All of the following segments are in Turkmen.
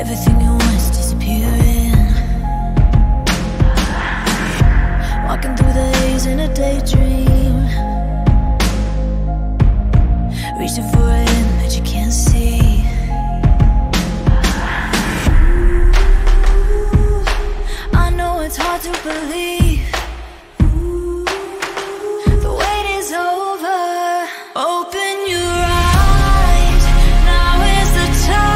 Everything you want is disappearing. Walking through the haze in a daydream. Reaching for a hand that you can't see. Ooh, I know it's hard to believe. Ooh, the wait is over. Open your eyes, now is the time.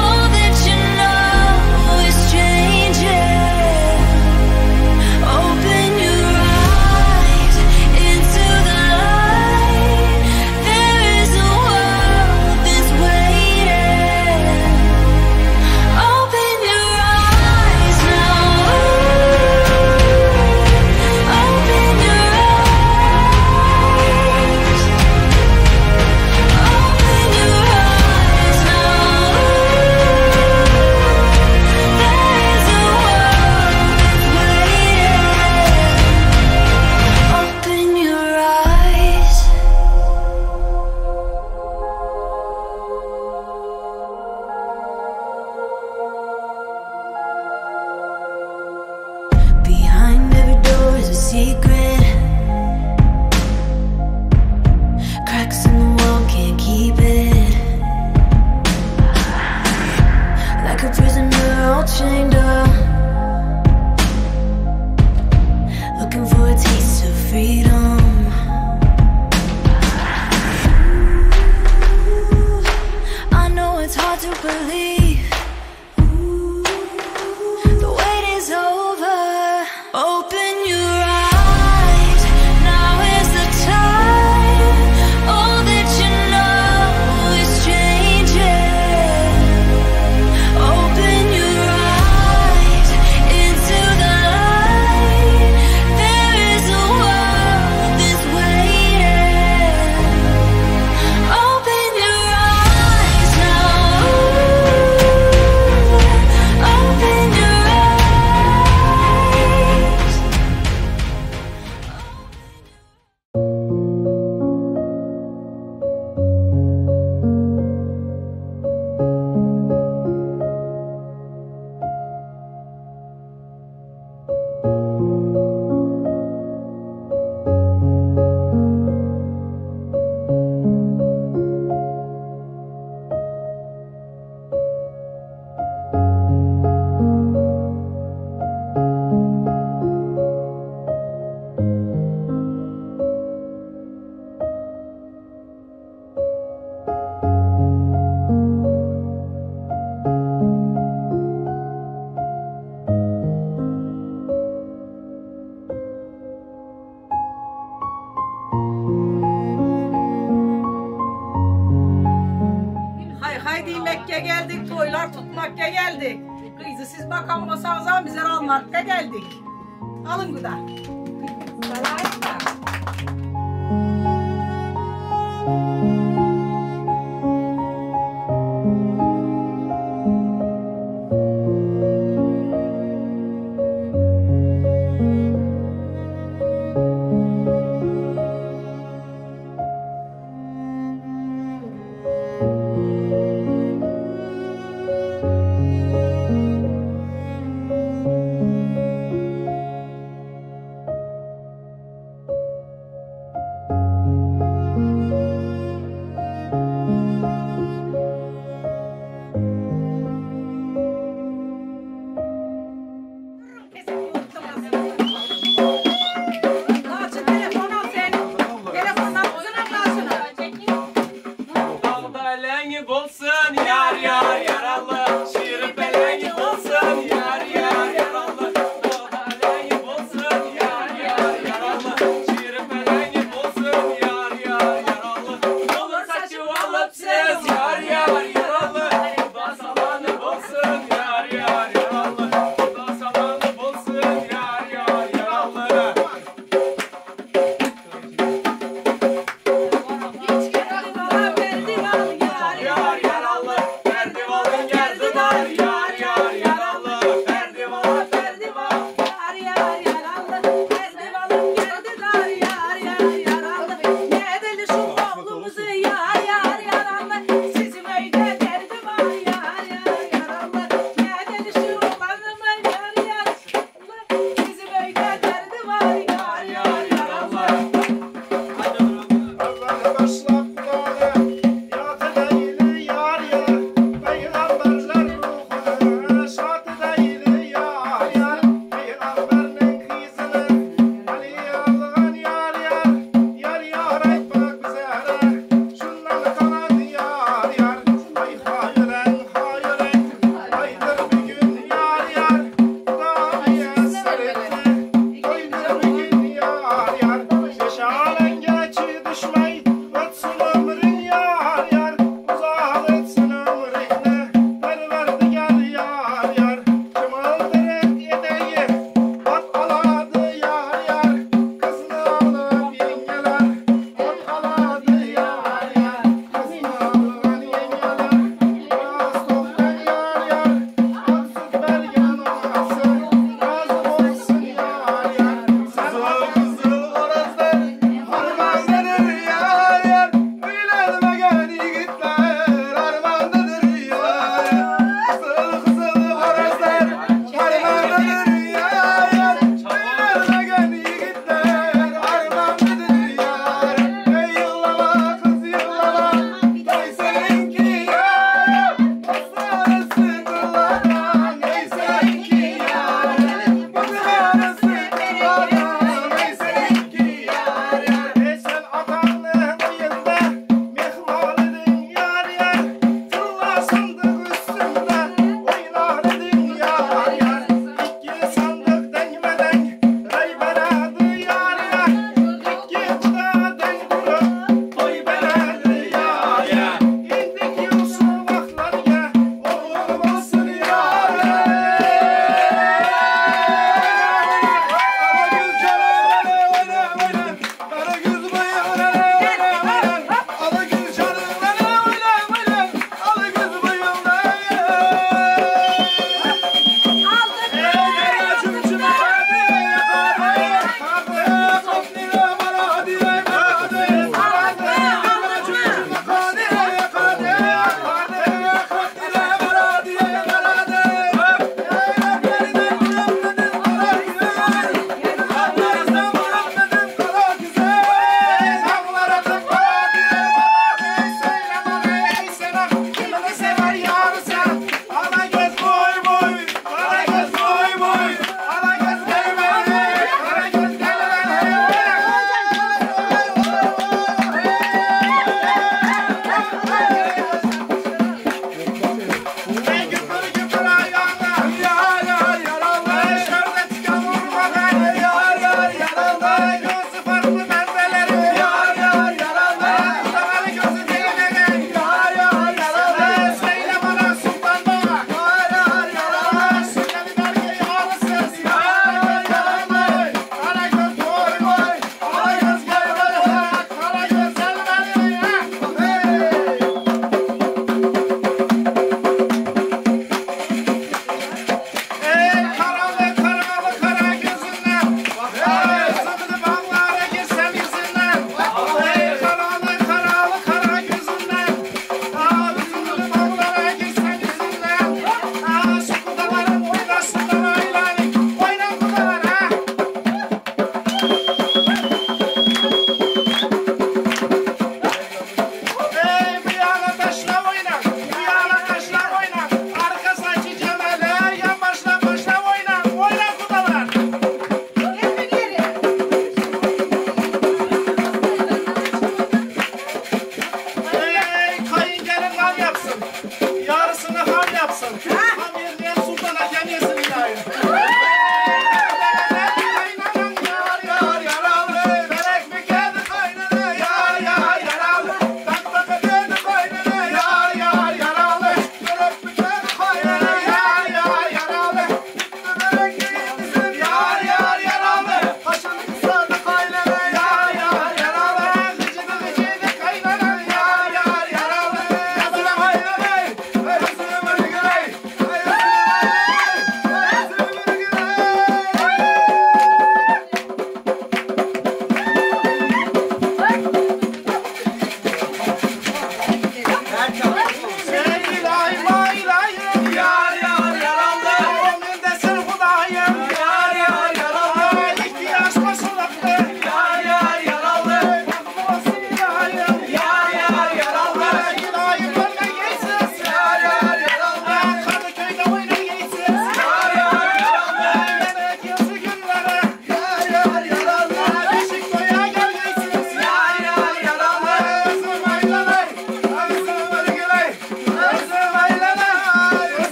All that you know is changing. Open your eyes into the light. There is a world that's waiting. Open your eyes now. Open your eyes. Open your eyes now. There is a world that's waiting. Open your eyes. Behind every door is a secret. Cracks in the wall, can't keep it. Like a prisoner all chained up, looking for a taste of freedom. Ooh, I know it's hard to believe. Ooh, the wait is over. Open your eyes, now is the time. All that you know is changing. Open your eyes into the light. There is a world that's waiting. Open your eyes now. Open your eyes. Hay hay diýmekge geldik, toýlar tutmakga geldik. Gyzy siz bakanmasaňyzam bizler almakga geldik. Alyň guda. Laçyn telefon al sen. Telefondan gyzyna Laçyna. Dagda leňi bolsun ýar ýar ýaraly, Şiri peleňi bolsun ýar ýar ýaraly. Dagda leňi bolsun ýar ýar ýaraly, Şiri peleňi bolsun ýar ýar ýaraly. Ýolun saçyp alyp siz ýar ýar ýaraly, Huda salany bolsun ýar ýar ýaraly. Huda salany bolsun ýar ýar ýaraly. Perdiwan ýar Ýar ýaraly, perdiwanyň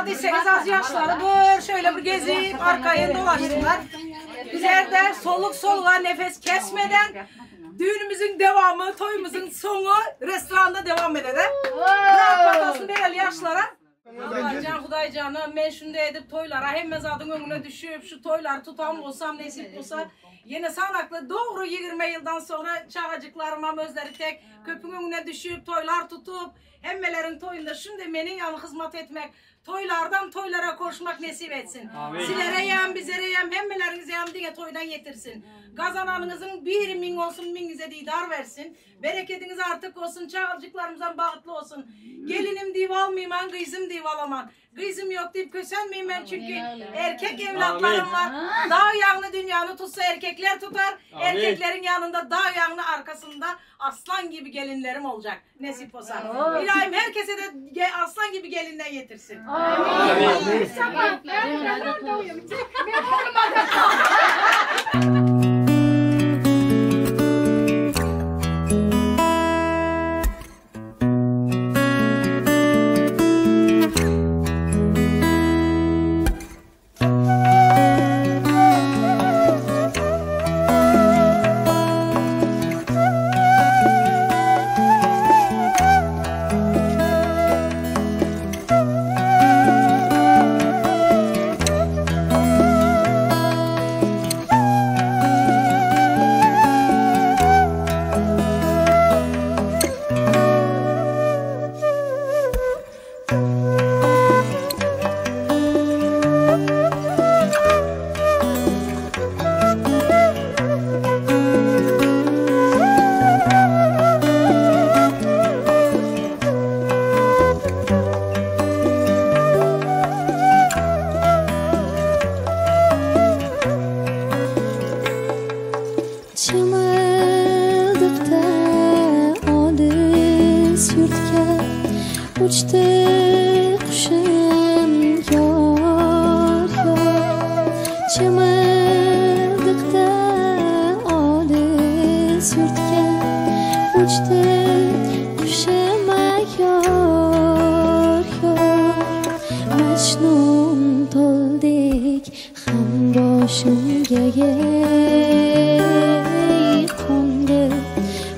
diýseňiz az ýaşlary gör, şeýle bir gezip arkaýyn dolaşdylar. Bizler-de soluk soluga nefes kesmeden düýnümiziň dewamy, toýumyzyň soňy restoranda dewam eder. Biraz patasyny bereli ýaşlara. Allajan Hudaýjanam men şunday edip toýlara hemme zadyň öňüne düşüp şu toýlary tutan bolsam nesip bolsa ýene sanakly dogry 20 ýyldan soňra çagajyklarymam özleri tek köpüň öňüne düşüp toýlar tutup hemmeleriň toýunda şunday meniň ýaly hyzmat etmek toýlardan toýlara koşmak nesip etsin. Silereýem bizereýem hemmeleriňizeýem diňe toýdan ýetirsin. Gazananyňyzyň biri miň bolsun miňize didar bersin. Berekediňiz artyk bolsun, çagaljyklarymyzam bagtly bolsun. Gelinim diýip almyman, gyzym diýip alaman. Gyzym ýok diýip kösenmeýmen, çünki erkek evlatlarym bar. Dag ýagny dünýäni tutsa erkekler tutar. Erkekleriň ýanynda dag ýagny arkasynda aslan gibi gelinlerim boljak, nesip bolsa. Ilaýym her kese-de aslan gibi gelinden ýetirsin. Çımıldıkta olis yurtga Uchdi qushim yor yor Chimildiqda olis yurtga Uchdi qushim yor yor Majnun to'ldek ham boshimga ey qo'ndi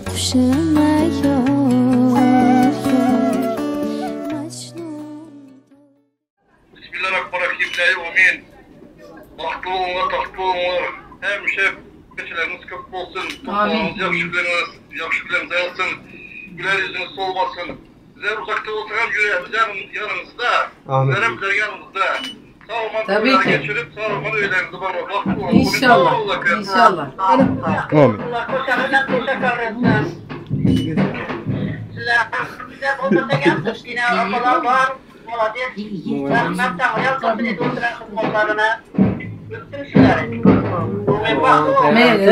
qushim yor yor Majnun Bismillahirrahmanirrahim. La yu'min. Bagtly boluňlar, tagtly boluňlar. Hemişe peçeleriňiz köp bolsun. Topragyňyz ýagşy günleriňiz, ýagşy günleriňize ýazsyn. Güler ýüzüňiz solmasyn. Bizler uzakda bolsak hem ýüregimiz ýanyňyzda. Sizlerem bizleriň ýanymyzda. Sag aman toýlary geçirip, sag aman öýleriňize barmaly. Bagtly boluň. Inşallah. Inşallah. Amin.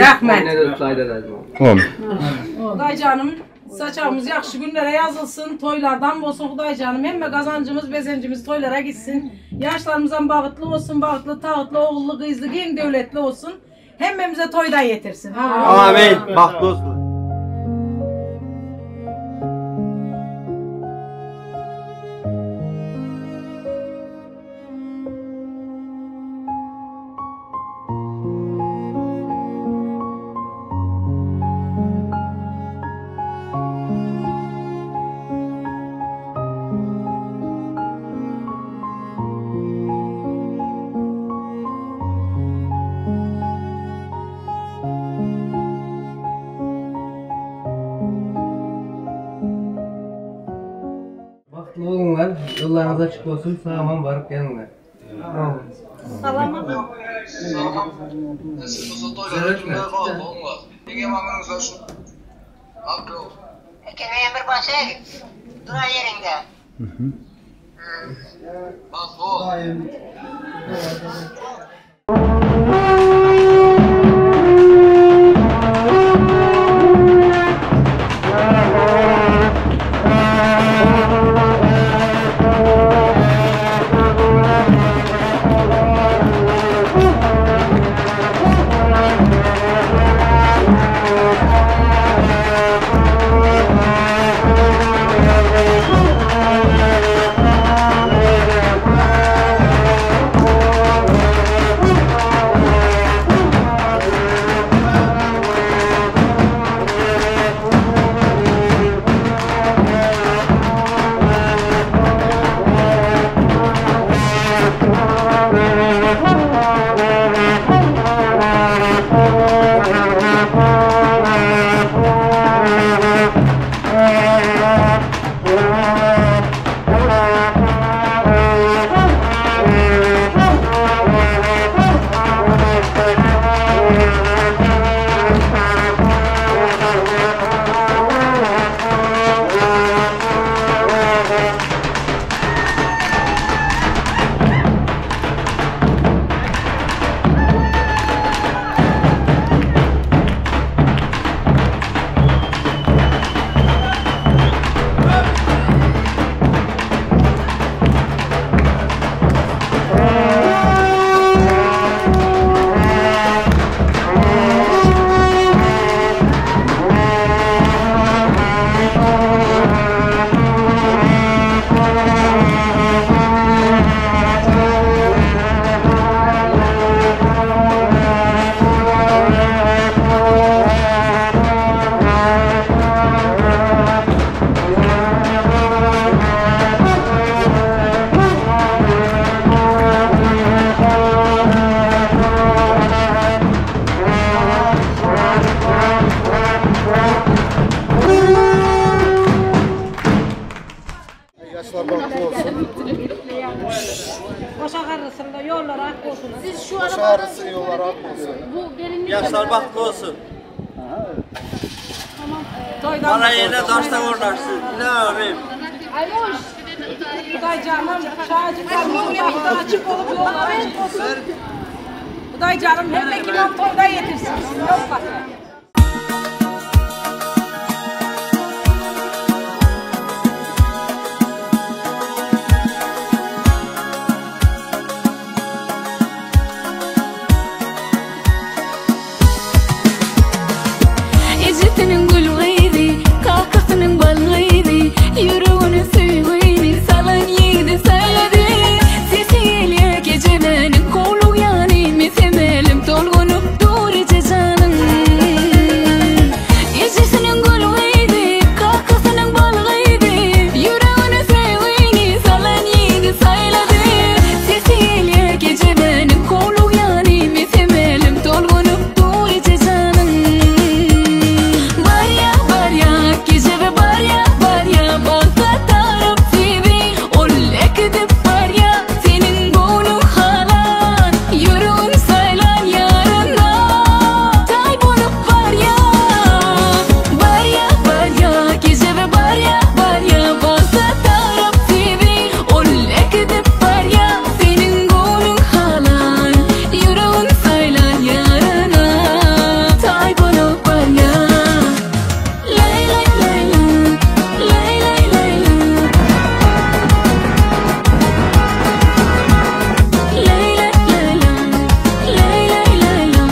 Rahmet. Hudaýjanym saçagymyz ýagşy günlere ýazylsyn, toýlardan bolsun Hudaýjanym hemme gazancymyz, bezencimiz toýlara gitsin. Ýaşlarymyzam bagtly bolsun, bagtly, tagtly, ogully, gyzly, giň döwletli bolsun. Hemmemize toýdan ýetirsin. Amin. Bagtly bolsun. Bagtly boluňlar, ýollaryňyz açyk bolsun, sag aman baryp geliňler. Gitsin ýollary ak bolsun. Ýaşlar bagtly bolsun. Toýdan Bala ýene daşda ornaşsyn. Amin. Hudaýjanım, şajyklarynyň bagty açyk bolup ýollary açyk bolsun. Hudaýjanım hemme kimem toýda ýetirsin. Ýok bak. Ejesiniň gül gyzy, kakasynyň bal gyzy, Ýüregine söýgini salan ýigidi saýlady. Sesi gelýär gejemeniň, howlugýany mesemelim, Tolgunyp dur eje janyň. Ejesiniň gül gyzy, kakasynyň bal gyzy, Ýüregine söýgini salan ýigidi saýlady. Sesi gelýär gejemeniň, howlugýany mesemelim, Tolgunyp dur eje janyň. Barýa, barýa, gejebe barýa, barýa, Bagta tarap sizi ol äkidip barýa. Seniň göwnüň halan, ýüregiň saýlan ýaryna taý bolup barýa. Barýa, barýa, gejebe barýa, barýa, Bagta tarap sizi ol äkidip barýa. Seniň göwnüň halan, ýüregiň saýlan ýaryna taý bolup barýa. Lay lay lay la, lay lay lay la. Lay lay lay la, lay lay lay la.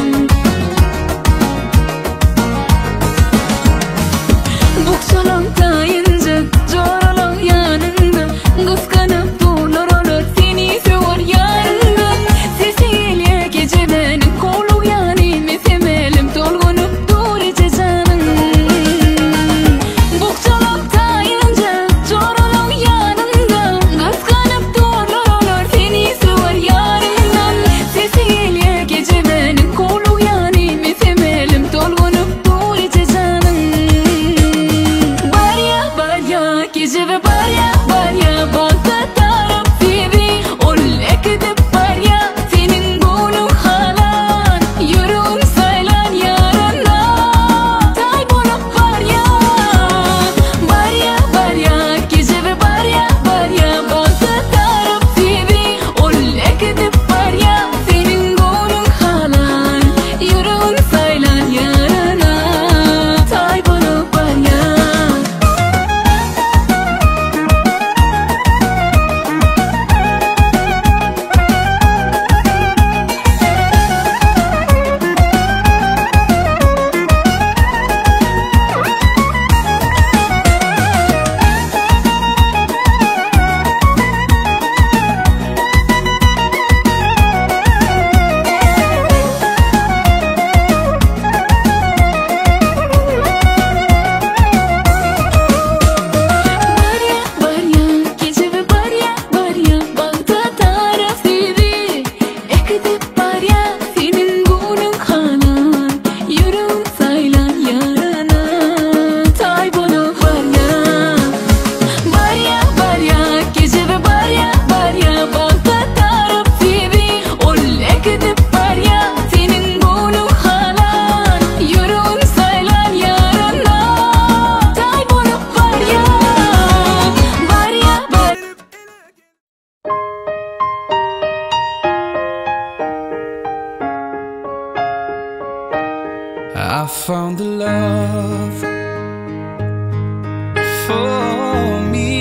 Bukjalaň taýynja, joralaň ýanynda, Gysganyp durlar olar seni söwer ýaryňdan. Sesi gelýär gejemeniň, howlugýany mesemelim, Tolgunyp dur eje janyň. Bukjalaň taýynja, joralaň ýanynda, Gysganyp durlar olar seni söwer ýaryňdan. Sesi gelýär gejemeniň, howlugýany mesemelim, Tolgunyp dur eje janyň. Barýa, barýa, gejebe barýa, barýa, Bagta tarap sizi ol äkidip barýa. Seniň göwnüň halan, ýüregiň saýlan ýaryna taý bolup barýa. Barýa, barýa, gejebe barýa, barýa, Bagta tarap sizi ol äkidip barýa. Seniň göwnüň halan, ýüregiň saýlan ýaryna taý bolup barýa. Barýa, barýa, gejebe barýa, barýa, Bagta tarap sizi äkidip barýa. Seniň göwnüň halan, ýüregiň saýlan ýaryna taý bolup barýa. Barýa, barýa, gejebe barýa, barýa, Bagta tarap sizi ol äkidip barýa. Seniň göwnüň halan, ýüregiň saýlan ýaryna taý bolup barýa. Barýa, barýa. I found the love for me.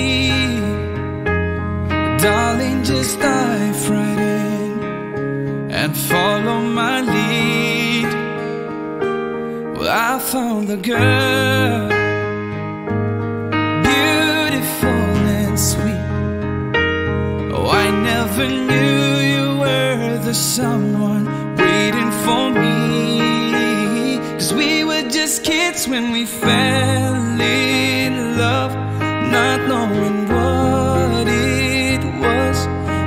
Darling, just dive right in and follow my lead. Well, I found the girl, beautiful and sweet. Oh, I never knew you were the someone waiting for me. 'Cause we were just kids when we fell in love, not knowing what it was.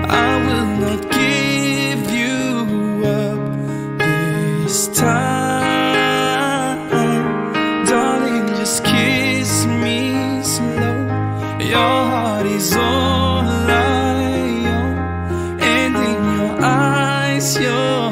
I will not give you up this time. Darling, just kiss me slow. Your heart is all I own, and in your eyes, you're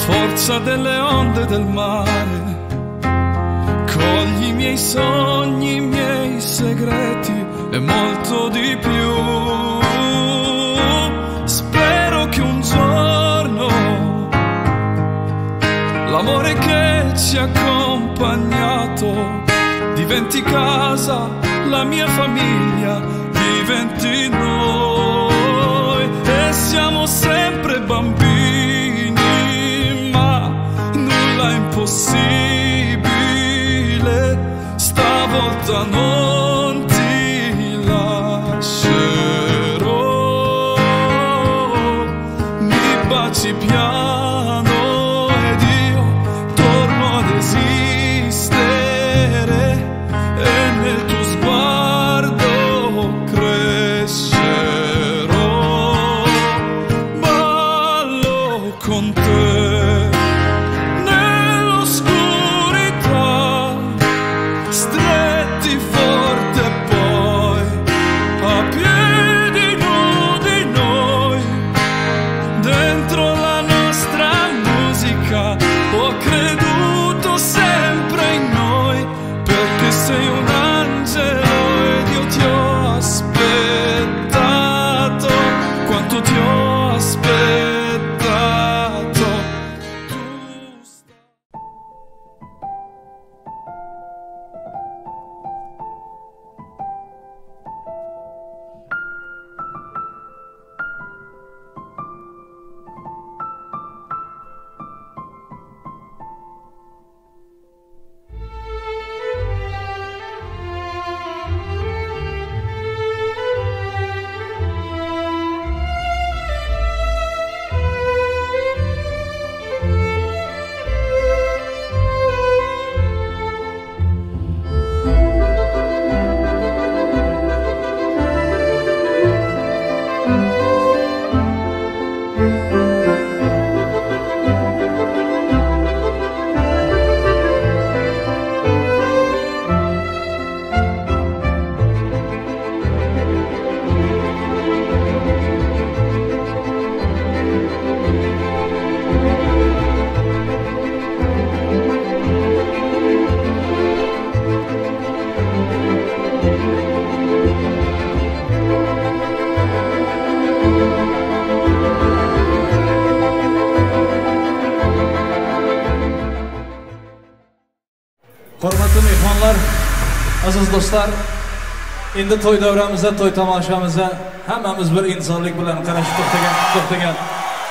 forza delle onde del mare. Cogli i miei sogni, i miei segreti e molto di più. Spero che un giorno l'amore che ci ha accompagnato diventi casa, la mia famiglia diventi noi e siamo sempre bambini, ma nulla è impossibile, stavolta non ti lascerò, mi baci piano ed io torno ad esistere e nel tuo sguardo crescerò. Ballo con te nell'oscurità, stretti forte poi a piedi nudi noi dentro la nostra musica ho creduto sempre in noi perché sei un angelo ed io ti ho aspettato quanto ti ho aspettato Tu stai- Hormatly myhmanlar, aziz dostlar, indi toý döwrämize, toý tomaşamyza hemmämiz bir intizarlyk bilen garaşyp tohtagan, tohtagan.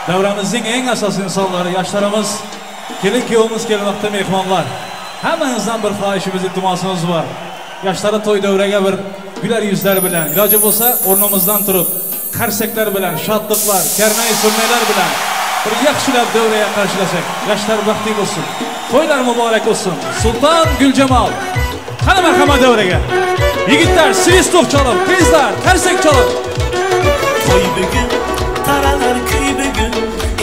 Döwrämiziň iň esasy insanlary, ýaşlarymyz, gelin kýowumyz gelmekde myhmanlar. Hemmäňizden bir haýyşymyz, iltimasymyz bar. Ýaşlary toý döwrege bir güler ýüzler bilen, ilajy bolsa ornumyzdan turup, karsekler bilen, şatlyklar, kerneý-surneýler bilen bir ýagşylap döwrege garşylasak. Ýaşlar bagtly bolsun. Toýlar mübarek bolsun. Sultan Güljemal. Hany merhaba döwrege. Ýigitler swistok çalyp, gyzlar karsek çalyp. Toý bugün, taralar kuy bugun,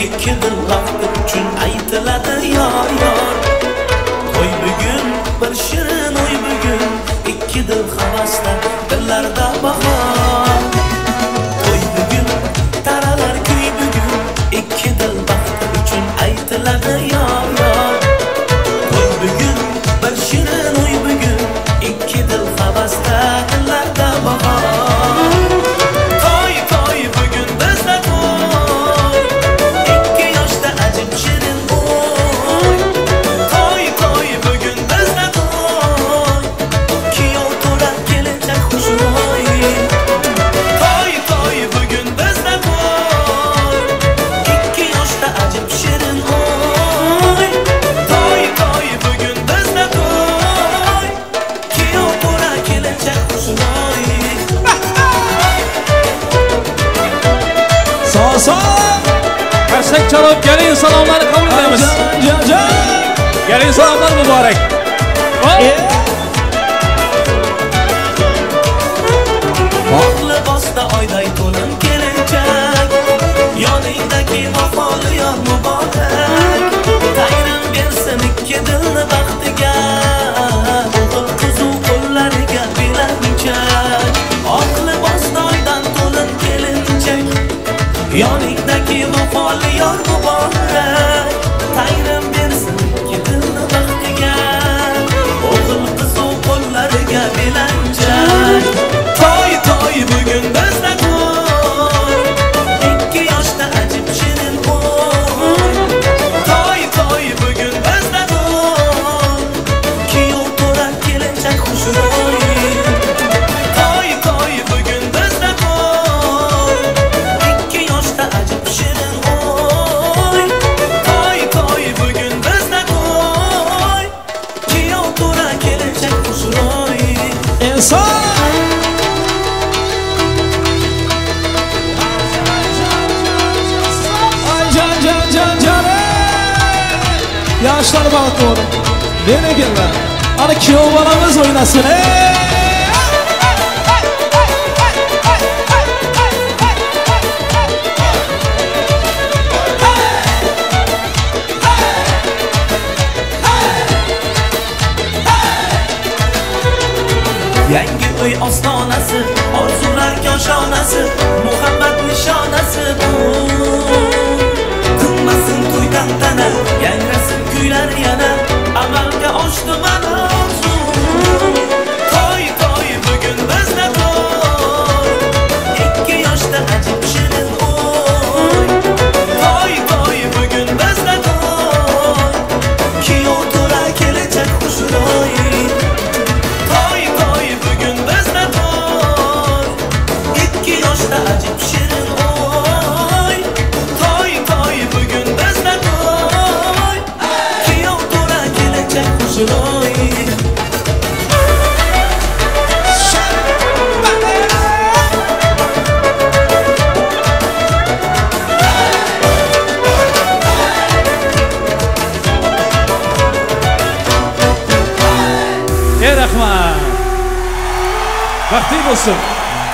Ikki dil vaqti uchun aytiladi yor yor. To'y bugun, bir shirin o'y bugun, Ikki dil havasda, dillarda bahor. To'y bugun, taralar kuy bugun, Ikki dil baxti uchun aytiladi yor yor. To'y bugun, bir shirin o'y bugun, Ikki dil havasda, dillarda bahor. Toy toy bugun bizda to'y, Ikki yoshda ajib shirin o'y. Toy toy bugun bizda to'y, Kuyov to'ra kelinchak xushro'y. Toy toy bugun bizda to'y, Ikki yoshda ajib shirin o'y. Toy toy bugun bizda to'y, Kuyov to'ra kelinchak xushro'y. Sağ sağ. Karsek çalıp gelin salamları kabul edemiz. Gelin salamlar mübarek. Hop. Oq libosda oyday to'lin kelinchak, Yoningdagi vafoli yor muborak. Tangrim bersin ikki dilni baxtiga, O'g'il qizu qo'llariga belarmichak. Oq libosda oydan to'lin kelinchak, Yoningdagi vafoli yor muborak. Sağ! Ay can can can can ey! Yaşlar bahtly boluň. Berekella. Hany kýow balamyz oýnasyn ey! Yangi uy ostonasi, orzular koshonasi, muhabbat nishonasi bu. Tinmasin to'y tantana, yangrasin kuylar yana, amalga oshdi mana orzu. To'y to'y bugun bizda to'y, ikki yoshda ajib shirin o'y. To'y to'y bugun bizda to'y, kuyov to'ra kelajak xushro'y. Toy toy bugun bizda to'y, ikki yoshda ajib shirin o'y. Toy toy bugun bizda to'y, kuyov to'ra kelajak xushro'y. Ey rahmat. Baxtli bo'lsin.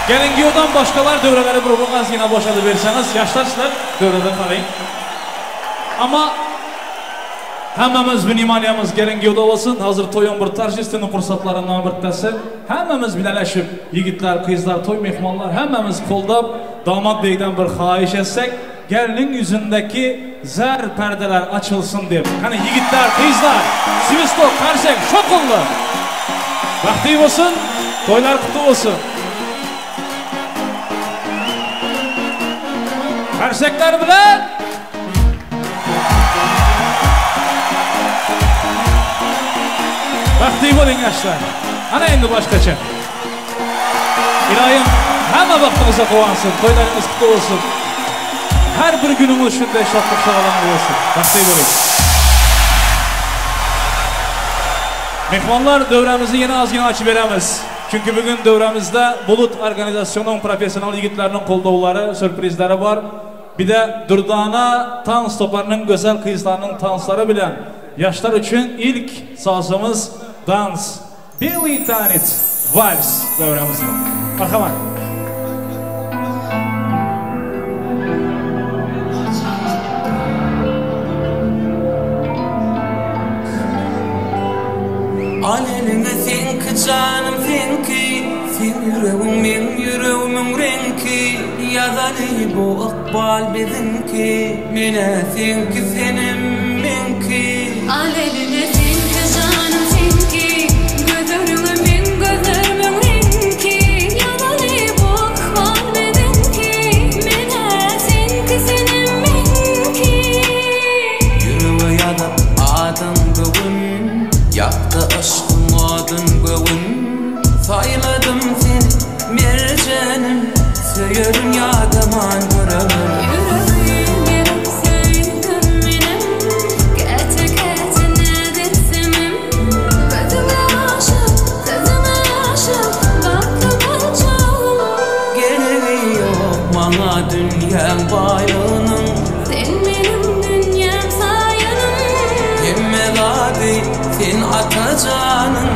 Kelin kuyovdan boshqalar davralari bir ozgina bo'shatib bersangiz, yoshlar sizlar davrada qarang. Ammo hammamiz внимание miz kelin kuyovda bo'lsin. Hozir to'yin bir торжественный fursatlaridan bittasi. Hammamiz bilalashib, yigitlar, qizlar, to'y mehmonlar hammamiz qo'llab domod beydan bir xohish etsak, gelinin yüzündeki zar perdeler açılsın deb. Qani yigitlar, qizlar, свисток, qarsak, sho'qildi. Baxtli bo'lsin, to'ylar qutlu bo'lsin. Qarsaklar bilan Baxtli bo'ling yoshlar. Ana endi boshqacha. Iloyim hamma baxtingizga quvonsin, to'ylaringiz qutlu bo'lsin. Har bir kuningiz shunday shodlik sog'lom bo'lsin. Baxtli bo'ling. Mehmonlar davramizni yana ozgina ochib beramiz. Chunki bugun davramizda Bulut organizatsionining professional yigitlarining qo'llovlari, syurprizlari bor. Bir de Durdana tans toparının güzel kızlarının tanslari bilan yoshlar uchun ilk sozimiz dans. Белый танец, vals davramizda. Marhamat. Al eline senki canım senki, sen yüreğim men yüreğimin renki, yazaly bu ykbal bizinki, mene senki senim menki. Al eline senki canım senki, gözlerime men gözlerimin renki, yazaly bu ykbal bizinki, mene senki senim menki. Yüreğe yazıp adın bugün, yaktı aşkın adın göğün, sayladım seni mercenim, söylerim yadaman göremem. Yüreğim yerip söyledim benim, gece gece ne dersimim, gözüme aşık, sözüme aşık, baktım alacağım. Gereği yok bana dünyam baylığının, sen benim dünyam sayanım. Hemme adı sen atacanın.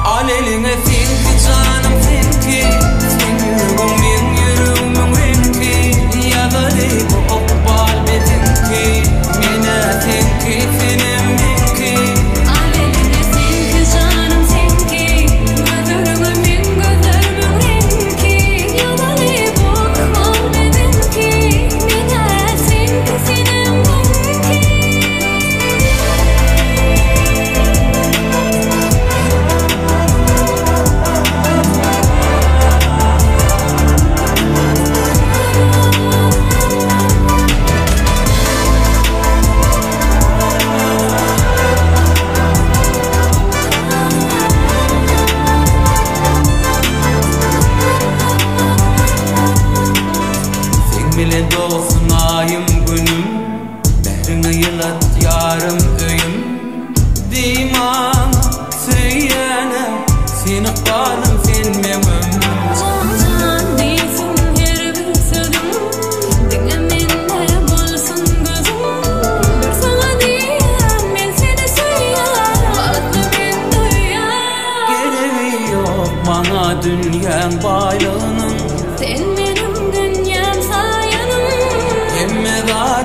Al eline senki canım senki, sen yüreğim men yüreğimin renki, yazaly bu ykbal bizinki, mene senki senim menki. Al eline senki canım senki, gözlerime men gözlerimin renki, yazaly bu ykbal bizinki, mene senki senim menki. Sen bilen doğsun ayım günüm, Mehrine yılat yarım öyüm, Diman söyyene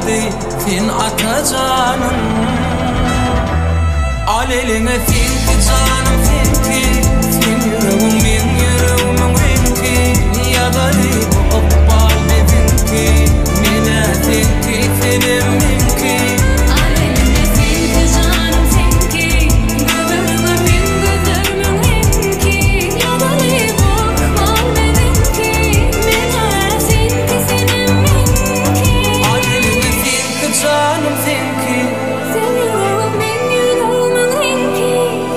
ady sen Atajanyň. Al eliňe seňki janym seňki, Seň ýüregiň meň ýüregimiň reňki, Ýazaly bu ykbal biziňki, Menä seňki senem meňki. Al eliňe seňki janym seňki, Gözleriňe meň gözlerimiň reňki, Ýazaly bu ykbal biziňki, Menä seňki senem meňki. Al eliňe seňki janym seňki. Seň ýüregiň meň ýüregimiň reňki.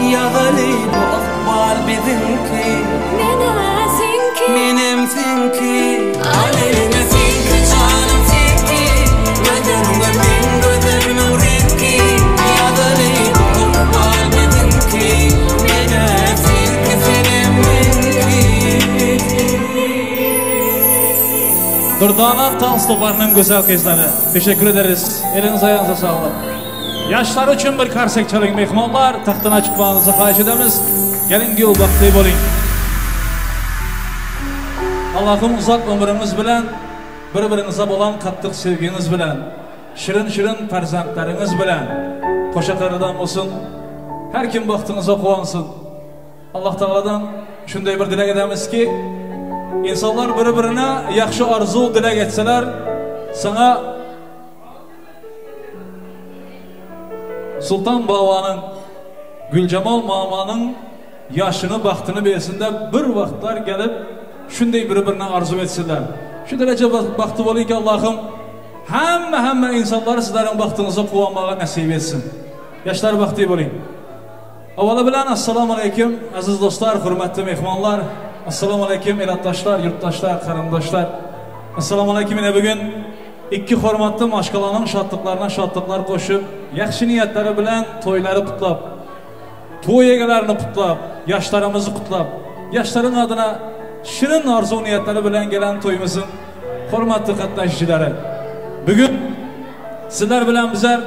Ýazaly bu ykbal biziňki. Menä seňki. Menem seňki. Al eliňe seňki janym seňki. Gözleriňe meň gözlerimiň reňki. Ýazaly bu ykbal biziňki. Menä seňki senem meňki. Durdana Tans toparının güzel kızları. Teşekkür ederiz. Elinize ayağınıza sağlık. Yaşlar üçün bir karsek çalın mehmonlar. Tahtına çıkmanızı xahiş edemiz. Gelin gül baxtli bo'ling. Allah'ım uzak ömrünüz bilen, bir-birinize bolan qattiq sevginiz bilen, şirin-şirin farzandlarınız bilen, qo'sha qaridan bo'lsin, her kim baxtingizga quvonsin. Alloh taolodan shunday bir dilak edamizki, insonlar bir-birini yaxshi orzu dilak etsalar, sana Sultan Babanın, Gülcemal Mamanın yaşını, baxtını bersin de bir vaqtlar gelip shunday bir-birini arzu etsinler. Şu derece baxtı bo'ling ki Allah'ım hamma hamma insonlar sizlerin baxtınıza quvonmaga nasib etsin. Yaşlar baxtli bo'ling. Avvalo bilan assalomu alaykum aziz do'stlar, hurmatli mehmonlar. Assalomu alaykum elatdoshlar, yurtdoshlar, qarindoshlar. Assalomu alaykum yine bugun ikki hurmatli mashqalaning shodliqlariga shodliqlar qo'shib, yaxshi niyatlari bilan to'ylari qutlab, to'y egalarini qutlab, yoshlarimizni qutlab, yoshlarning adına shirin orzu niyatlari bilan gelen to'yimizning hurmatli qatnashchilari. Bugun sizlar bilan bizlar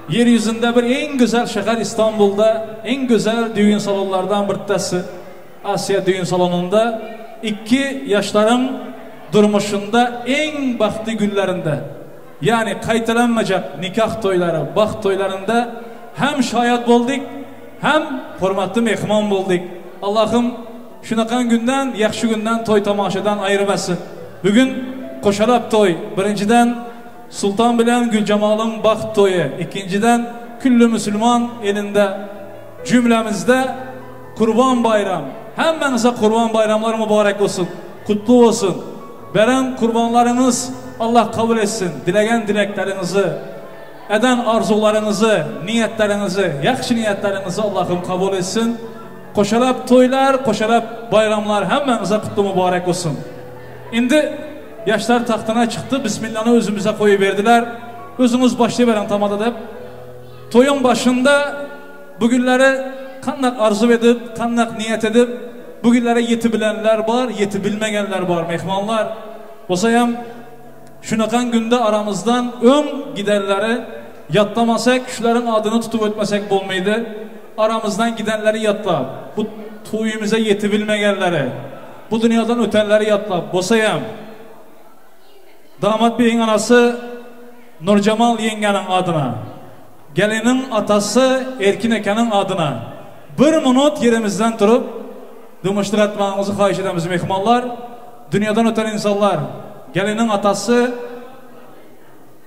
yeryüzünde bir en güzel şehir İstanbul'da en güzel düğün salonlardan bittasi Asiya düğün salonunda ikki yaşların durmuşunda en baxtli günlerinde yani qaytalanmayacak nikah toyları, baxt toylarında hem şayat boldik hem hurmatli mehmon boldik. Allah'ım shunaqan günden, yaxshi günden toy tomoshadan ayirmasin. Bugun qo'shalab to'y. Birinchidan Sultan bilan Gülcemal'ın baxt to'yi, ikkinchidan kulli musulmon elinde cümlemizde Kurban Bayram. Hammangizga Kurban Bayramlar mübarek olsun, kutlu olsun. Beren kurbanlarınız Allah kabul etsin. Dileyen dileklerinizi, eden arzularınızı, niyetlerinizi, yaxshi niyetlerinizi Allah'ım kabul etsin. Qo'shalab to'ylar, qo'shalab bayramlar hammangizga kutlu mübarek olsun. Endi yaşlar taxtına çıktı. Bismillah'ını özümüze koyuverdiler. Özünüz başlayıveren tamada deb. Toyun başında bugünleri qandaq arzu edip, qandaq niyet edip, bugünlere yetib bilenler var, yetib bilmegenler var mehmonlar. Bo'lsa ham shunaqan günde aramızdan öm gidenleri yatlamasak, shularning adını tutup ötmesek bo'lmaydi. Aramızdan gidenleri yatlab, bu to'yimize yetib bilmegenleri, bu dünyadan ötenleri yatlab, bo'lsa ham damat beyin anası Nurcemal yengenin adına, gelinin atası Erkin Eken'in adına bir minut yerimizden durup dımışlık etmenizi xahiş edemiz mehmonlar. Dünyadan öten insanlar, gelinin atası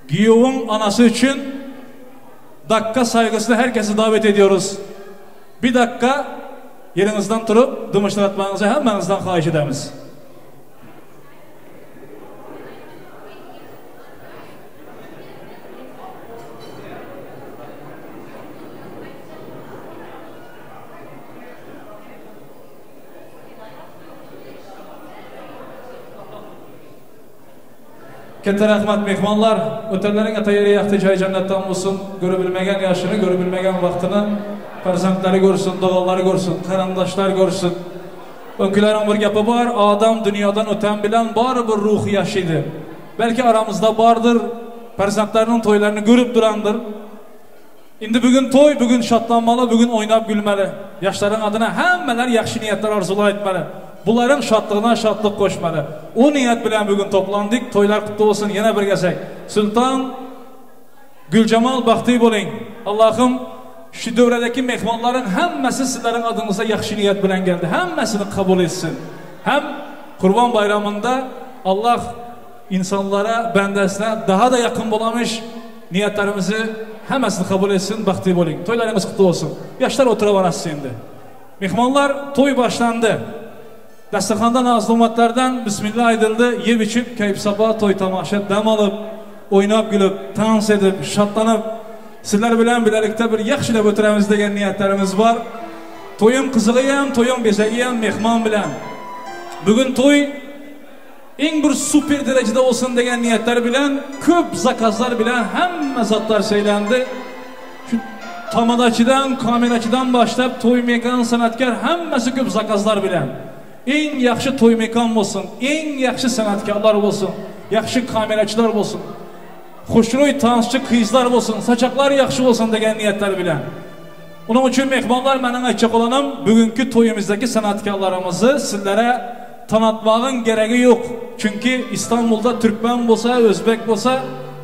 Giyov'un anası için dakika saygısıyla herkesi davet ediyoruz. Bir dakika yerinizden durup dımışlık etmenizi hemmenizden xahiş edemiz. Katta rahmat mehmonlar. O'tanlarning ata yeri yaxshi joy jannatdan bo'lsin. Ko'ra bilmagan yoshini, ko'ra bilmagan vaqtini farzandlari ko'rsin, dog'onlari ko'rsin, qarindoshlar ko'rsin. Önkülerin bir gapi bor, odam dunyodan o'tan bilan baribir ruhi yashaydi. Balki aramızda bardır, farzandlarining to'ylarini ko'rib durandir. Endi bugun to'y, bugun shodlanmalı, bugun o'ynab gülmeli. Yoshlarning adına hammalar yaxshi niyatlar orzular etmeli. Buların şadlığına şadlıq qo'shmalı. O niyat bilan bugun to'plandik. To'ylar qutlu olsun. Yana bir gezek. Sultan Güljamal baxtli bo'ling. Allohim shu davradagi mehmonlarning hammasi sizlarning adingizga yaxshi niyat bilan keldi. Hammasini qabul etsin. Ham Qurban bayramında Allah insanlara, bendesine daha da yakın bolamış niyetlerimizi hammasini qabul etsin, baxtli bo'ling. To'ylaringiz qutlu olsun. Yaşlar otura varasız endi. Mehmonlar to'y başlandı. Dasturxonda nazlumatlardan bismillah edildi. Yeb içip keyif sabah toy tamaşa dam alıp, oynab gülüp, dans edip, şadlanıp sizler bilan birlikte bir yaxshilab o'tiramiz degan niyatlarimiz bor. To'yim qizig'i ham, to'yim bezagi ham mehmon bilan. Bugun to'y eng bir super darajada olsun degan niyatlar bilan, ko'p zakazlar bilan hamma zotlar söylendi. Şu tamadachidan, kamerachidan başlab to'y mekan san'atkor hammasi ko'p zakazlar bilan. Eng yaxshi to'y mekan bo'lsin, eng yaxshi san'atkorlar bo'lsin, yaxshi kamerachilar bo'lsin, xushro'y tanschi qizlar bo'lsin, sachoqlar yaxshi bo'lsin degan niyatlar bilan. Uning uchun mehmonlar mening aytmoqchi bo'lanim, bugungi to'yimizdagi san'atkorlarimizni sizlarga tanıtmağın gereği yo'q. Çünki İstanbulda türkmen bo'lsa, o'zbek bo'lsa,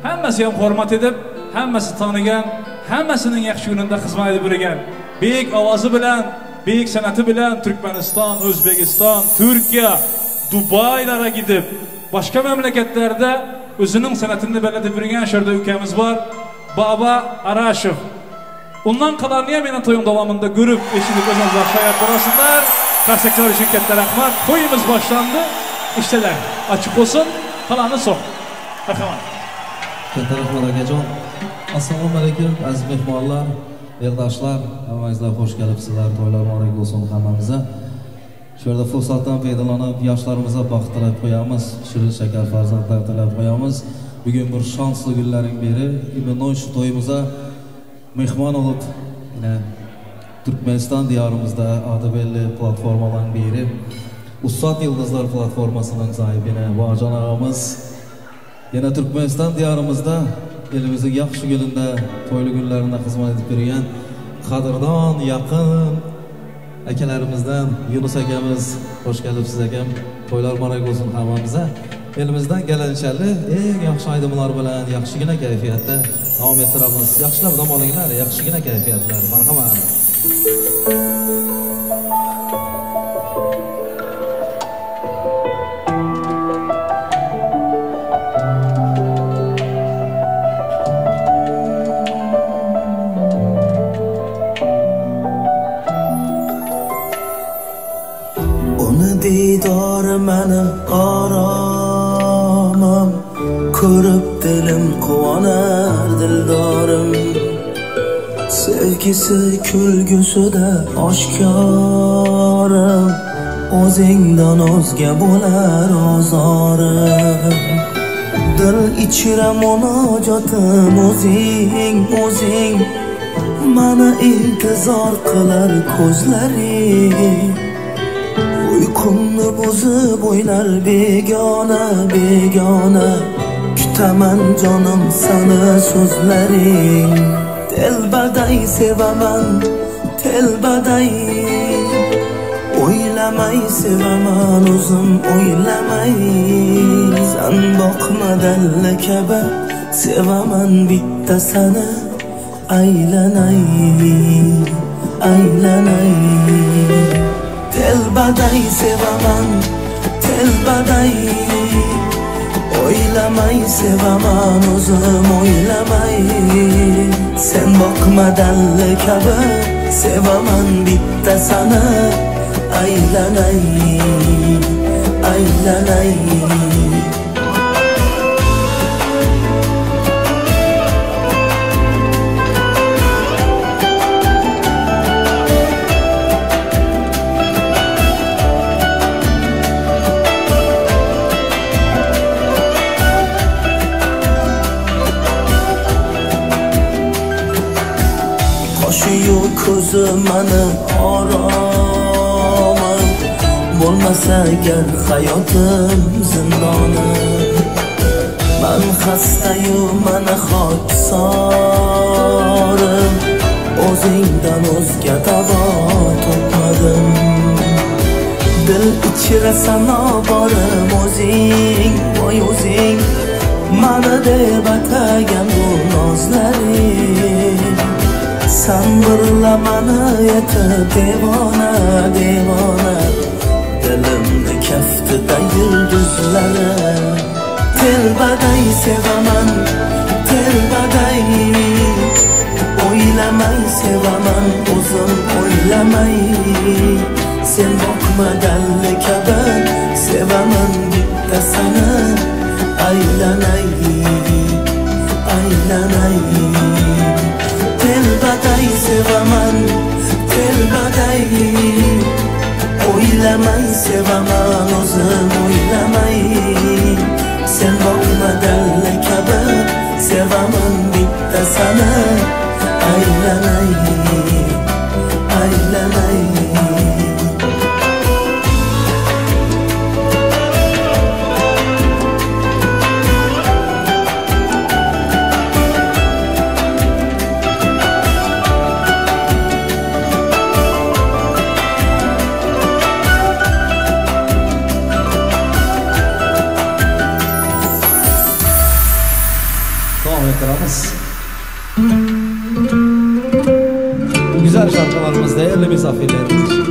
hammasi ham hurmat edib, hammasi tanigan, hammasining yaxshi kunida xizmat edib yurgan. Buyuk ovozi bilan, buyuk san'ati bilan Türkmenistan, O'zbekiston, Turkiya, Dubaylara gidip başka memleketlerde o'zining san'atini belirtib yurgan şurada ülkemiz var. Baba Araşev. Ondan kalanını ham yana to'yim davomida ko'rib, eshitib o'zingizlar shayot bo'lasizlar. Qarsaklar uchun katta rahmat. To'yimiz boshlandi. Ishlar açık olsun, kalanı son. Rahmat. Katta rahmat akajon. Assalomu alaykum aziz mehmonlar, eldoshlar, hammangizlar xush kelibsizlar. To'ylar muborak bo'lsin hammamizga. Shu yerda fursatdan foydalanib yoshlarimizga baxt tilab qo'yamiz, shirin shakar farzandlar tilab qo'yamiz. Bugun bir shonsli kunlarning biri. Imенно shu to'yimizga mehmon bo'lib, yine Türkmenistan diyorimizda adı belli platformaların biri Ussat Yıldızlar platformasının sahibine Babacan ağamız. Yine Türkmenistan diyorimizda elimizin yaxshi kunida, to'yli kunlarida xizmat etib yurgan qadrdon, yaqin akalarimizdan Yunus akamiz, xush kelibsiz akam. To'ylar muborak bo'lsin hammamizga. Elimizdan kelanchali eng yaxshi aydimlar bilan yaxshigina kayfiyatda davom ettiramiz. Yaxshilab dam olinglar, yaxshigina kayfiyatlar. Marhamat. Uni diydori mani oromim, ko'rib dilim quvonar dildorim. Sevgisi kulgusida oshkorim, o'zingdan o'zga bo'lar ozorim. Dil ichra munojotim o'zing, o'zing mani intizor qilar ko'zlaring. Uyqumni buzib o'ynar begona, begona, kutaman jonim sani so'zlaring. Telbaday sevaman, telbaday, o'ylamay sevaman o'zim o'ylamay. San boqma dalla kabi sevaman bitta sani, aylanay, aylanay. Telbaday sevaman, telbaday, o'ylamay sevaman o'zim o'ylamay. Sen boqma dalla kabi sevaman bitta sani, aylanay, aylanay. Ko'zi mani oromim, bo'lmasa agar hayotim zindoni. Man xastayu mana xoksorim, o'zingdan o'zga davo topmadim. Dil ichra sano borim o'zing, voy o'zing, mani deb atagan bu nozlaring. San birlamani etib devona devona Dilimni kaftida yulduzlari. Telbaday sevaman, telbaday. O'ylamay sevaman, o'zim o'ylamay. Sen boqma dalli kabi, sevaman bitta seni. Aylanay, aylanay. Telbaday sevaman, telbaday. O'ylamay sevaman, o'zim o'ylamay. Sen boqma dalli kabi, sevaman bitta seni. Aylanay, aylanay. Davam ettiramiz. Güzel şarkılarımız, değerli misafirlerimiz için.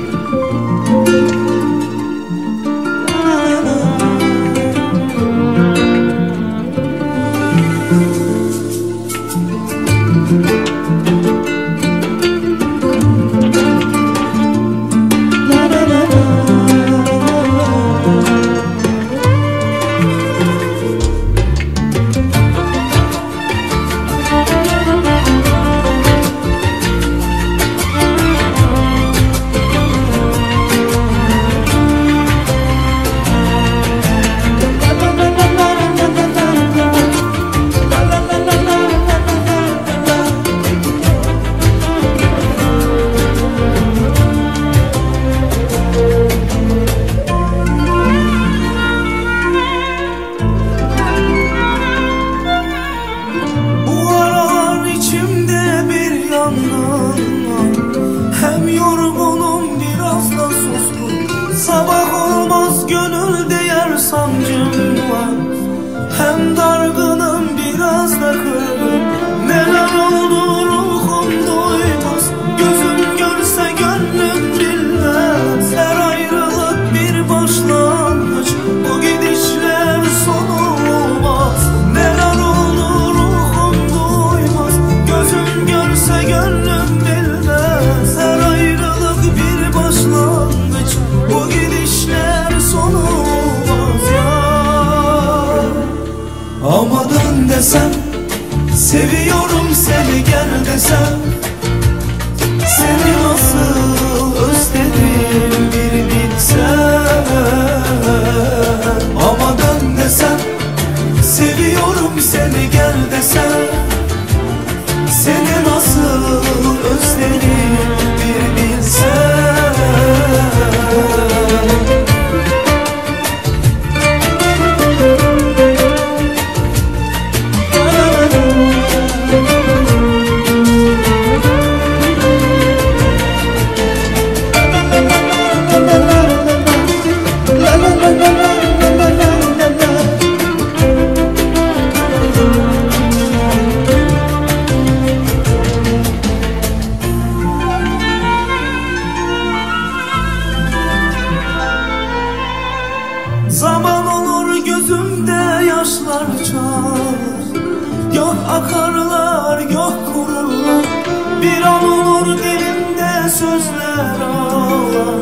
Seviyorum seni gel desem, seni nasıl özledim bir bilsen. Ama dön desem, seviyorum seni gel desem, seni nasıl özledim bir bilsen. Zaman olur gözümde yaşlar çalar, gök akarlar, gök kururlar. Bir an olur dilimde sözler ağlar.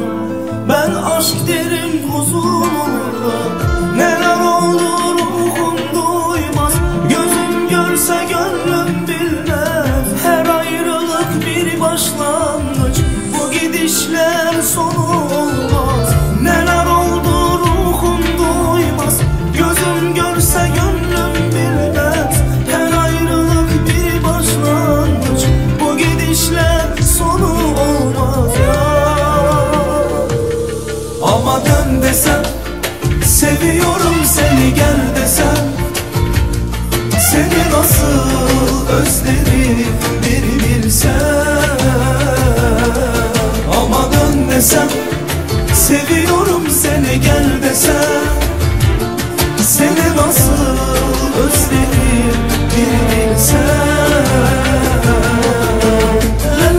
Ben aşk derim huzur olurlar. Neler olur ruhum duymaz, gözüm görse gönlüm bilmez. Her ayrılık bir başlangıç, bu gidişler sonu olmaz. Neler oldu ruhum duymaz, gözüm görse gönlüm bilmez. Her ayrılık bir başlangıç, bu gidişler sonu olmaz ya. Ama dön desem, seviyorum seni gel desem, seni nasıl özledim bir bilsen. Ama dön desem, seviyorum seni gel desem, seni nasıl özledim bir bilsen. La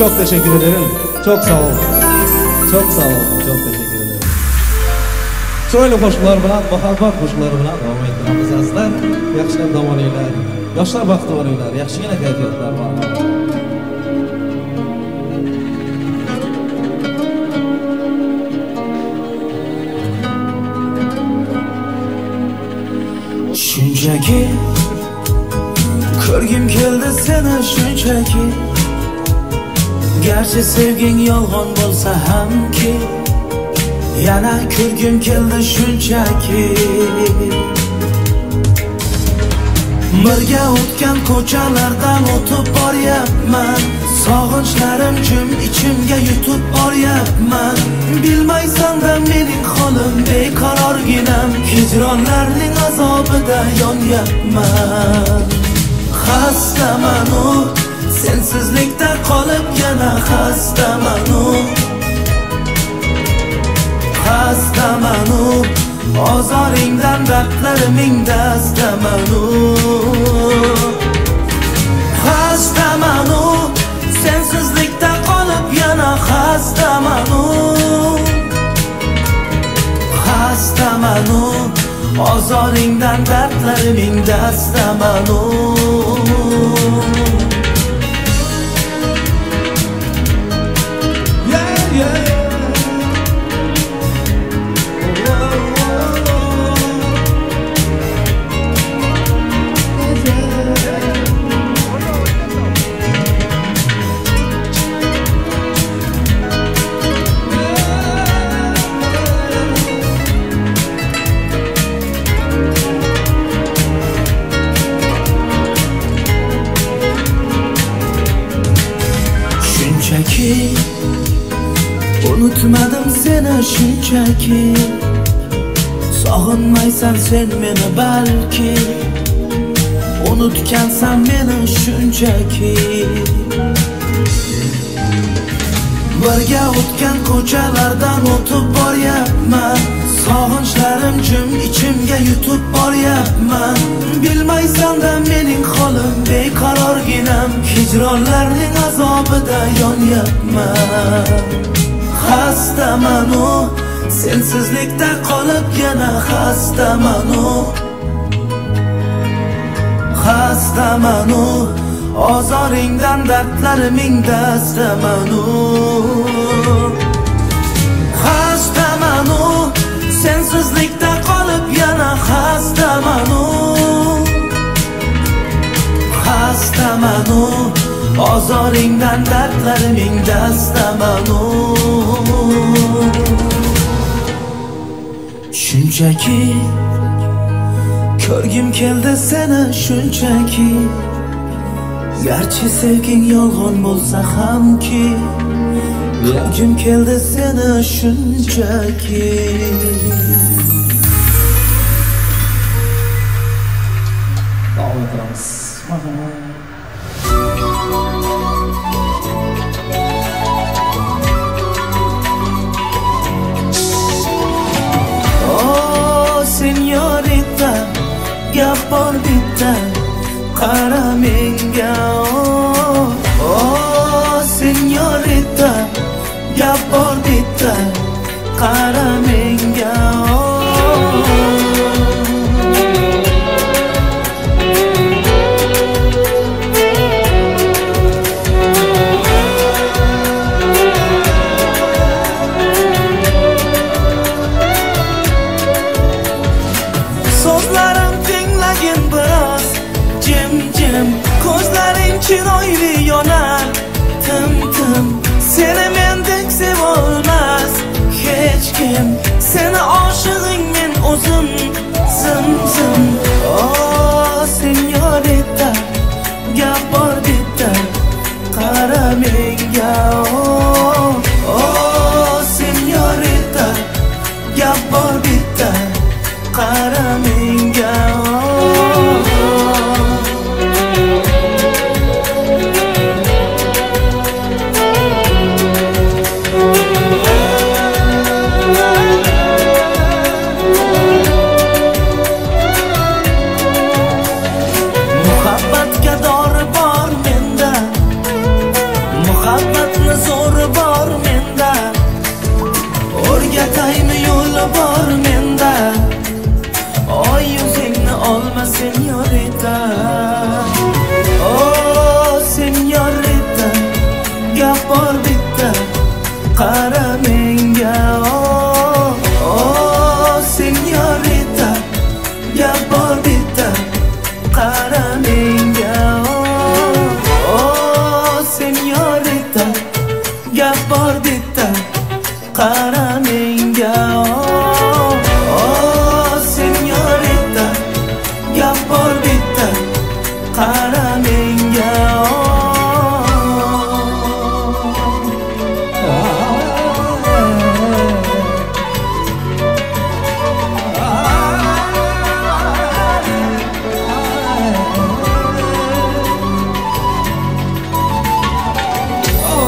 Çok teşekkür ederim. Çok sağ olun. Çok sağ olun. Çok teşekkür ederim. Chiroyli qo'shiqlar bilan, muhabbat qo'shiqlari bilan davom ettiramiz azizlar. Yaxshilab dam olinglar. Yoshlar baxtli bo'linglar. Yaxshigina kayfiyatlar bor. Shunchaki ko'rgim keldi seni shunchaki Garchi sevging yolg'on bo'lsa hamki Yana ko'rgim keldi shunchaki Birga o'tgan ko'chalardan o'tib boryapman Sog'inchlarim jim ichimga yutib boryapman Bilmaysan-da mening holim beqarorginam Hijronlarning azobida yonyapman Xastaman u sensizlikda qolib yana xastaman u Xastaman u ozoringdan dardlariming dastaman u Xastaman u sensizlikda qolib yana xastaman u Xastaman u ozoringdan dardlariming dastaman u Yeah, yeah. Shunchaki unutmadim seni shunchaki Sog'inmaysan sen meni balki Unutgansan meni shunchaki Birga o'tgan ko'chalardan o'tib boryapman Sog'inchlarim jim ichimga yutib boryapman Bilmaysan-da mening holim beqarorginam Hijronlarning azobida yonyapman Xastaman u sensizlikda qolib yana xastaman u Xastaman u ozoringdan dardlariming dastaman u Xastaman u sensizlikda qolib yana xastaman u Xastaman u ozoringdan dardlariming dastaman u Shunchaki ko'rgim keldi seni shunchaki Garchi sevging yolg'on bo'lsa hamki Ko'rgim keldi seni shunchaki Davom ettiramiz. Marhamat. Oh señorita, gap bor bitta qara menga oh, oh señorita, gap bor bitta qara menga oh. So'zlarim tinglagin biroz jim jim Ko'zlaring chiroyli yonar tim tim Seni mendek sevolmas hech kim Seni oshig'ing men o'zim zim zim Oh señorita gap bor bitta qara menga oh, oh señorita gap bor bitta qara menga oh. Muhabbatga dori bor menda Muhabbatni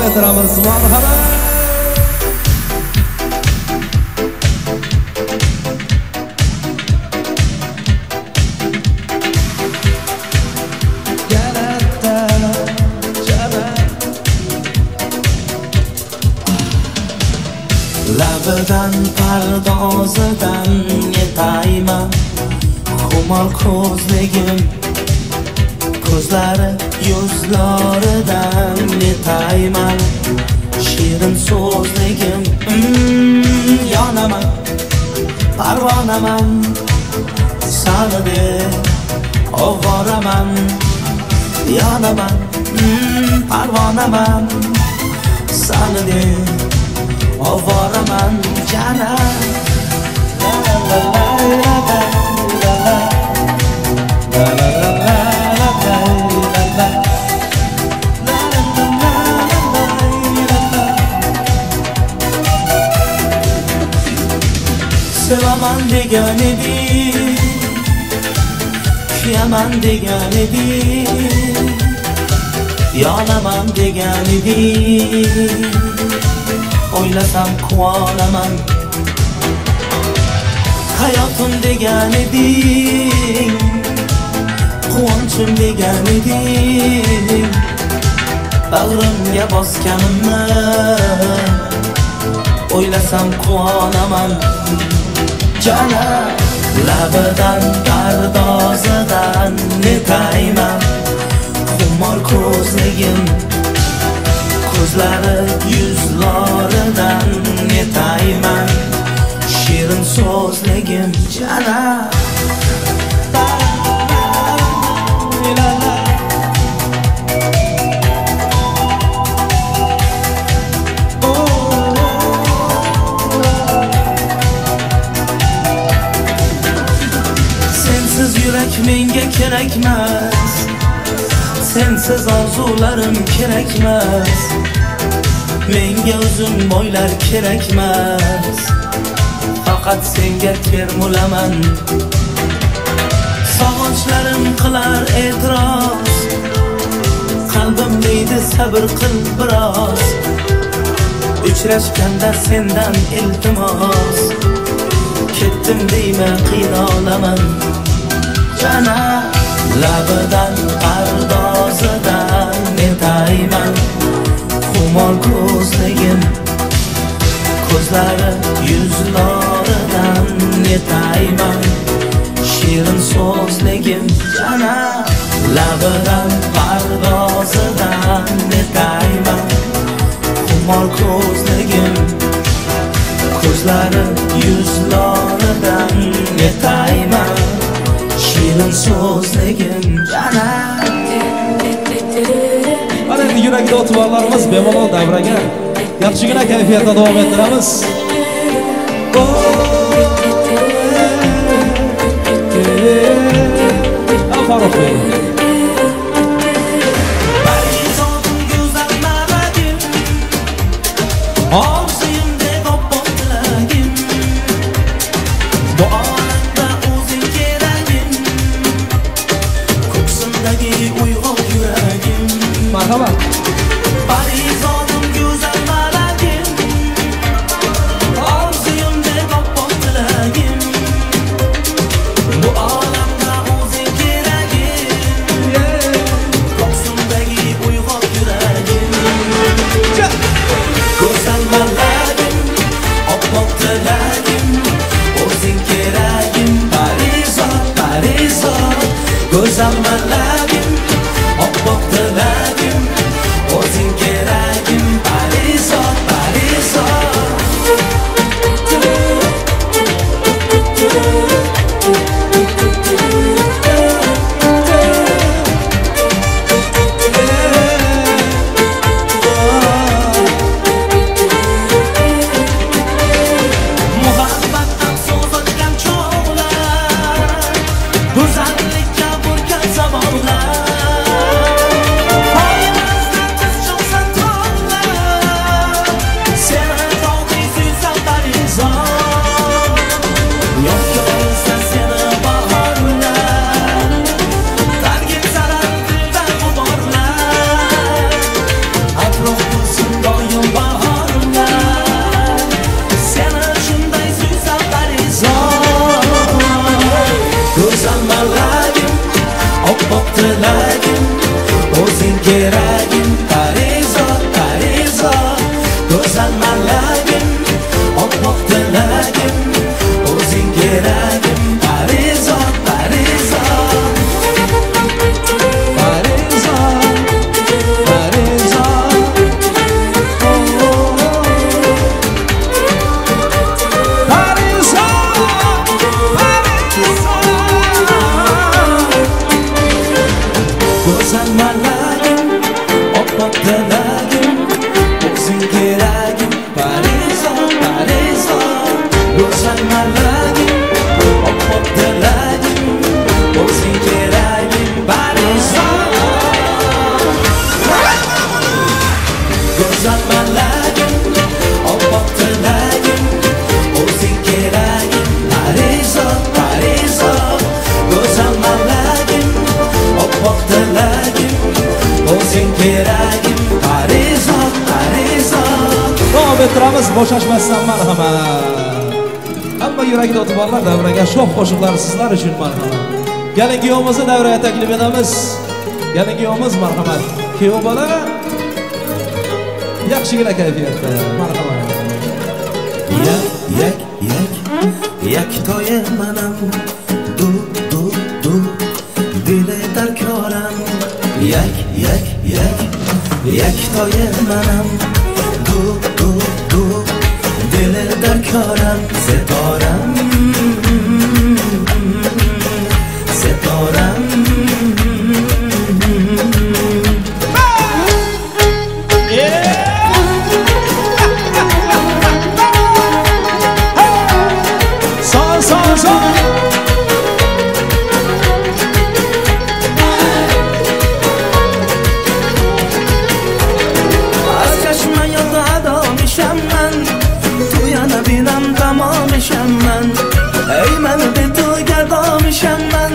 ettiramiz. Marhamat. Labidan pardozidan yetayman, xumor ko'zligim, ko'zlari yuzlaridan yetayman, shirin so'zligim. Yonaman, parvonaman, sani deb ovoraman. Yonaman, parvonaman, sani deb ovoraman jana. La la la la la la la la la la la la. Sevaman degan eding, kuyaman degan eding, yonaman degan eding, o'ylasam quvonaman. Hayotim degan eding, quvonchim degan eding, bag'rimga bosganimni o'ylasam quvonaman. Jana labidan pardozidan netayman, xumor ko'zligim, ko'zlari yuzlaridan netayman, shirin so'zligim jana. Sensiz yurak menga kerakmas, sensiz orzularim kerakmas, menga uzun bo'ylar kerakmas, faqat senga termulaman. Sog'inchlarim qilar e'tiroz, qalbim deydi sabr qil biroz, uchrashganda sendan iltimos, ketdim deyma qiynalaman. Jana labidan pardozidan netayman, xumor ko'zligim, ko'zlari yuzlaridan netayman, shirin so'zligim. Jana labidan pardozidan netayman, xumor ko'zligim, ko'zlari yuzlaridan netayman, shirin so'zligim. Jana. Mana endi yurakda o'tvarlarimiz bemalol davraga yaxshigina kayfiyatda davom ettiramiz. Farruh bey. Parizodim go'zal malagim, orzuyimdek oppoq tilagim, bu olamda o'zing keragim, ko'ksimdagi uyg'oq yuragim. Marhamat. Parizodim go'zal malagim, orzuyimdek oppoq tilagim, bu olamda o'zing keragim, ko'ksimdagi uyg'oq yuragim. Go'zal malagim, oppoq tilagim, o'zing keragim, Parizod, Parizod. Go'zal malagim, oppoq tilagim, o'zing keragim, Parizod, Parizod. Muhabbatdan so'z ochgan cho'g'lar, go'zallikka burkan savollar. ettiramiz, bo'shashmasdan marhamat. Hamma yuragida o'ti borlar davraga sho'x qo'shiqlar sizlar uchun marhamat. Kelin kuyovimizni davraga taklif etamiz. Kelin kuyovimiz marhamat. Kuyov bola yaxshigina kayfiyatda marhamat. Yak yak yak yaktoy manam du du du dili darkorам yak yak yak yaktoy manam du du du dili darkorам sitoram sitoram. Son son son. از چشم یاد ادا میشم من توی نبینم تمامشم من ای من به تو گدا میشم من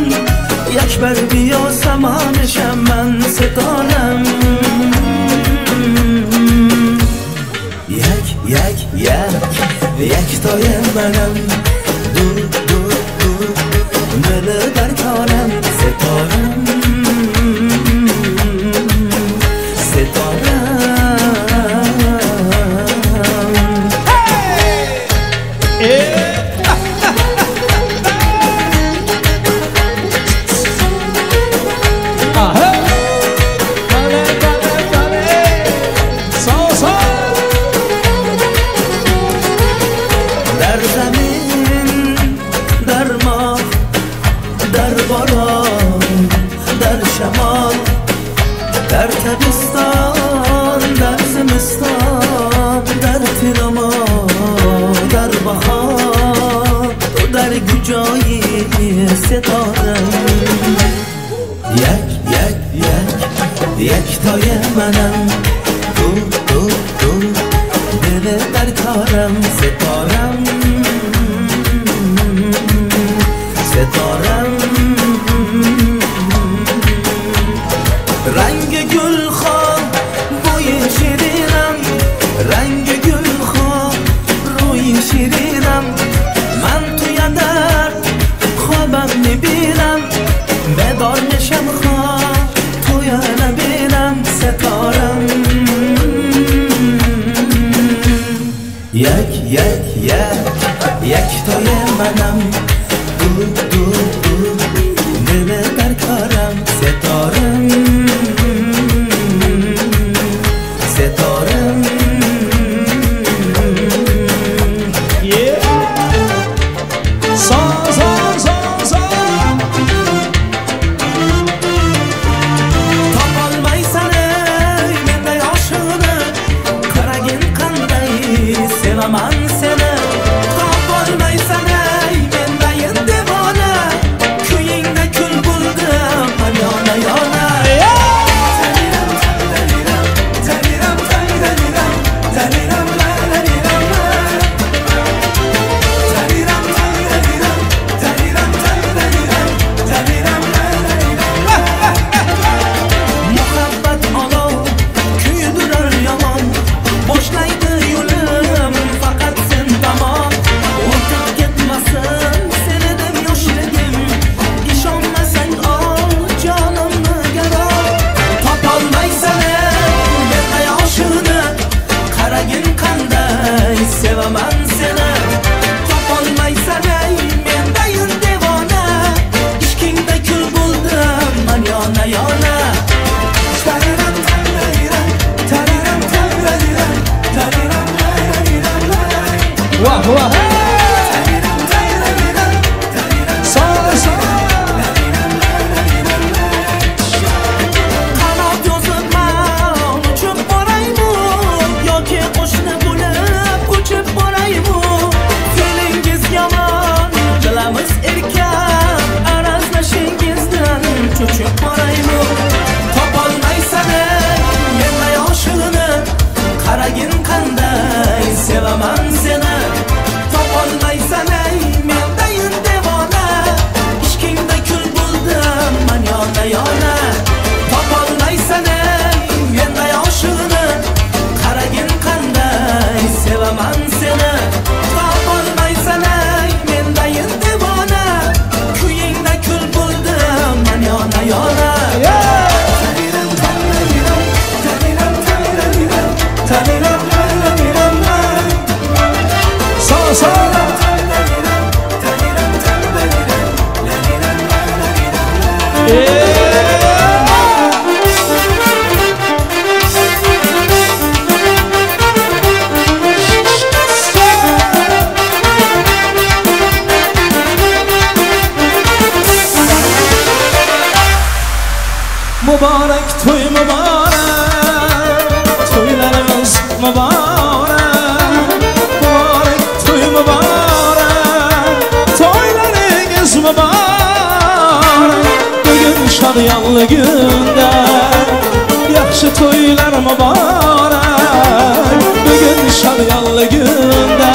یک بر بیا سما میشم من ستارم یک یک یک یکتای منم دو دو دو دل در کارم ستارم ستارم. Aha. Bale bale bale. Son son. در زمین در ماه در باران در شمال در تابستان در زمستان در تیرما در بهار تو در کجایی ستارم یک یک یک یکتای منم دو دو دو دل در کارم ستارم ستارم. رنگ گل خواه بوی شیرینم رنگ گل خواه روی شیرینم من توی در خوابم میبینم بیدار میشم خواه توی نبینم ستارم یک یک یک یکتای منم دو دو دو دل در کارم ستارم ستارم. Son son son son. Topolmaysan ey menday oshiqni qaragin qanday sevaman seni topolmaysan ey Mübarek toy mübarek, toylarımız mübarek. Mübarek toy mübarek, toylarınız mübarek. Bugün şadyanlı günde, yaxşı toylar mübarek. Bugün şadyanlı günde,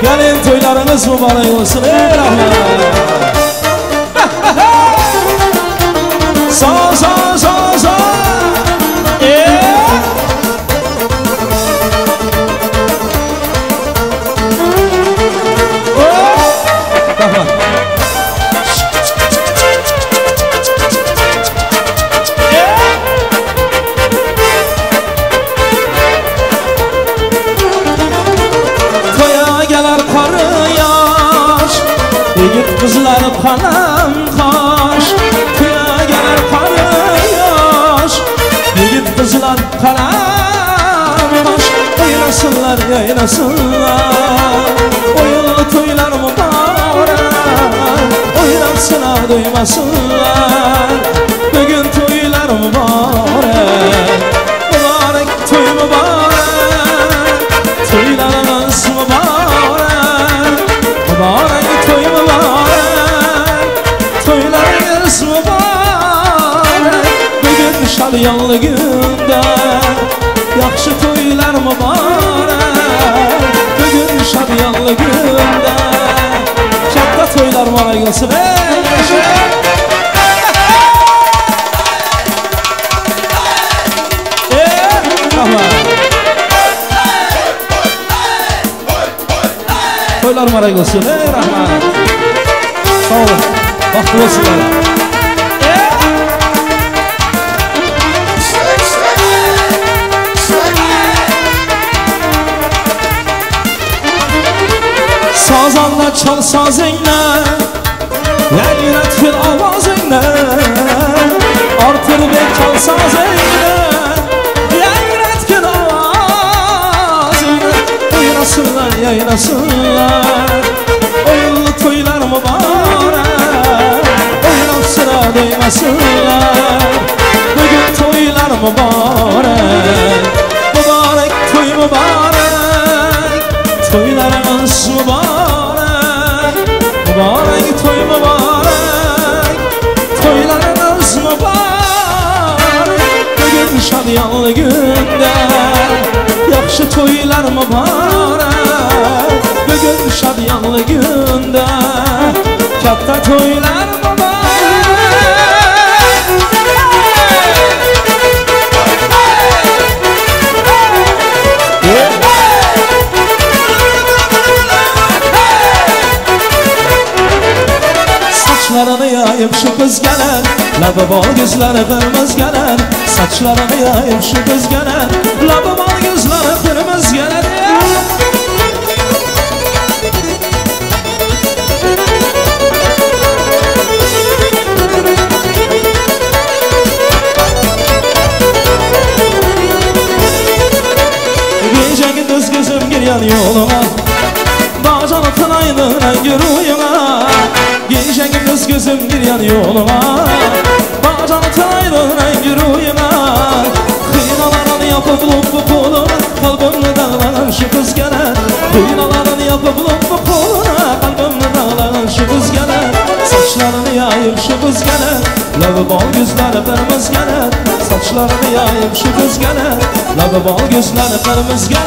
gelin toylarınız mübarek olsun ey rahmet. Sa sa sa sa. Toya gelir qara yosh, yigit qizlar qalam qosh. Toya gelir qara yosh, yigit qizlar qalam qosh. O'ynasinlar, yaynasınlar, o'yinli to'ylar muborak. O'ynabsınlar, do'ymasinlar, bugun to'ylar muborak. Muborak to'y muborak, to'ylarimiz muborak. Muborak to'y muborak, to'ylarimiz muborak. Bugun shadiyonli kunda, yaxshi to'ylar muborak. Bugun shadiyonli kunda, katta to'ylar muborak bo'lsin. Ey yasha! Rahmat. To'ylar muborak bo'lsin. Ey rahmat. Sog' bo'ling. Baxtli bo'lsinlar. Sazanla çal sazingni, yangratgin ovozingni. Ortirbek chal sazingni, yangratgin ovozingni. O'ynasinlar, yaynasinlar, o'yinli to'ylar muborak. O'ynab sira do'ymasinlar, bugun to'ylar muborak. Muborak to'y muborak, to'ylarimiz muborak. Muborak to'y muborak, to'ylarimiz muborak. Bugun shadiyonli kunda, yaxshi to'ylar muborak. Bugun shadiyonli kunda, katta to'ylar muborak. Saçlarını yayıp şu kız gelir, Labı bol gözleri kırmızı gelir. Saçlarını yayıp şu kız gelir, Labı bol gözleri kırmızı gelir. Gece gündüz gözüm giryan yoluna, Bağcanı tınaydı rengi ruyuna. Gece gündüz gözüm giryan yoluna, Bağcanı tınaydı rengi ruyuna. Xıynalarını yapıp lupu koluna, Kalbimni dağlanan şu kız gelir. Xıynalarını yapıp lupu koluna, Kalbimni dağlanan şu kız gelir. Saçlarını yayıp şu kız gelir, Labı bol gözleri kırmızı gelir. Saçlarını yayıp şu kız gelir, Labı bol gözleri kırmızı gelir.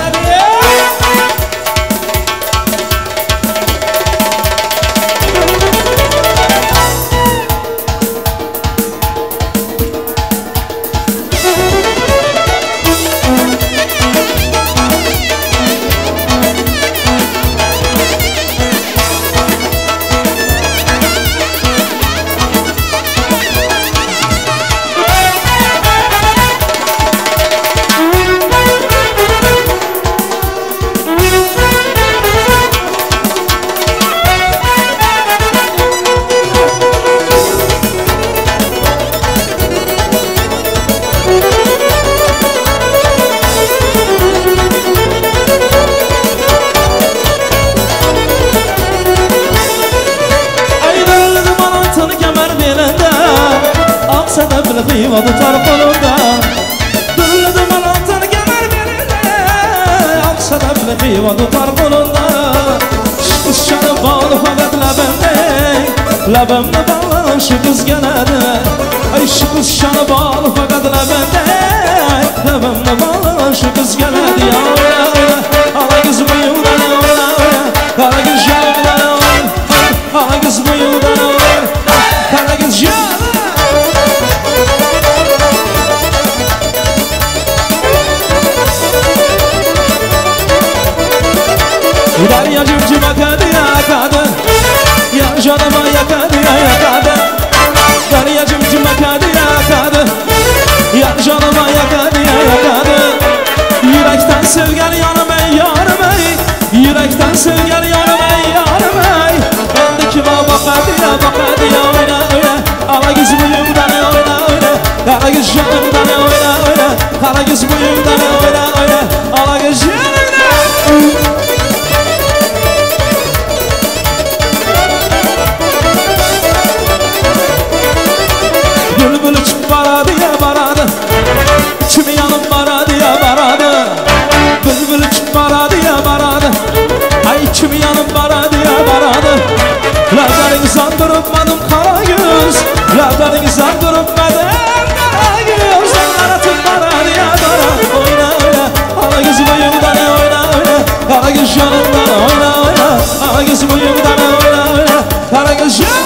hywa tutar golunda. Dürli duman atar kemer belinde, Ak sadefli hywa tutar golunda. Şu kızcanı bağlı fakat labimde, Labimde bağlı şu kız geledi. Ay şu kızcanı bağlı fakat labimde, Labimde bağlı şu kız geledi. Ya ya ya, ala kız boyundan oyna oyna, Kara kız yanımdan oyna, ala kız boyundan oyna, Kara kız yanımdan. Derya cimcime kadı ya kadı, Ya canıma yakadı ya yakadı. Derya cimcime kadı ya kadı, Ya canıma yakadı ya yakadı. Yürekten sevgen yanım ey yarım ey, Yürekten sevgen yarım ey yarım ey. Endi kime bakadı ya bakadı ya oyna oyna, Ala kız boyumdan oyna oyna, Kara kız yanımdan oyna oyna, Kara kız boyumdan oyna oyna, Ala kız yanımdan. Bülbül uçup baradı ya baradı, İçimi yanıp baradı ya baradı. Bülbül uçup baradı ya baradı, Ay içimi yanıp baradı ya baradı. Lablarını sandırıpmadım kara göz, Lablarını sandırıpmadım kara göz. Atıp baradı ya baradı, Oyna oyna, ala göz boyumdan oyna oyna, Kara göz yanımdan oyna oyna, Ala göz boyumdan oyna oyna, Kara göz yanımdan.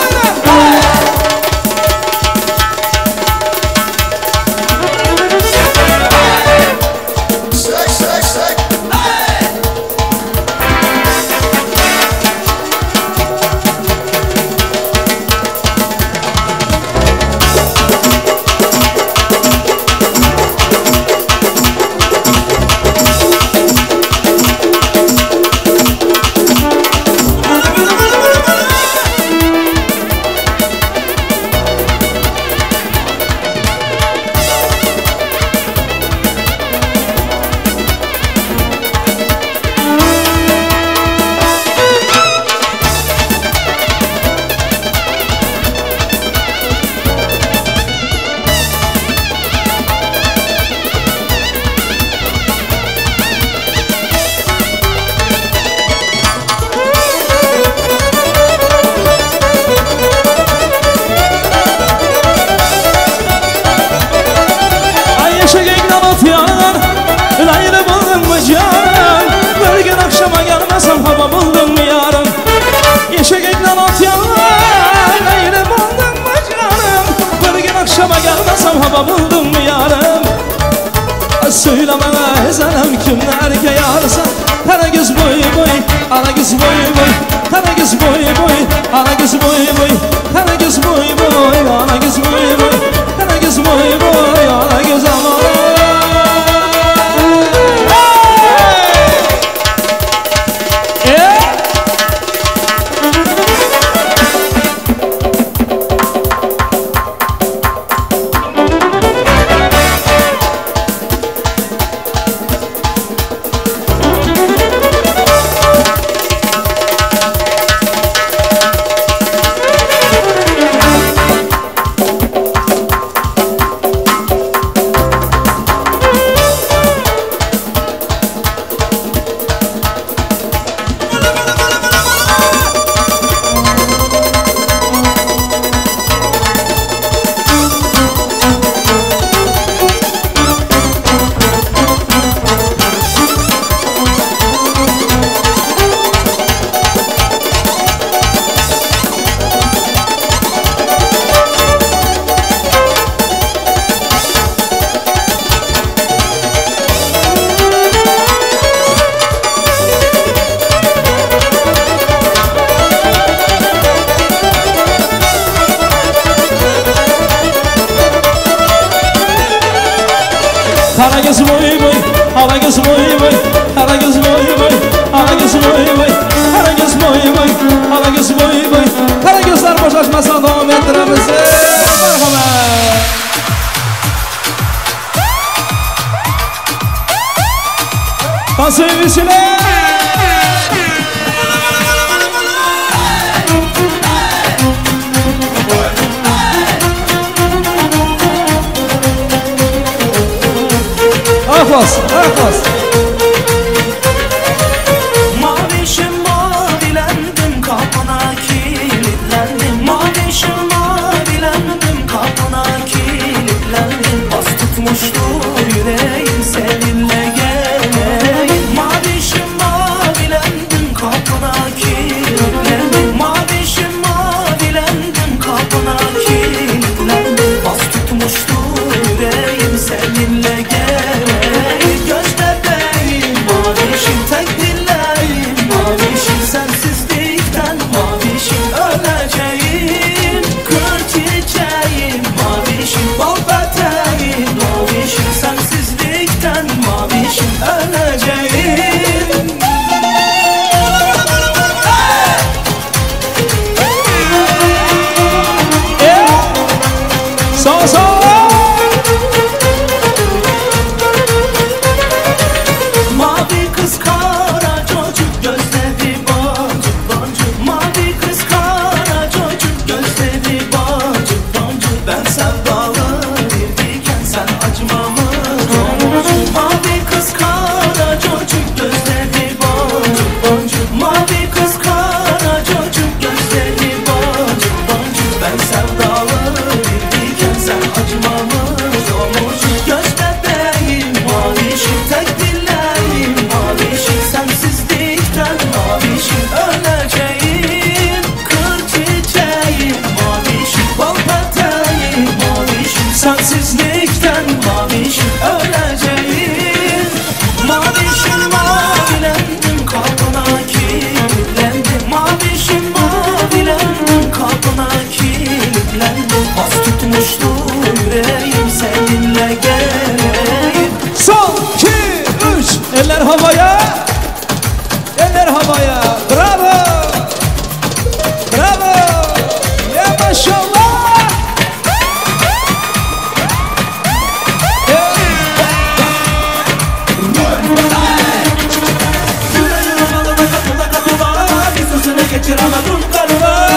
Söyle bana ezelim kimlerge yarsan. Kara göz boy boy, ala göz boy boy, Kara göz boy boy, ala göz boy boy, Kara göz boy boy, ala göz boy boy, Kara göz boy boy, ala göz aman. Kara göz boy boy, ala göz boy boy, Kara göz boy boy, ala göz boy boy, Kara göz boy boy, ala göz boy boy. Kara gözler boşaşmasına devam ettiremiz. Merhamet. Dans Coştu yüreğim seninle geleyim. Son, 2, 3. Eller havaya. Eller havaya. Bravo. Bravo. Ya maşallah. Yüreğim alına katıla katıla, bir sözüne geçiremedim karına.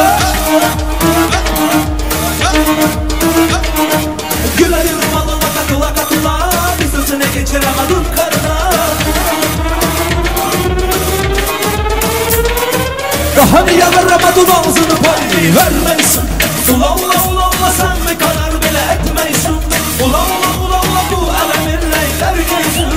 Gülerim alına katıla katıla, bir sözüne geçiremedim karına. Daha niye veremedin ağzını payını vermeysin. Ula ula ula ula sen mi karar bile etmeysin. Ula ula ula ula bu elemin neyler giysin.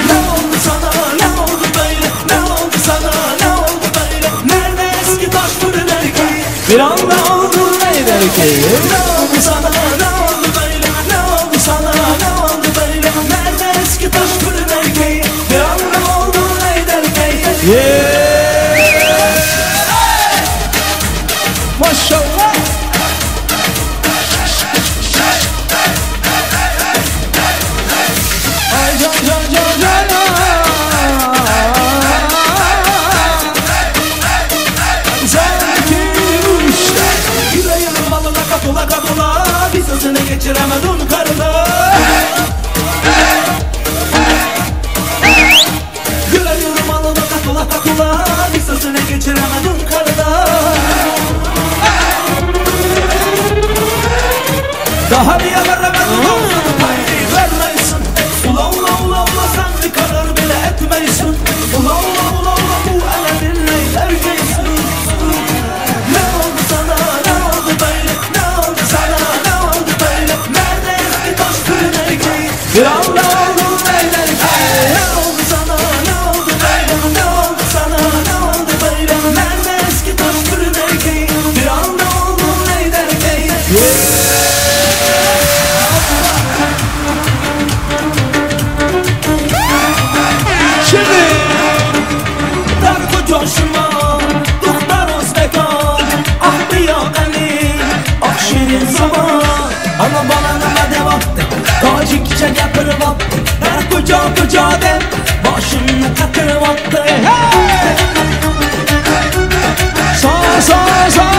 Ne oldu sana, ne oldu böyle, ne oldu sana, ne oldu böyle. Nerede eski taş fırın erkeği, Bir anda oldu neyler ki? Ne oldu sana, ne oldu böyle, ne oldu sana, ne oldu böyle. Nerede eski taş fırın erkeği, bir anda oldu neyler ki? Yeah! Maşallah. Ay can can can can. Sen iki, üç. Yüreğim alına katıla katıla, bir sözüne geçiremedim karına. Yüreğim alına katıla katıla, bir sözüne geçiremedim karına. Daha niye veremedin ağzını payını vermeysin. Ula ula ula ula sen bir karar bile etmeysin. Ula ula ula ula bu elemin neyler giysin. Ne oldu sana, ne oldu böyle, ne oldu sana, ne oldu böyle. Nerede eski taş fırın erkeği, Bir anda oldu neyler ki? Ne oldu sana, ne oldu böyle, ne oldu sana, ne oldu böyle. Nerede eski taş fırın erkeği, bir anda oldu neyler ki? Şimdi Dar koca şuma, doktor Özbekan, ah bir Ali, ah şirin zaman. Ana bana nima deyapti, tojikcha gapiryapti. Dar koca koca deb boshimni qatiryapti. Sağ sağ sağ.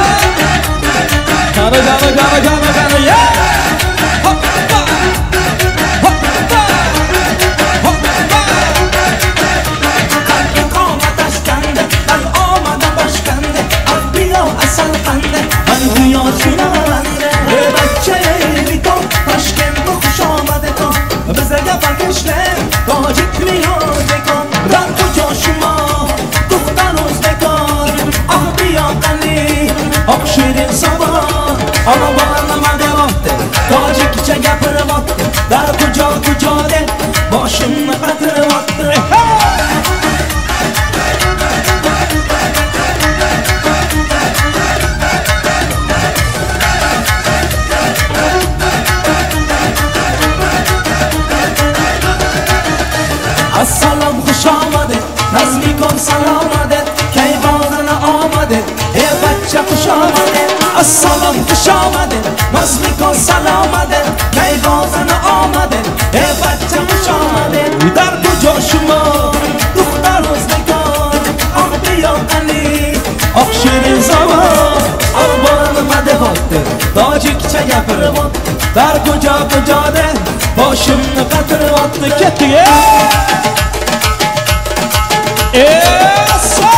Kana kana kana kana kana yeah. Hoppa. Hoppa. Hoppa. Qalbga qomat ashkanda, dal omada boshqanda, ah biyo asal qanda, man go'yo shunavanda. Ey bachcha ey bitob, Toshkentga xush omad kom, bizaga farq ishlar, tojikmi o'zbekon. Dar ko'cha shumo, to'xtar o'zbekon, ah biyo qani, oq shirin sabon. Ana bola nima deyapti, tojikcha gapiryapti. Dar kujo kujo deb boshimni qatiryapti. Assalom xush omadi, nazmikom salomadi, kayvonini omadi, ey bachcha xush omadi. Assalom xush omadi, nazmikom salomadi, kayvonini omadi, ey bachcha xush omadi. Dar kujo shumo, duxtar o'zbekon, oq biyo Ali, oq shirin zamon. Ah bola nima deyapti, tojikcha gapiryapti. Dar kujo kujo deb boshimni qatiryapti. Ketdik. Esa.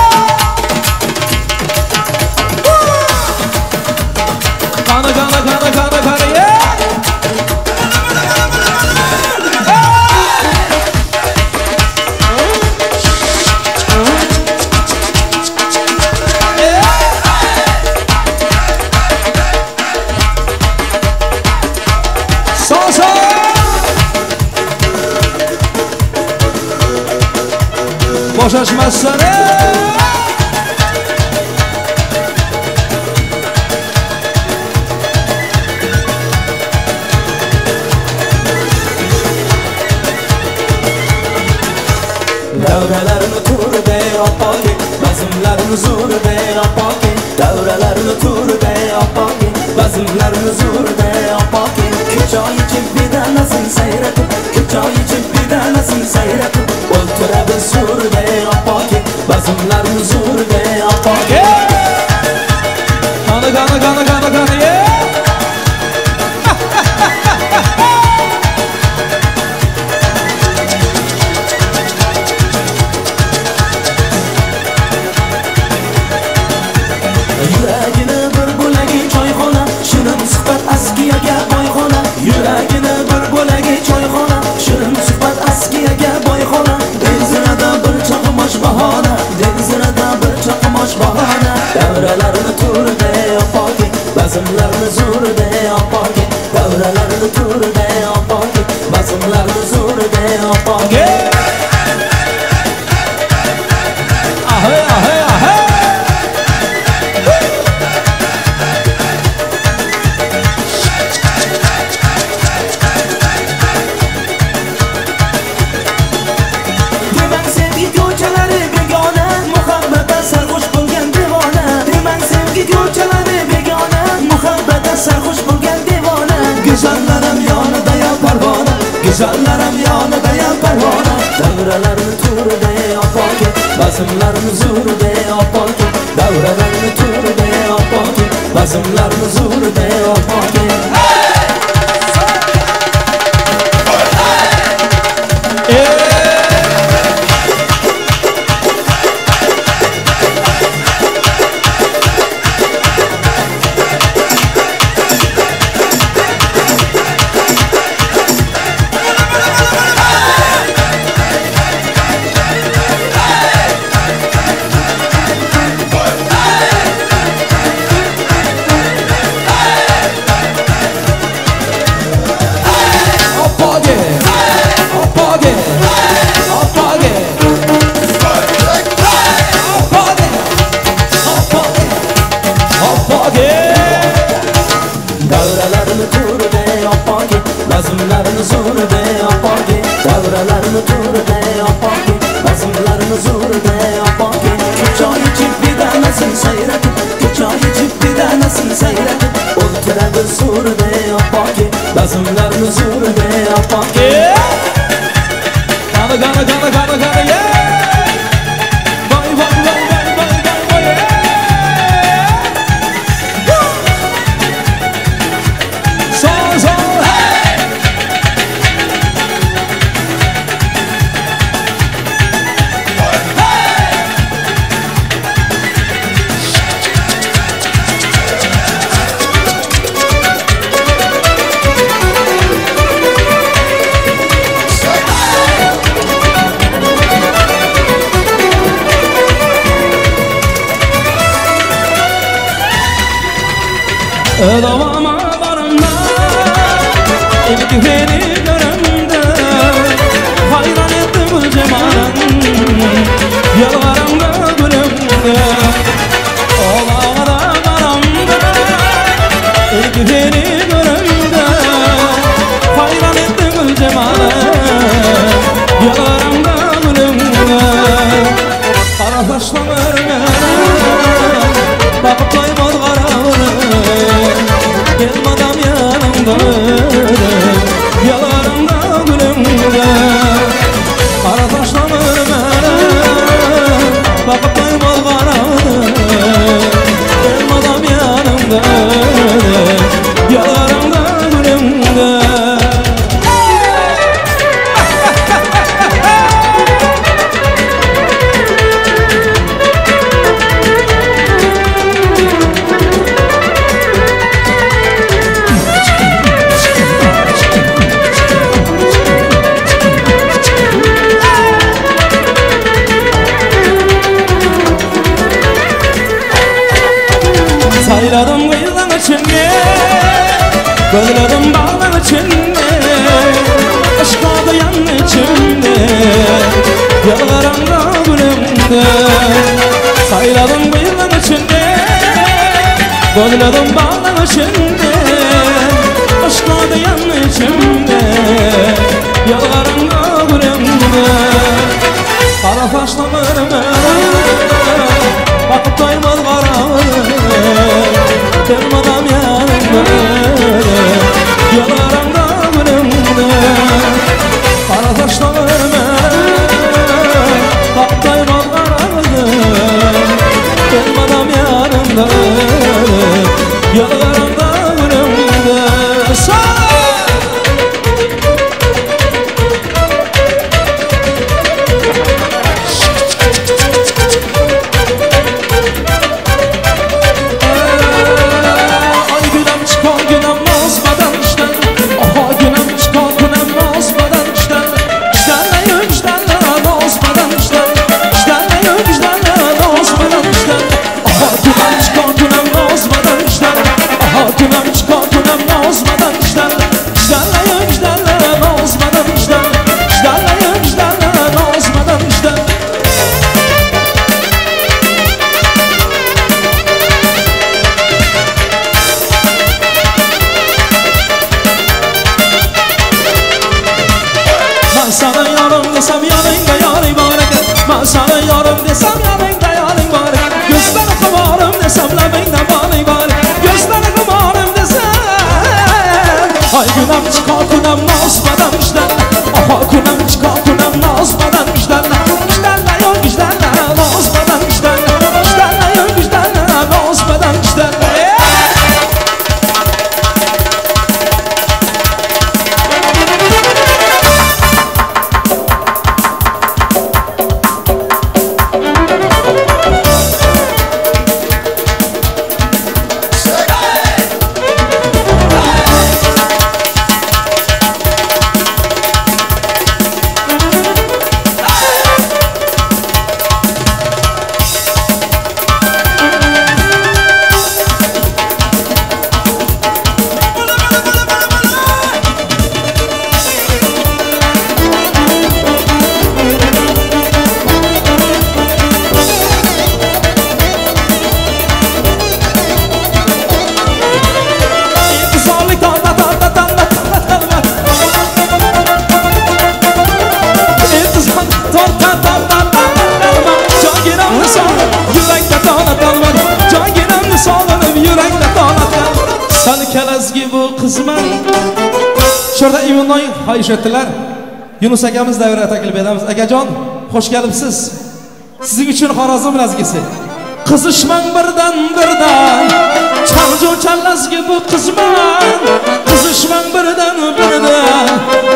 Kana kana kana kana kana yeah. Sağ sağ. Boşaşmazsan Davralarini tur ber oppoki, bazmlarni zo'r ber oppoki. Davralarini tur ber oppoki, Bazmlarni zo'rda opoki Choy ichib bedanasin sayratib Choy ichib bedanasin sayratib O'ltiradi zo'rda opoki Bazmlarni zo'rda opoki Qani qani qani qani qani yeah! Yuragini bir bo'lagi choyxona Shirin suhbat askiyaga boyxona Yuragini bir bo'lagi choyxona Shirin suhbat askiyaga boyxona Dengzirada bir chaqmosh bahona Dengzirada bir chaqmosh bahona Davralarni to'rda opoki Bazmlarni zo'rda opoki Davralarni to'rda opoki Bazmlarni zo'rda opoki Ahey ahey ahey! Demang sevgi ko'chalari begona Muhabbatda sarxush bo'lgan devona Demang sevgi ko'chalari begona Muhabbatda sarxush bo'lgan devona Go'zallarim yonida ya parvona Go'zallarim yonida ya parvona Davralarni to'rida opoki Bazmlarni zo'rida opoki Davralarni to'rida opoki Bazmlarni zo'rida opoki Opogi! Opogi! Opogi! Opogi! Opogi! Opogi! Davralarni to'rida opoki Bazmlarni zo'rida opoki Davralarni to'rida opoki Bazmlarni zo'rida opoki Choy ichib bedanasin sayratib Choy ichib bedanasin sayratib O'ltiradi zo'rida opoki Bazmlarni zo'rida opoki Qani qani qani qani qani yeah! Voy voy voy voy voy voy voy yeah! Sol sol hey! Davama varımda İlk seni göremde Hayran ettim cemalın Yalvaramda gülümde Olağda karamda İlk seni göremde Hayran ettim cemalın Yalvaramda gülümde Kara saçlı mene Bakıp doymaz karanı Gelmedem yanımda Yalanımda gülümde Kara taşlamır beni Bakıp doymaz karanı Gelmedem yanımda Yalanımda gülümde Sayladım kıyılan içinde Gözledim bağlan içinde Aşka dayan içinde Yalvaramda gülümde Sayladım kıyılan içinde Gözledim bağlan içinde Aşka dayan içinde Yalvaramda gülümde Kara saçlı mene Bakıp doymaz karanı Gelmedem yanımda. کنم چیکار کنم ناز بدم گجدن آها کنم چیکار کنم ناز بدم گجدن گجدن یا گجدن ناز بدم گجدن گجدن یا گجدن ناز بدم گجدن. Şurada İvanoy xahish etdilar. Yunus akamiz davra taklif etamiz. Akajon, xush kelibsiz. Sizning uchun Xorazm lazgisi. Qizishmang birdan birdan. Chalju chalazgi bu qizman. Qizishmang birdan birdan.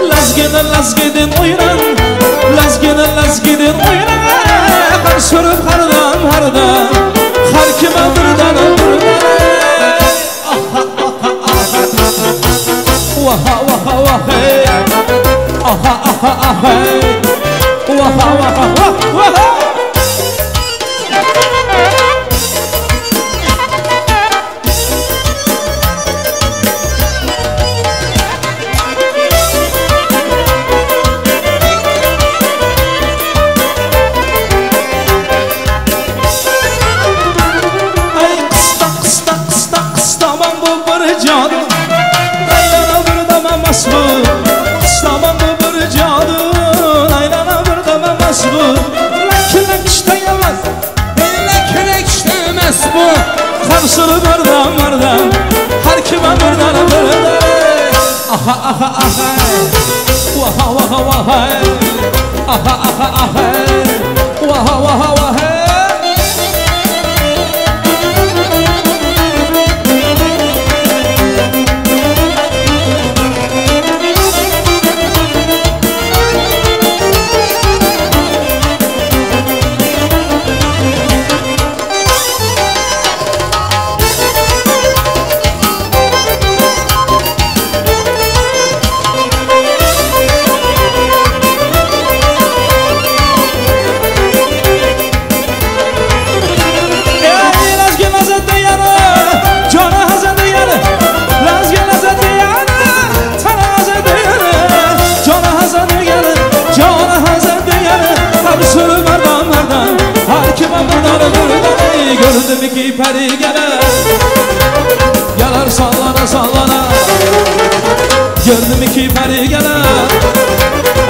Lazgini lazgidin o'yran. Lazgini lazgidin o'yran. Har surib hardam hardam. Har kima birdan birdan. Vaha vaha vaha aha aha aha vaha vaha vaha. Ay qista qista qista qistaman bu bir jonim. Qıstaman bu bir canın, aylana bir dememez bu. Lakin ekşteyemez, lakin ekşteyemez bu. Karşını birden birden, her kime birden birden. Aha aha aha, vaha vaha vaha, aha aha aha, vaha vaha vaha. Gördüm ki peri gelir, gelir sallana sallana. Gördüm ki peri gelir,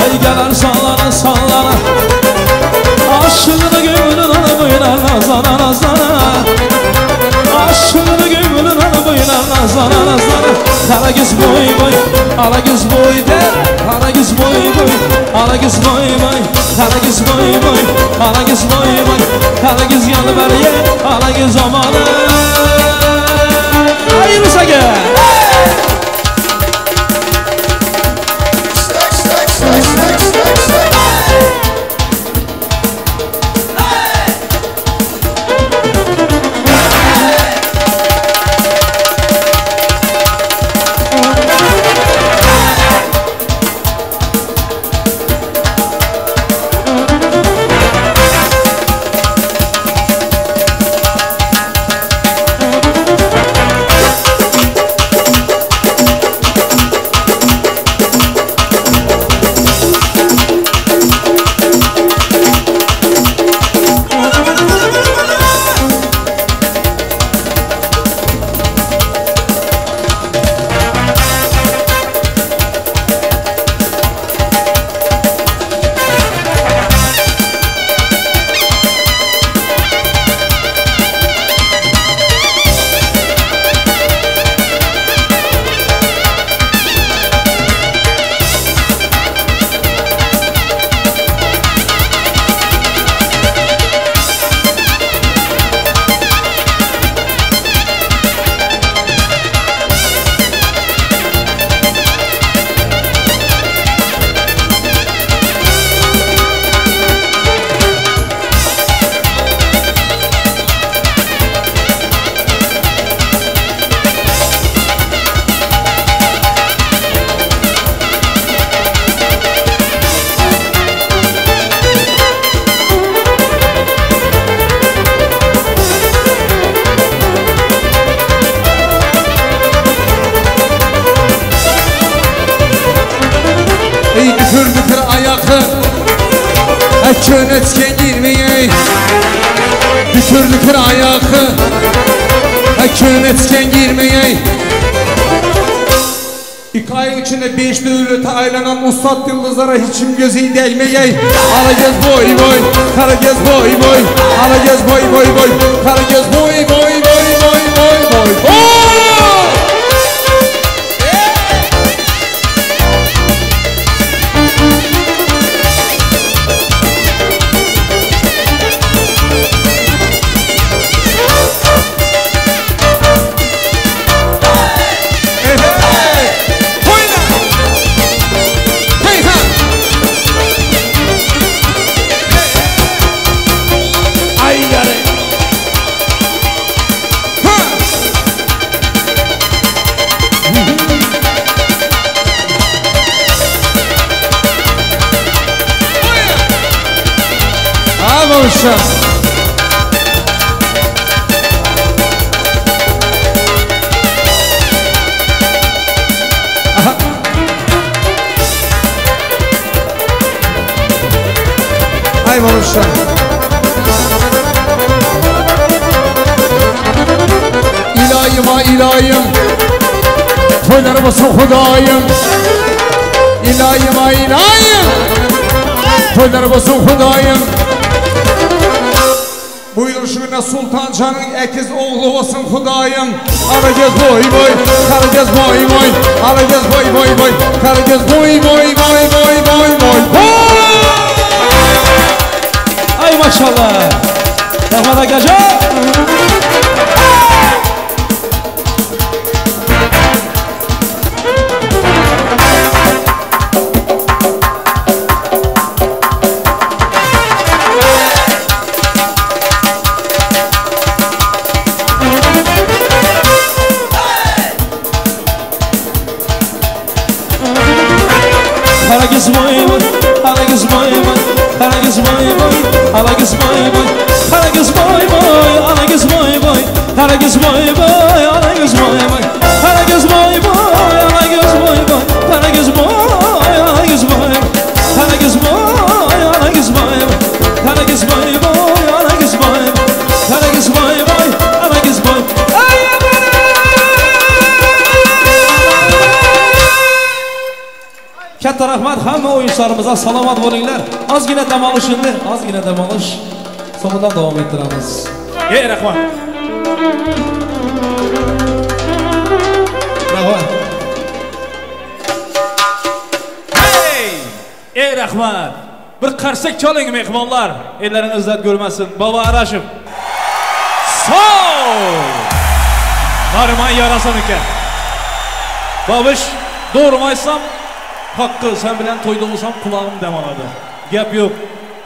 ey gelir sallana sallana. Aşığını gönlün boyuna nazlana nazlana. Aşığını gönlün boyuna nazlana nazlana. Karagöz boy boy, alagöz boy de, karagöz boy boy, alagöz boy boy, karagöz boy boy, alagöz boy boy, karagöz yalvarıya, alagöz amanı. Ay Yunus aka! Bükür bükür ayakı Köne tiken girmeyey Bükür bükür ayakı Köne tiken girmeyey İki ay içinde beş devlete aylanan ustad yıldızlara hiçim gözü değmeyey. Ala göz boy boy, kara göz boy boy, ala göz boy boy boy, kara göz boy boy boy boy boy boy boy. Hey hey! Oyna! Hey ha! Ay yare! Ha! Ha babuşum. Ay babuşum. İlayim ha ilayim Toylar olsun Hudayım İlayim ha ilayim Toylar olsun Hudayım Buyur şuna Sultancan'ın ekiz oğlu olsun Hudayım Karagöz boy boy, Karagöz boy boy, Karagöz boy boy boy, Karagöz boy boy boy boy boy boy boy. Ay maşallah. Rahmat akajon. Karagöz boy boy, Karagöz boy boy, Karagöz boy boy, Alagöz boy boy, Karagöz boy boy, Alagöz boy boy, Karagöz boy boy, Alagöz boy boy, Karagöz boy boy, Alagöz boy boy, Karagöz boy, Alagöz boy, Karagöz boy, Alagöz boy, Karagöz boy boy, Alagöz boy, Karagöz boy boy, Alagöz boy. Ay Katta rahmat hamma o'yinchilarimizga salomat bo'linglar. Ozgina dam olish endi, ozgina dam olish. So'ngidan davom ettiramiz. Ey rahmat. Rahmat. Hey! Ey rahmat. Bir qarsak chaling mehmonlar. Ellaringiz dard ko'rmasin. Baba Arashev. Sog'! Nariman yarasan ekan. Babish, to'g'rimi aytsam, haqqi sen bilan to'yda bo'lsam qulog'im dam oladi. Gap yo'q.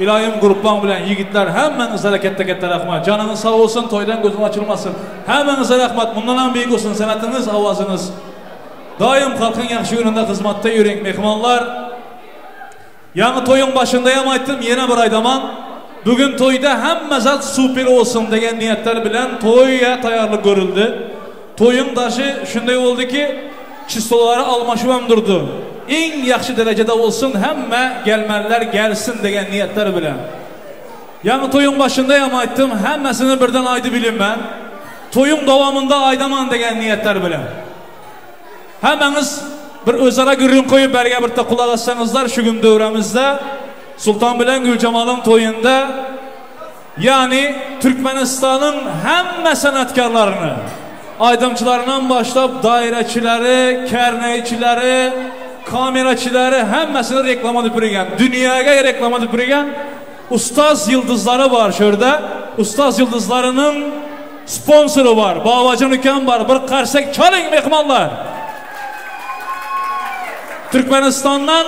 Iloyim guruhbon bilan yigitlar hammangizga katta katta rahmat. Joningiz sog' bo'lsin, to'ydan ko'zing ochilmasin. Hammangizga rahmat. Bundan ham buyuk bo'lsin san'atingiz, ovozingiz. Doim xalqning yaxshi kunida xizmatda yuring mehmonlar. Yangi to'ying boshida ham aytdim, yana bir aytaman. Bugun to'yda hamma zat super bo'lsin degan niyatlar bilan to'yga tayyorlik ko'rildi. To'ying dashi shunday bo'ldiki, chistolari almashib ham turdi. Eng yaxshi darajada bo'lsin, hamma gelmanlar gelsin degan niyatlar bilan. Yangi to'ying boshida ham aytdim, hammasini birdan aytib bilinman. To'ying davomida aydaman degan niyatlar bilan. Hammangiz bir o'zaro gurung qo'yib barga bitta quloq ossangizlar, shu kun davramizda Sultan bilan Guljamalning to'yinda, ya'ni Turkmanistonning hamma san'atkorlarini, aydamchilaridan boshlab doirachilari, karnaychilari, kamerachilari hammasini reklama deb turgan, dunyoga reklama deb turgan ustoz yulduzlari bor shu yerda. Ustoz yulduzlarining sponsori bor, Bobojon ukam bor. Bir qarsak chaling mehmonlar. Turkmanistondan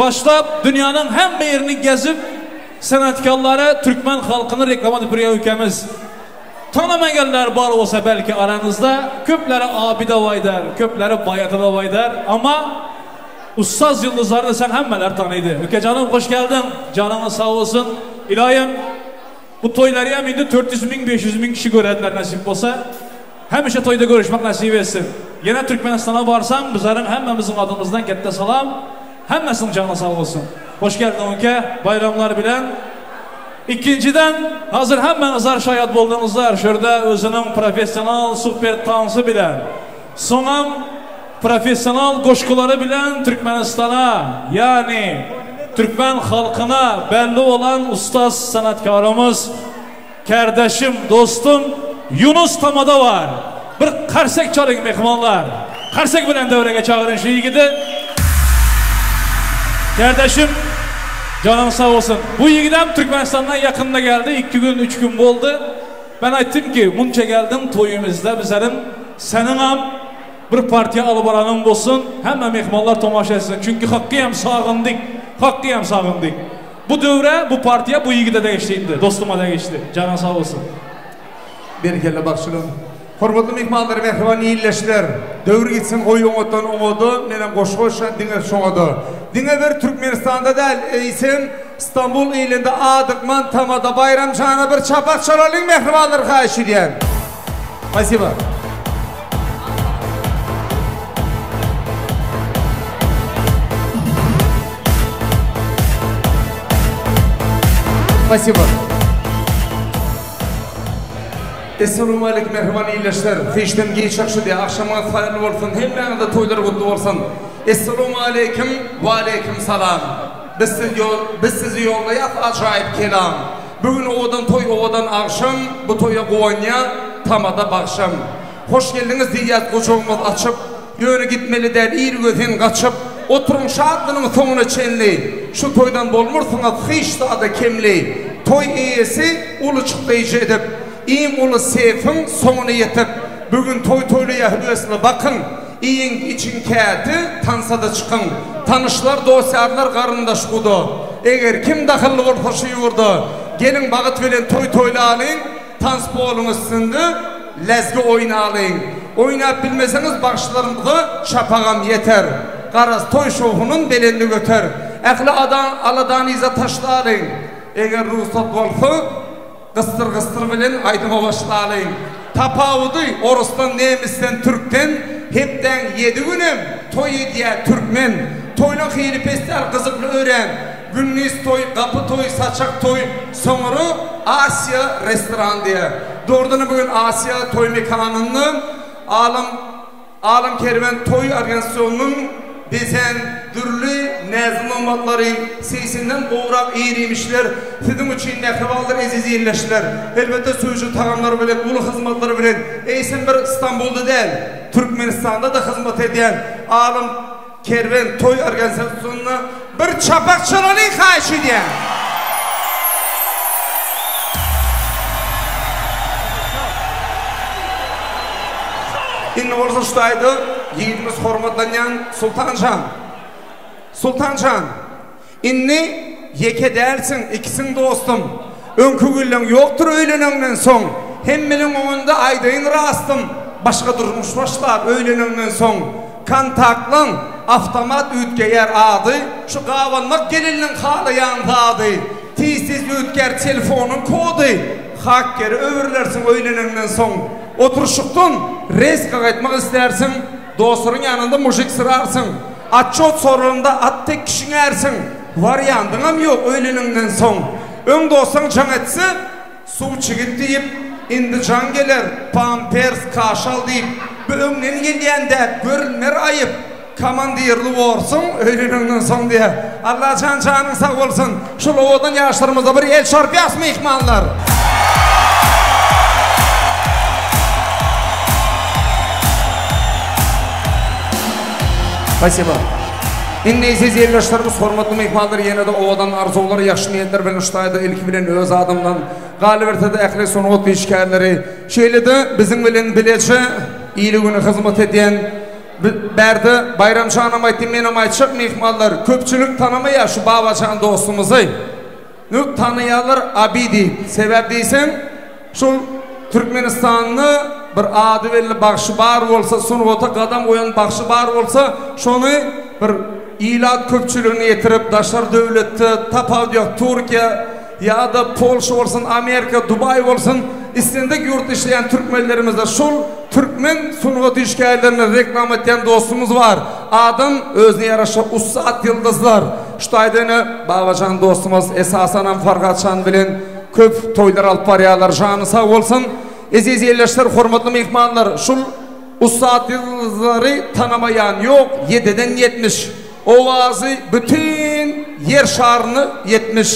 boshlab dunyoning hamma yerini gezib san'atkorlari turkman xalqini reklama deb turgan ukamiz. Tanımaganlar bor bo'lsa balki aranızda, ko'plari Abida Vaydar, ko'plari Bayatida Vaydar, ammo ustoz yulduzlarni sen hammalar taniydi. Ukajonim xush keldin, joningiz sog' bo'lsin. Iloyim bu to'ylarni ham endi 400 ming, 500 ming kishi ko'radilar nasib bo'lsa. Hamisha to'yda ko'rishmak nasib etsin. Yana Turkmanistonga borsam, bizlarning hammamizning adimizdan katta salom. Hemmesiniň jany sag bolsun. Hoş geldiň eke, baýramlar bilen. Ikinjiden, hazir hemmäňizler şaýat bolduňyzlar, şu ýerde özüniň professional super tansy bilen, soňam professional goşgulary bilen Türkmenistana, ýagny türkmen halkyna belli bolan ustaz sanatkarymyz, kärdeşim, dostum Ýunus tamada bar. Bir karsek çalyň myhmanlar. Karsek bilen döwrege çagyryň şu ýigidi. Kärdeşim, janyň sag bolsun. Bu ýigidem Türkmenistandan ýakynda geldi, iki gün, üç gün boldy. Men aýtdym ki, munça geldiň toýumyzda bizleriň seniňem bir partiýa alyp baranyň bolsun, hemme myhmanlar tomaşa etsin. Çünki hakkyýam sagyndyk, hakkyýam sagyndyk. Bu döwre, bu partiýa bu ýigide degişli indi, dostuma degişli. Janyň sag bolsun. Berekella bagşylar. Hormatly myhmanlar, mähriban ildeşler! Döwür gitsin goý oňatdan oňada, menem goşgy goşýan diňe şoňada. Diňe bir Türkmenistanda däl, eýsem Stambul ilinde adykman tamada Baýram jana bir çapak çalalyň mähribanlar haýyş edýän. Spasiba. Spasiba. Essalawmaleýkim mähriban ildeşler. Seçden giç ýagşy diýä. Agşamyňyz haýyrly bolsun. Hemmäňize toýlar gutly bolsun. Essalawmaleýkim, waleýkim salam. Biz siz biz sizi ýollaýas ajaýyp kelam. Bu gün owadan toý owadan agşam, bu toýa guwanýa tamada bagşam. Hoş geldiňiz diýýäs gujagymyz açyp, Ýöne gitmeli däl irgözen gaçyp. Oturyň şatlanyň soňuna çenli, Şu toýdan bolmarsyňyz hiç zada kemli. Toý eýesi uly çykdaýjy edip, Iň uly sefiň soňuna ýetip. Bu gün toý toýlaýa höwesli bakyň, Iýiň içiň käte tansa-da çykyň. Tanyşlar dos-ýarlar garyndaş guda, Eger kim dahylly bolsa şu ýurda, Geliň bagyt bilen toý toýlalyň, Tanspoluň üstünde lezgi oýnalyň. Oýnap bilmeseňiz bagşylarymyza çapagam ýeter. Garaz toý şowhunyn belendi göter. Ähli aladanyza taşlalyň. Eger rugsat bolsa gysdyr-gysdyr bilen aýdyma başlalyň. Tapawudy orusdan, nemisden, türkden hepdäň ýedi günem toý edýä türkmen. Toýlaň hili pes däl gyzykly örän. Gündiz toý, gapy toý, saçak toý, soňra Asiýa restoran diýýär. Dogrudanam bu gün Asiýa toý mekanynda Alym Alym Kerwen toý organizasyonynyň bezän dürli näz-nygmatlary, segsenden gowrak ir-iýmişler siziň üçin mähribandyr eziz ildeşler. Elbetde süýji tagamlary bilen, uly hyzmatlary bilen eýsem bir Stambulda däl, Türkmenistanda-da hyzmat edýän Alym Kerwen toý organizasiýasynda bir çapak çalalyň haýyş edýän. Indi bolsa şu taýda ýigidimiz hormatlanýan Sultanjan. Sultanjan. Indi ýeke dälsiň, ikisiň dostum. Öňki günleň ýokdur öýleneňden soň. Hemmeleň öňünde aýdaýyn rastym. Başga durmuş başlar öýleneňden soň. Kontaktlaň awtomat üýtgeýär ady. Şu gabanmak gelinliň halaýan zady. Tez-tez üýtgär telefonyň kody. Hakkere öwrülersiň öýleneňden soň. Oturyşykdan rezka gaýtmak islärsiň. Dostlaryň ýanynda mujik syrarsyň. Atçot soralanda at tek kişiňärsiň. Wariandyňam ýok öýleniňden soň. Öň dostuň jaň etse, suw çigit diýip, indi jaň geler, pampers, kaşal diýip. Bu öňden gelýän däp, görülmer aýyp. Komandirli borsuň öýleniňden soň diýä. Allajan janyň sag bolsun. Şul owadan ýaşlarymyza bir el çarpýas myhmanlar. Spasiba. Indi eziz ildeşlerimiz, hormatly myhmanlar ýene-de owadan arzuwlar, ýagşy niýetler bilen şu taýda ilki bilen öz adymdan, galyberse-de ähli sungat işgärleri, şeýle-de biziň bilen bileje ili-güne hyzmat edýän Bärde Baýram janam aýtdy, menem aýtjak myhmanlar, köpçülik tanamaýar şu Babajan dostumyzy. Nu tanaýarlar abi diýip. Sebäp diýseň, şul Türkmenistanda bir ady belli bagşy bar bolsa, sungata gadam goýan bagşy bar bolsa, şony bir ilat köpçüligine ýetirip, daşary döwletde, tapawut ýok, Türkiýe ýa-da Polşa bolsun, Amerika, Dubaý bolsun, islendik ýurtda işleýän türkmenlerimize şul. Türkmen sungat işgärlerini reklama etýän dostumyz bar. Adam özüne ýaraşa ussat ýyldyzlar. Şu taýda ine Babajan dostumyz esasanam Farhatjan bilen köp toýlar alyp barýarlar. Jany sag bolsun. Eziz ildeşler, hormatly myhmanlar, şul ussat ýyldyzlary tanamaýan ýok, ýediden 70. Owazy bütin ýer şaryny ýetmiş.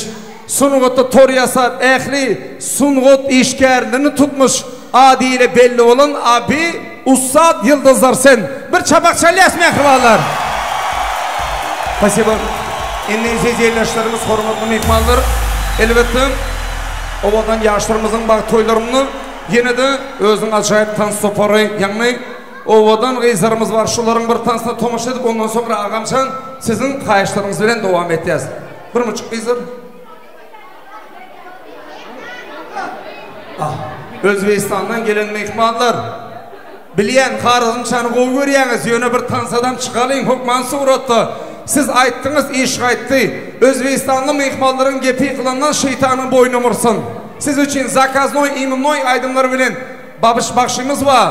Sungatda tor ýasap ähli sungat işgärlerini tutmuş ady ile belli bolan abi ussat ýyldyzlar sen bir çapak çalýas mähribanlar. Spasibo. Indi eziz ildeşlerimiz hormatly myhmanlar elbetde owadan ýaşlarymyzyň bagt toýlarynda ýene-de özüniň ajaýyp tans topary ýagny owadan gyzlarymyz bar şolaryň bir tansyna tomaşa edip ondan soňra agamjan siziň haýyşlaryňyz bilen dowam etýäs. Bir muçuk gyzlar. Ah, Özbegistandan gelen myhmanlar. Bilýän, Harazmşany gowy görýäňiz, ýöne bir tansadam çykalyň hökman suratda. Siz aýtdyňyz, iş gaýtdy. Özbegistanly myhmanlaryň gepi ýykylandan şeýtanyň boýny mursun. Siz üçin zakaznoý, imennoý aýdymlar bilen Babyş bagşymyz bar.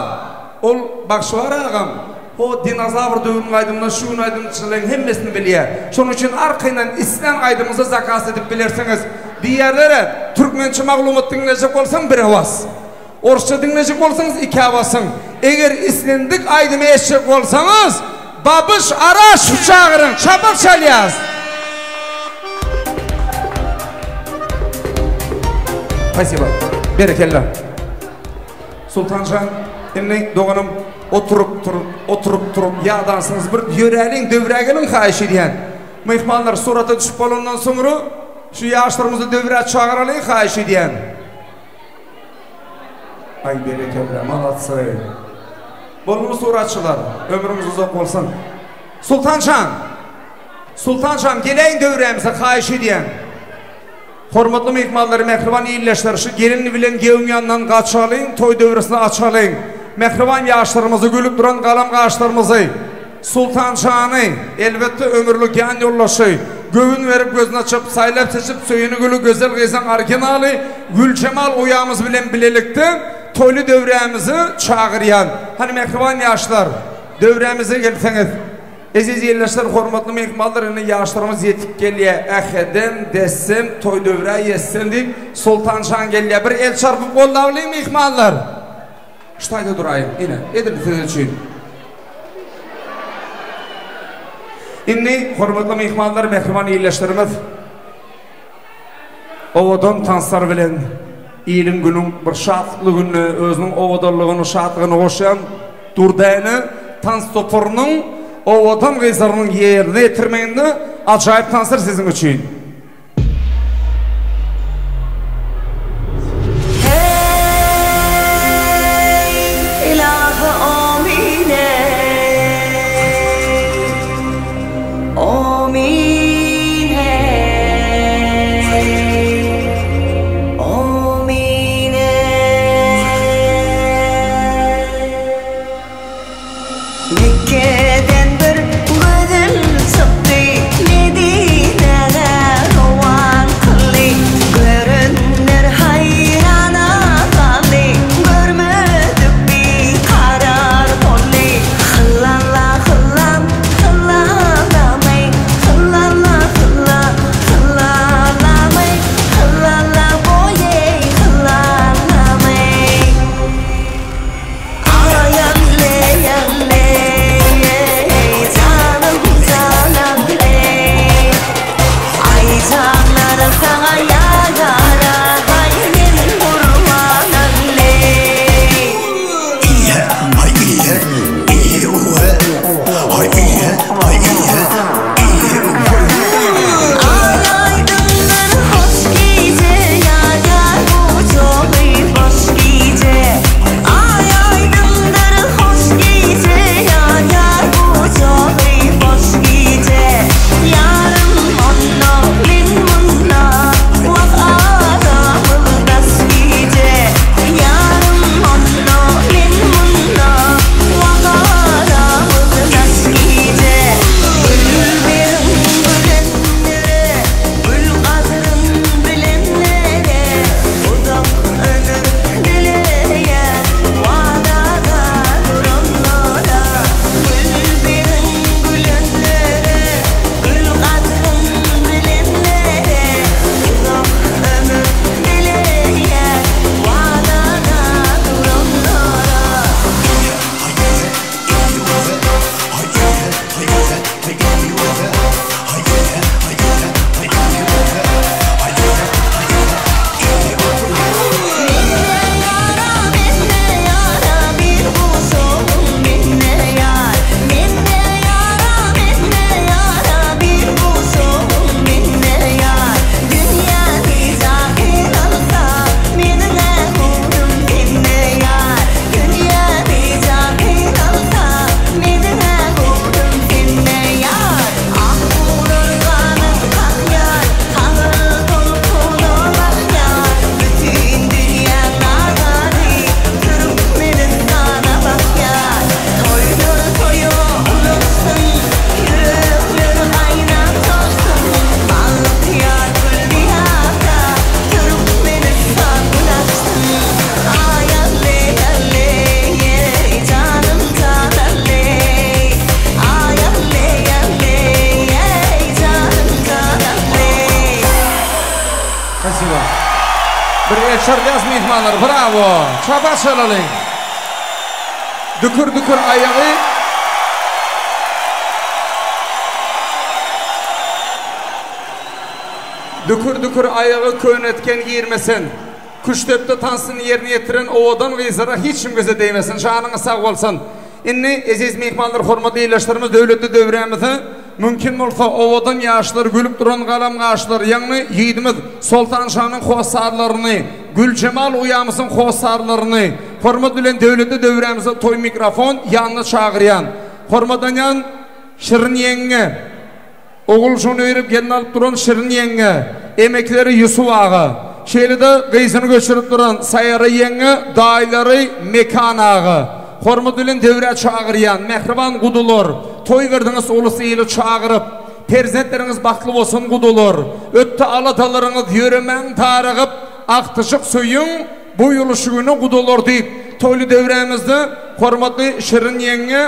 Ol bagşy bar agam. O dinozawr döwrüniň aýdymyna şu gün aýdymçylaryň hemmesini bilýär. Şonuň üçin arkaýyndan islän aýdymyňyzy zakaz edip bilersiňiz. Diýýärler-ä, türkmençe maglumat diňlejek bolsaň bire bas. Orsça diňlejek bolsaňyz ikä basyň. Eger islendik aýdymy eşitjek bolsaňyz, Babyş Araşowy çagyryň, çapak çalýas! Spasibo. Berekella. Sultanjan, indi doganym oturyp turup, oturyp turup ýadansyňyz bir ýöräliň, döwrä geliň haýyş edýän. Myhmanlar surata düşüp bolandan soňra şu ýaşlarymyzy döwrä çagyralyň haýyş edýän. Aý berekella, malatsy. Boldumy suratçylar? Ömrüňiz uzak bolsun. Sultanjan! Sultanjan geläýiň döwrämize haýyş edýän. Hormatly myhmanlar, mähriban ildeşler, şu gelin bilen gewin ýanyndan gaçalyň, toý döwresini açalyň. Mähriban ýaşlarymyzy, gülüp duran galam gaşlarymyzy, Sultan jany, elbetde ömürlik ýan ýoldaşy, göwün berip gözüni açyp, saýlap-seçip söýeni güli gözel gyzyň originaly Güljemal uýamyz bilen bilelikde toýly döwrämizi çagyrýan. Hany mähriban ýaşlar, döwrämize gelseňiz. Eziz ildeşler, hormatly myhmanlar, indi ýaşlarymyz ýetip gelýär. Ähedem, dessem, toý döwrä ýetsem diýip, Soltanjan gelýär. Bir el çarpyp goldawlyň myhmanlar. Şu taýda duraýyň, ine, edil siz üçin. Indi, hormatly myhmanlar, mähriban ildeşlerimiz, owadan tanslar bilen iliň-günüň bir şatlykly gününe özüniň owadanlygyny, şatlygyny goşýan Durdäne tans toparynyň owadan gyzlarynyň ýerine ýetirmeginde ajaýyp tanslar siziň üçin. Hey ilahy omyn ey Omyn ey Omyn ey Mekgeden bir gözel çykdy, Medinäge rowan kyldy. Görenler haýrana galdy, Görmedik bikarar boldy. Hyllalla hyllam, hyllalamy, Hyllalla hylla, hyllalamy, Hyllalla boý-eý, hyllalamy. Çarpýas myhmanlar, bravo! Çapa çalalyň. Dükür-dükür aýagy. Dükür-dükür aýagy könetgen girmesin. Küştdepdi tansyny ýerine ýetiren owadan gyzlara hiç kim göze degmesin. Janyňyz sag bolsun. Indi eziz myhmanlar, hormatly ildeşlerimiz döwletli döwrämize mümkin bolsa owadan ýaşlar, gülüp duran galam gaşlar, ýagny ýigidimiz Soltan şanyň hossarlaryny, Güljemal uýamyzyň hossarlaryny hormat bilen döwletli döwrämize toý mikrofon ýanyna çagyrýan. Hormatlanýan Şirin ýeňňe. Ogul şony berip gelin alyp duran Şirin ýeňňe, emekleri Ýusup aga, şeýle-de gyzyny göçürip duran Saýara ýeňňe, daýylary Mekan aga. Hormat bilen döwrä çagyrýan, mähriban gudular, toý berdiňiz ulus-ili çagyryp, perzentleriňiz bagtly bolsun gudular. Ötdi aladalaryňyz ýöremäň darygyp, agtyjyk söýüň, bu ýyl şu güni gudular diýip, toýly döwrämizde hormatly Şirin ýeňňe,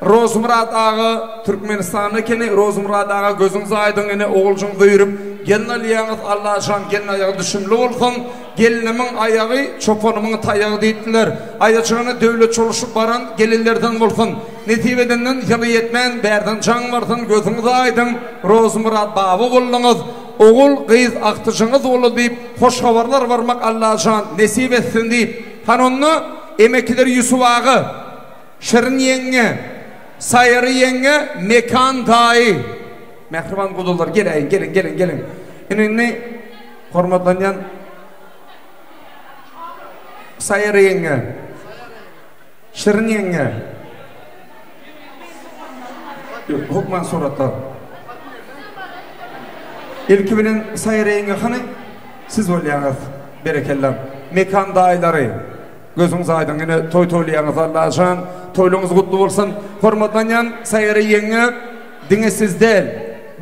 Rozmyrat aga Türkmenistanda ekeni Rozmyrat aga gözüňiz aýdyň ene oguljyňyzy öýerip gelin alýaňyz Allajan gelin aýagy düşümli bolsun gelnimiň aýagy çopanymyň taýagy diýipdiler aýajygyna döwlet çolaşyp baran gelinlerden bolsun nesip edenden ýyly ýetmän bärden jaň barsyn gözüňiz aýdyň Rozmyrat baba bolduňyz ogul gyz agtyjyňyz boldy diýip hoş habarlar barmak Allajan nesip etsin diýip hany onda emekiler Ýusup aga Şirin ýeňňe, Saýary ýeňňe, Mekan daýy. Mähriban guzular, geläýiň, geliň, geliň, geliň. Ine indi hormatlanýan Saýary ýeňňe, Şirin ýeňňe. Ýok, hökman suratda. Ilki bilen Saýary ýeňňe hany siz bolýaňyz. Berekella. Mekan daýylary. Gözüňiz aýdyň ine toý toýlaýaňyz Allajan toýlaryňyz gutly bolsun hormatlanýan Saýara ýeňňe diňe siz däl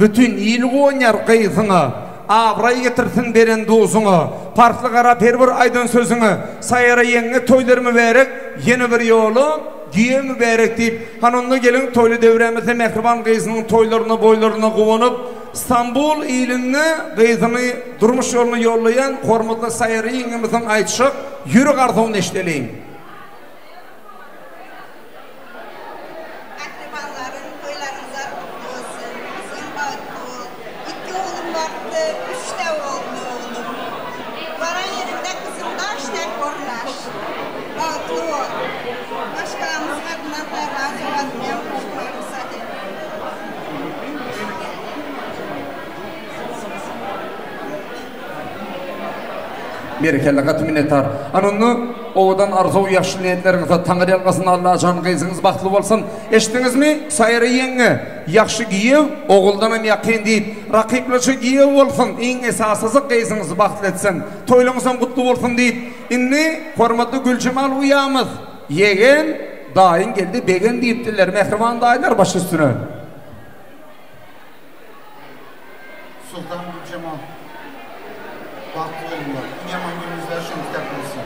bütin il guwanýar gyzyňa abraý getirsin beren duzuňa parhly garap her bir aýdan sözüňe Saýara ýeňňe toýlar mübärek ýene bir ýola düýe mübärek diýip hany onda geliň toýly döwrämizde mähriban gyzynyň toýlaryna boýlaryna guwanyp Stambul ilinde gyzyny durmuş ýoluna ýollaýan hormatly Saýara ýeňňemiziň aýtjak Ýürek arzuwyny eşideliň. Mähribanlarym toýlaryňyzar gutly bolsun. Sen bagtly bol. Ikki oglum bardy, üçde boldy oglum. Baran ýeriňde gyzym daş dek ornaş. Bagtly bol. Maşgalamyzyň adyndan saňa sowgat bilen goşmaga rugsat et. Berekella gaty minnetdar. Ana onda owadan arzuw ýagşy niýetleriňize Taňry ýalkasyn Allajan gyzyňyz bagtly bolsun. Eşitdiňizmi Saýra ýeňňe ýagşy giýew oguldanam ýakyn diýip rakyplaça giýew bolsun iň esasysy gyzyňyzy bagtly etsin. Toýlaňyzam gutly bolsun diýip indi hormatly Güljemal uýamyz ýegen daýyň geldi begen diýipdiler mähriban daýylar baş üstüne. Sultan Güljemal Bagtly bolunlar. Iň ýaman günüňizler şoňky dek bolsun.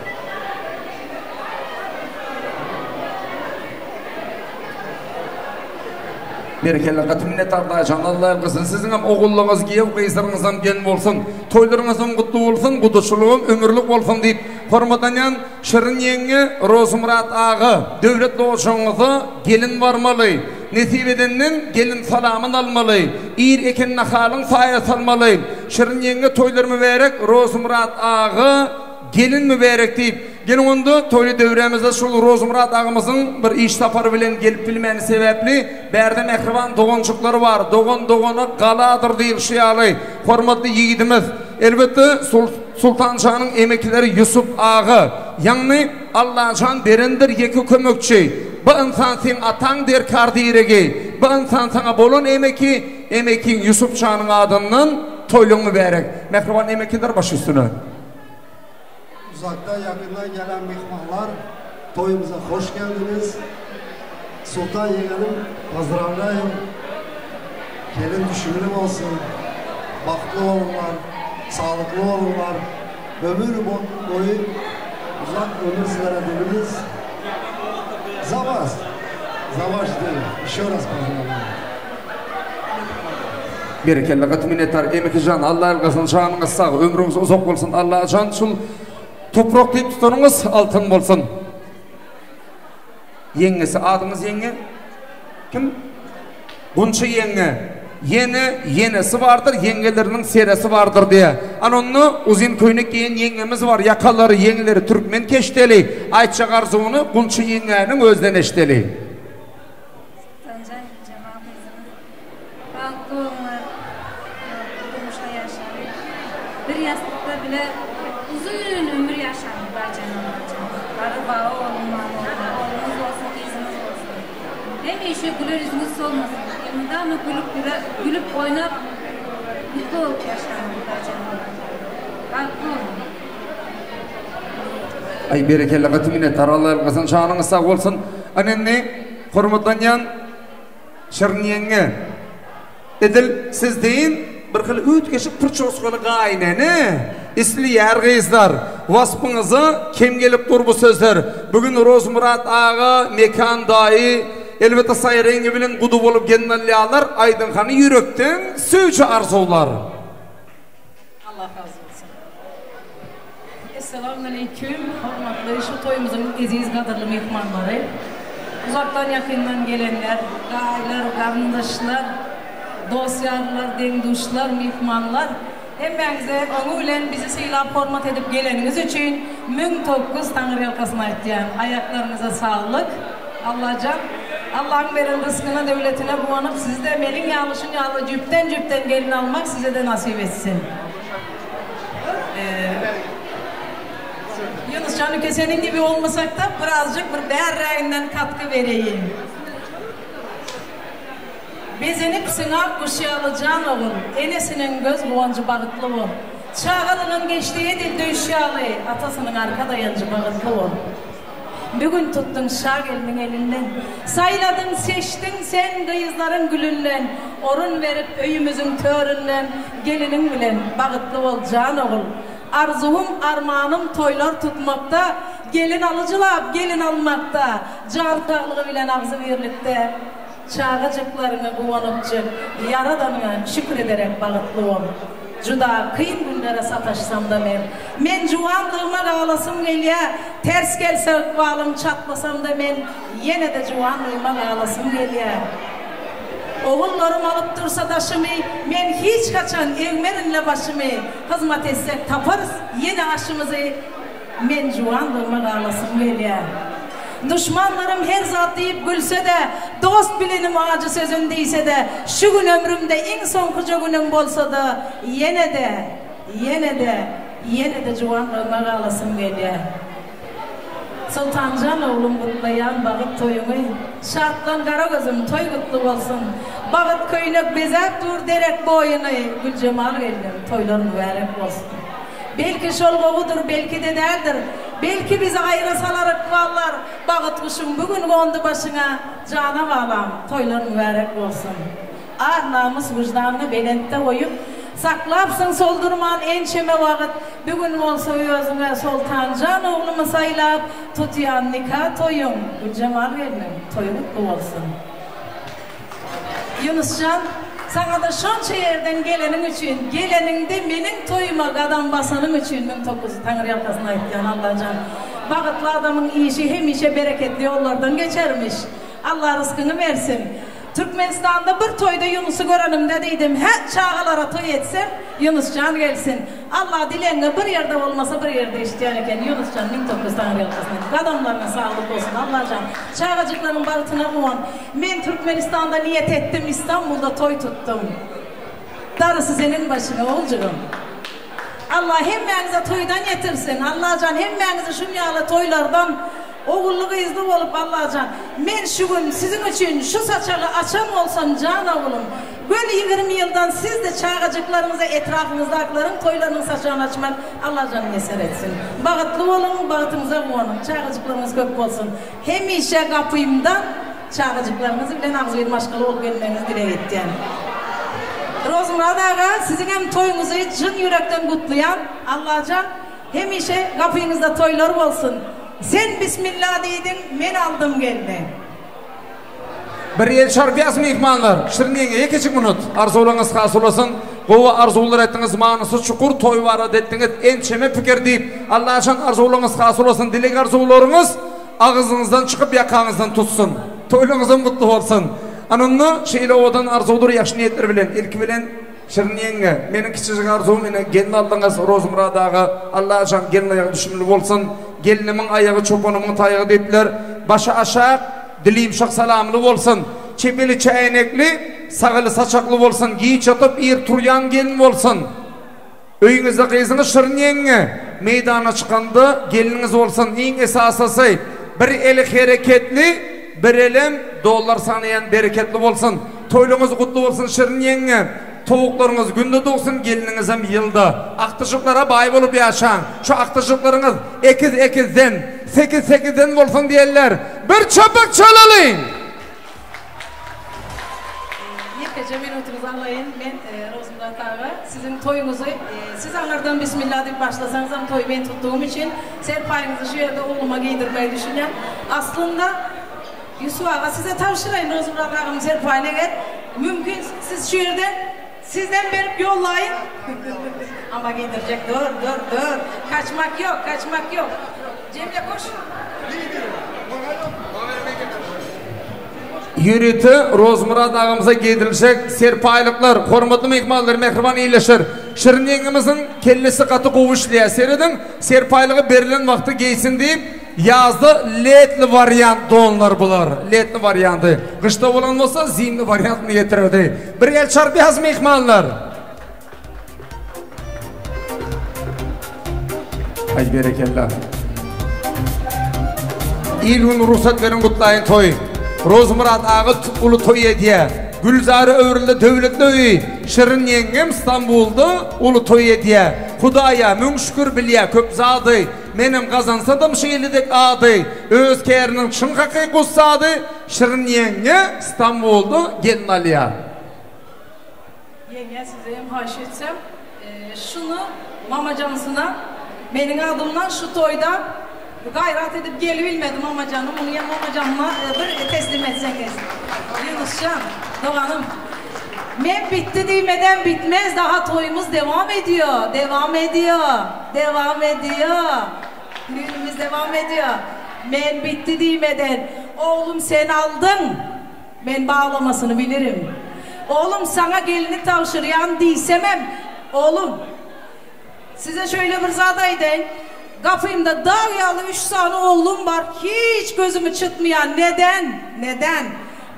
Berekella gaty minnetdar Daýjan Alla ýalkasyn siziňem ogullaňyz giýew gyzlaryňyzam gelin bolsun toýlaryňyzam gutly bolsun gudaçylygam ömürlik bolsun diýip hormatlanýan Şirin ýeňňe Rozymyrat aga döwlet ojagyňyza gelin barmaly Nesip edenden gelin salamyn almaly, Ir eken nahalyň saýa salmaly. Şirin ýeňňe toýlar mübärek, Rozymyrat aga gelin mübärek diýip, geliň onda toýly döwrämizde şol Rozymyrat agamyzyň bir iş sapary bilen gelip bilmäni sebäpli bärde mähriban doganjyklary bar, dogan dogana galadyr diýilşi ýaly hormatly ýigidimiz elbetde Sultanjanyň emekileri Ýusup aga, ýagny Allajan berendir ýeke kömekçi. Bu ynsan seň ataň derkar diregi. Bu ynsan saňa bolan emeki, emekiň Ýusup janyň adyndan toýluň mübärek. Mähriban emekiler baş üstüne. Uzakdan yakından gelen mihmanlar toyumuza hoş geldiniz. Sultan yeğenim pozdravляем. Gelin düşümlü olsun. Bahtly olunlar, sağlıklı olunlar. Ömür boyu uzak ömür sizlere dilimiz. За вас, за ваш день. Еще раз поздравляю. Berekella gaty minnetdar Emeki jan Alla ýalkasyn janyňyz sag ömrüňiz uzak bolsun Allajan şul. Toprak diýip tutanyňyz altyn bolsun. Ýeňňesi adyňyz ýeňňe? Kim? Gunça ýeňňe. Ýene ýenesi bardyr, ýeňňeleriniň seresi bardyr diýä. Ana onda uzyn köýnek geýen ýeňňemiz bar, ýakalary, ýeňleri türkmen keşdeli. Aýtjak arzuwyny Gunça ýeňňäniň özünden eşdeli. Sanjay Jemal gyzymyz bagtly bolunlar, bagtly durmuşda ýaşaly. Bir ýassykda bile uzyn ömür ýaşaň Baýjan Allajan. Garry baba boluň mama boluň, ogluňyz bolsun, gyzyňyz bolsun. Hemişe güler ýüzüňiz solmasyn. Elmydama gülüp gülüp oýnap mutly bolup ýaşaň Baýjan Allajan. Bagtly boluň. Aý berekella gaty minnetdar Alla ýalkasyn janyňyz sag bolsun. Ana indi Hormatlanýan Şirin ýeňňe, edil siz deýin bir hili üýtgeşik pyrçoskaly gaýynene isleýär gyzlar. Waspyňyza kem gelip dur bu sözler. Bu gün Rozmyrat aga, Mekan daýy, elbetde Saýra ýeňňe bilen guda bolup gelin alýarlar. Aýdyň hany ýürekden süýji arzuwlar. Allah razy bolsun. Essalamualeýkum hormatly şu toýumyzyň eziz gadyrly myhmanlary. Uzakdan ýakyndan gelenler, gaýlar, garyndaşlar, dost-ýarlar, deň-duşlar, myhmanlar. Hemmäňize öňi bilen bizi sylap hormat edip geleniňiz üçin 1009 Taňryýalkasyn aýtýan. Aýaklaryňyza saglyk. Allajan Allaň beren ryskyna döwletine guwanyp sizde meniň ýaly şun ýaly jüpden jüpden gelin almak sizede nasyp etsin. Ýunusjan uke seniň gibi bolmasakda birazjyk bir bärräginden katgy bereýin. Bezenip syňak guş ýaly jan ogul, enesiniň göz guwanjy bagytly bol. Çagalygyň geçdi edil düýş ýaly, atasynyň arka daýanjy bagytly bol. Bu gün tutduň şa gelniň elinden, Saýladyň, seçdiň sen gyzlaryň gülünden, Orun berip öýümiziň töründen, Geliniň bilen bagytly bol jan ogul. Arzuwym, armanym toýlar tutmakda, Gelin alyjylap, gelin almakda, Jan saglygy bilen agzybirlikde, Çagajyklaryňa guwanypjyk, Ýaradanyňa şükür ederek bagytly bol. Juda kyn günlere sataşsam-da men, Men juwanlygyma galasym gelýä, Ters gelse ykbalym çatlasam-da men, Ýene-de juwanlygyma galasym gelýä. Ogullarym alyp dursa daşymy, Men hiç haçan egmerin-le başymy, Hyzmat etsek taparys ýene aşymyzy, Men juwanlygyma galasym gelýä. Duşmanlarym her zat diýip gülse-de, Dost bilenim ajy sözün diýse-de, Şu gün ömrümde iň soňkuja günüm bolsa-da, Ýene-de, ýene-de, ýene-de juwanlygyma galasym gelýä. Soltanjan oglum gutlaýan bagyt toýuňy, Şatlan gara gözüm toý gutly bolsun. Bagyt köýnek bezäp dur derek boýuny, Güljemal gelnim toýlar mübärek bolsun. Belki şol gowudyr, belki-de däldir. Belki bizi aýra salar ykballar. Bagyt guşuň bu gün gondy başyňa, Jana balam, toýlar mübärek bolsun. Ar-namys, wyždanyňy belentde goýup, Saklapsyň soldurman ençeme wagyt. Bu gün bolsa özüňe Soltanjan oglumy saýlap, Tutýan nika toýuň, Güljemal gelnim, toý gutly bolsun. Ýunusjan, saňa-da şonça ýerden geleniň üçin, geleniňde meniň toýuma gadam basanyň üçin 1009 Taňryýalkasyn aýtýan Allajan. Bagytly adamyň işi hemişe bereketli ýollardan geçermiş. Allah ryskyňy bersin. Türkmenistanda bir toýda Ýunusy görenimde diýdim, hä, çagalara toý etsem, Ýunusjan gelsin. Allah dilegiňi bir ýerde bolmasa bir ýerde eşitýän eken Ýunusjan 1009 Taňryýalkasyn. Gadamlaryňa saglyk bolsun Allajan. Çagajyklaryň bagtyna guwan. Men Türkmenistanda niýet etdim Istanbulda toý tutdum. Darysy seniň başyňa oguljygym. Allah hemmäňize toýdan ýetirsin. Allajan hemmäňizi şun ýaly toýlardan ogully gyzly bolup Allajan men şu gün siziň üçin şu saçagy açan bolsam jan oglum göni 20 ýyldan sizde çagajyklaryňyza etrapyňyzdakylaryň toýlarynyň saçagyny açmak Allajan miýesser etsin. Bagytly boluň bagtyňyza guwanyň çagajyklaryňyz köp bolsun. Hemişe gapymdan çagajyklaryňyz bilen agzybir maşgala bolup gelmegiňizi dileg etýän. Rozmyrat aga siziňem toýuňyzy çyn ýürekden gutlaýan. Allajan hemişe gapyňyzda toýlar bolsun. Sen bismilla diýdiň men aldym gelni. Bir el çarpýas myhmanlar. Şirin ýeňňe ýekejik minut. Arzuwlaryňyz hasyl bolsun. Gowy arzuwlar etdiňiz, manysy çukur toý barada etdiňiz ençeme pikir diýip. Allajan arzuwlaryňyz hasyl bolsun, dileg arzuwlaryňyz agyzyňyzdan çykyp ýakaňyzdan tutsun. Toýlaryňyzam gutly bolsun. Ana onda şeýle owadan arzuwdyr ýagşy niýetler bilen ilki bilen Şirin ýeňňe, meniň kiçijik arzuwym ine gelin aldyňyz Rozmyrat aga, Allajan gelin aýagy düşümli bolsun, gelnimiň aýagy çopanymyň taýagy diýipler, başy aşak, dili ýumşak salamly bolsun, çep eli çäýnekli, sag eli saçakly bolsun, giç ýatyp ir turýan gelin bolsun. Öýüňizde gyzyňyz Şirin ýeňňe, meýdana çykanda gelniňiz bolsun, iň esasysy bir eli hereketli, bir elem dollar sanaýan bereketli bolsun. Toýlaryňyz gutly bolsun Şirin ýeňňe. Towuklaryňyz günde dogsun gelniňizem ýylda. Agtyjyklara baý bolup ýaşaň. Şu agtyjyklaryňyz ekiz ekizden, sekiz sekizden bolsun diýenler bir çapak çalalyň! Ýekeje minutyňyzy alaýyn men Rozmyrat aga siziň toýuňyzy siz aňyrdan bismillah diýip başlasaňyzam toýy men tutdugym üçin serpaýyňyzy şu ýerde ogluma geýdirmegi düşünýän. Aslynda Ýusup aga size tabşyraýyn Rozmyrat agamyň serpaýyny eger mümkin siz şu ýerden sizden berip ýollaýyn amma geýdirjek dur dur dur kaçmak ýok kaçmak ýok Jemile koş. Ýörite Rozmyrat agamyza geýdiriljek serpaýlyklar, hormatly myhmanlar, mähriban ildeşler, Şirin ýeňňemiziň kellesi gaty gowy işleýär, serediň, serpaýlygy berlen wagty geýsin diýip, Ýazda letli wariant donlar bular. Letli warianty. Gyşda bolan bolsa zimni wariantyny getirerdi. Bir el çarpýas myhmanlar. Aý berekella. Il gün rugsat beriň gutlaýyn toý. Rozmyrat aga uly toý edýär. Gülzara öwrüldi döwletli öýi. Şirin ýeňňem Stambulda uly toý edýär. Hudaýa müň şükür bilýär köp zady. Menem gazansadym şeýle dek ady, Öz käriniň çyn hakyky ussady, Şirin ýeňňe Stambulda gelin alýar. Ýeňňe size hem haýyş etsem, şuny mamajansyna meniň adymdan şu toýda gaýrat edip gelibilmedi mamajanym, muny hem mamajanyma bir teslim etseňiz. Ýunusjan, doganym. Men bitdi diýmeden bitmez daha toýumyz dewam ediýo, dewam ediýo. Dewam ediýo. Düýnümiz dewam ediýo. Men bitdi diýmeden, oglum sen aldyň. Men baglamasyny bilirim. Oglum saňa gelni tabşyrýan diýsemem, oglum, size şöýle bir zat aýdaýyn. Gapymda dag ýaly üç sany oglum bar, hiç gözümi çytmaýan. Neden? Neden?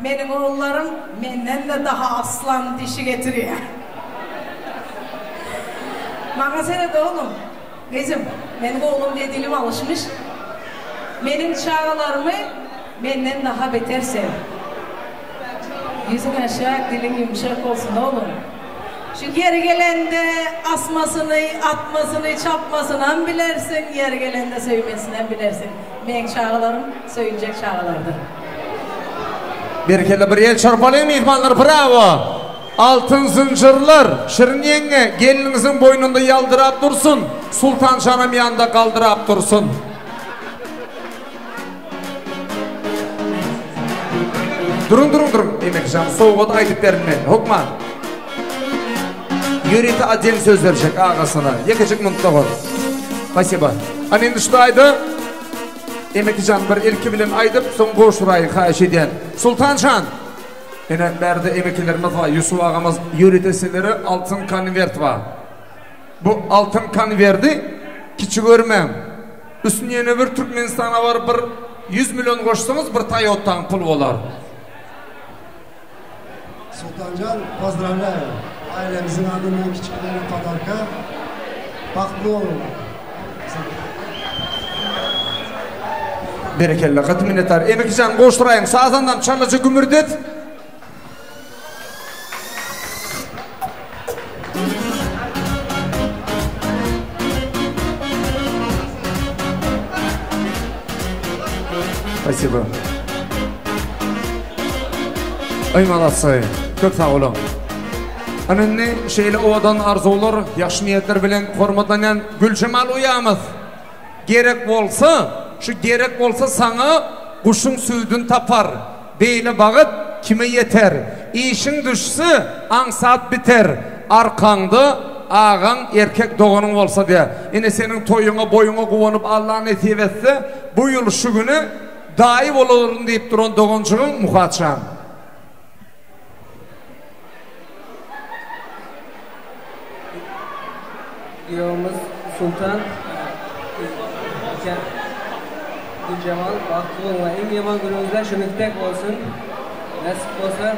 Meniň ogullarym menden-de daha aslan dişi getirýär. Maňa seret oglum. Gyzym, meniň oglum diýe dilim alyşmyş. Meniň çagalarymy menden daha beter sew. Ýüzüň aşak, diliň ýumşak bolsun oglum. Şu ýeri gelende asmasyny, atmasyny, çapmasynam bilersiň, ýeri gelende söýmesinem bilersiň. Meň çagalarym söýüljek çagalardyr. Berekella bir el çarpalyň myhmanlar bravo. Altyn zynjyrlar Şirin ýeňňe gelniňiziň boýnunda ýaldyrap dursun Sultanjanam ýanynda galdyrap dursun. Duruň duruň duruň Emekjan sowgat aýdyp berilmeli hökman. Ýörite odel söz berjek agasyna ýekejik minutda gol. Spasiba. Ana indi şu taýda Emekijan bir ilki bilen aýdyp soň gowşuraýyn haýyş edýän. Sultanjan. Ine bärde emekilerimiz bar Ýusup agamyz ýörite sizlere altyn konwert bar. Bu altyn konwerdi kiçi görmäň. Üstüne ýene bir Türkmenistana baryp bir 100 million goşsaňyz bir Toyotaň puly bolar. Sultanjan pozdravlyayu. Ailemizin adından kiçiklere padarka. Bagtly bolun. Berekella gaty minnetdar. Emekijan goşduraýyň sazandam çalaja gümürdet. Spasibo. Aý malatsy. Köp sag boluň. Ana indi şeýle owadan arzuwlar, ýagşy niýetler bilen hormatlanýan Güljemal uýamyz gerek bolsa, şu gerek bolsa saňa guşuň süýdüni tapar. Beýle bagyt kime ýeter? Işiň düşse, aňsat biter. Arkaňda agaň, erkek doganyň bolsa diýýär. Ine seniň toýuňa, boýuňa guwanyp Alla nesip etse, bu ýyl şu güni daýy bolaryn diýip duran doganjygyň Muhatjan. Giýewimiz Sultan Güljemal bagtly boluň iň ýaman günüňizde şunuňky dek bolsun nesip bolsa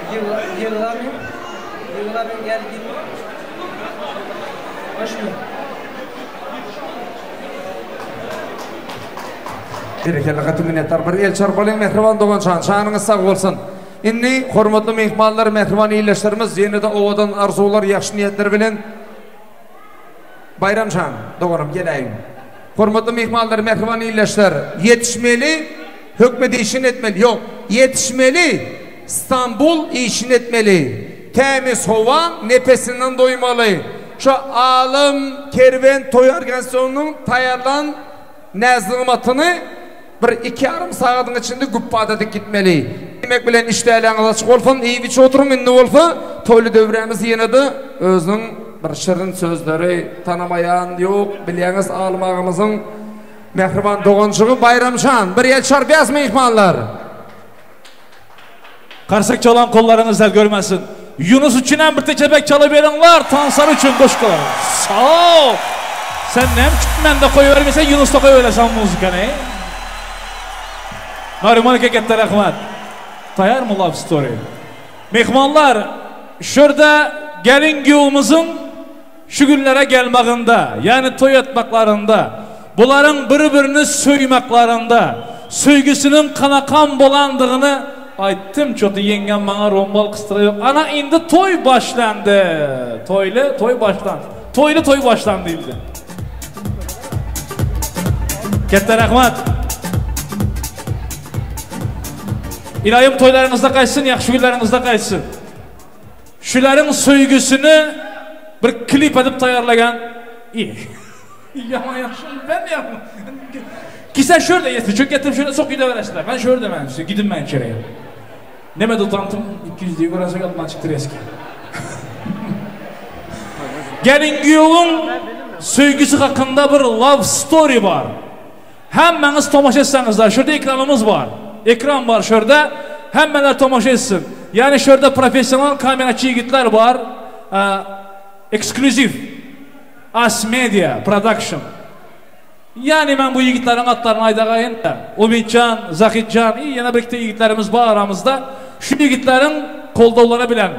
Ýyglamaň ýyglamaň gel git Hoşmy. Berekella gaty minnetdar bir el çarpalyň mähriban doganjan janyňyz sag bolsun. Indi hormatly myhmanlar mähriban ildeşlerimiz ýene-de owadan arzuwlar ýagşy niýetler bilen Baýramjan doganym geläýiň. Hormatly myhmanlar mähriban ildeşler ýetişmeli hökmet işini etmeli ýok ýetişmeli Stambul işini etmeli tämiz howaň nepesinden doýmaly şu Alym kerwen toý organizasyonynyň taýýarlan Näz-nygmatyny bir iki ýarym sagadyň içinde güpbada dik gitmeli. Diýmek bilen işdäläňiz açyk bolsun, iýip-içip oturyň, indi bolsa toýly döwrämiz ýene-de özüniň bir şirin sözleri tanamaýan ýok, bilýäňiz Alym agamyzyň mähriban doganjygy Baýramjan. Bir el çarpýas myhmanlar. Karsak çalan kollaryňyz del görmesin. Yunus üçin hem bir teçebek çalyberiňler, tansar üçin goşgular. Sag ol. Sen näme üçin mende goýbermesen Yunusda goýberesen muzykany? Nariman aka katta rahmat. Taýýarmy love story? Myhmanlar, şurada gelin giýewimiziň şu günlere gelmagynda, ýagny toý etmaklarynda, bularyň bir-birini söýmaklarynda, söýgüsiniň kanakan bolandygyny aýtdym, çoty ýeňňem maňa rombal kysdyra ýok. Ana indi toý başlandy. Toýly toý başlandy. Toýly toý başlandy indi. Ketde rahmat. Ilayim toýlaryňyzda gaýtsyn, ýagşy günleriňizde gaýtsyn. Şularyň söýgüsini bir klip edip taýýarlagan Ýaman ýagşy ben ýa. Kise şurada ýetdi. Çünki getirip şurada sok gideberesler. Ben şurada ben size gidin ben içeriye. Neme tutantım 200 diye görese geldim açık eski. Gelin giýewüň söýgüsi hakynda bir love story bar. Hemmäňiz tomaşa etseňizler, şurada ekranymyz bar. Ekran bar şurada. Hemmeler tomaşa etsin. Ýani şurada professional kameraçy ýigitler bar. Eksklýuziw. As Media Production. Ýani men bu ýigitleriň atlaryny aýdagaýyn-da. Umytjan, Zahytjan, i ýene bir ikide ýigitlerimiz bar aramyzda. Şu ýigitleriň goldawlary bilen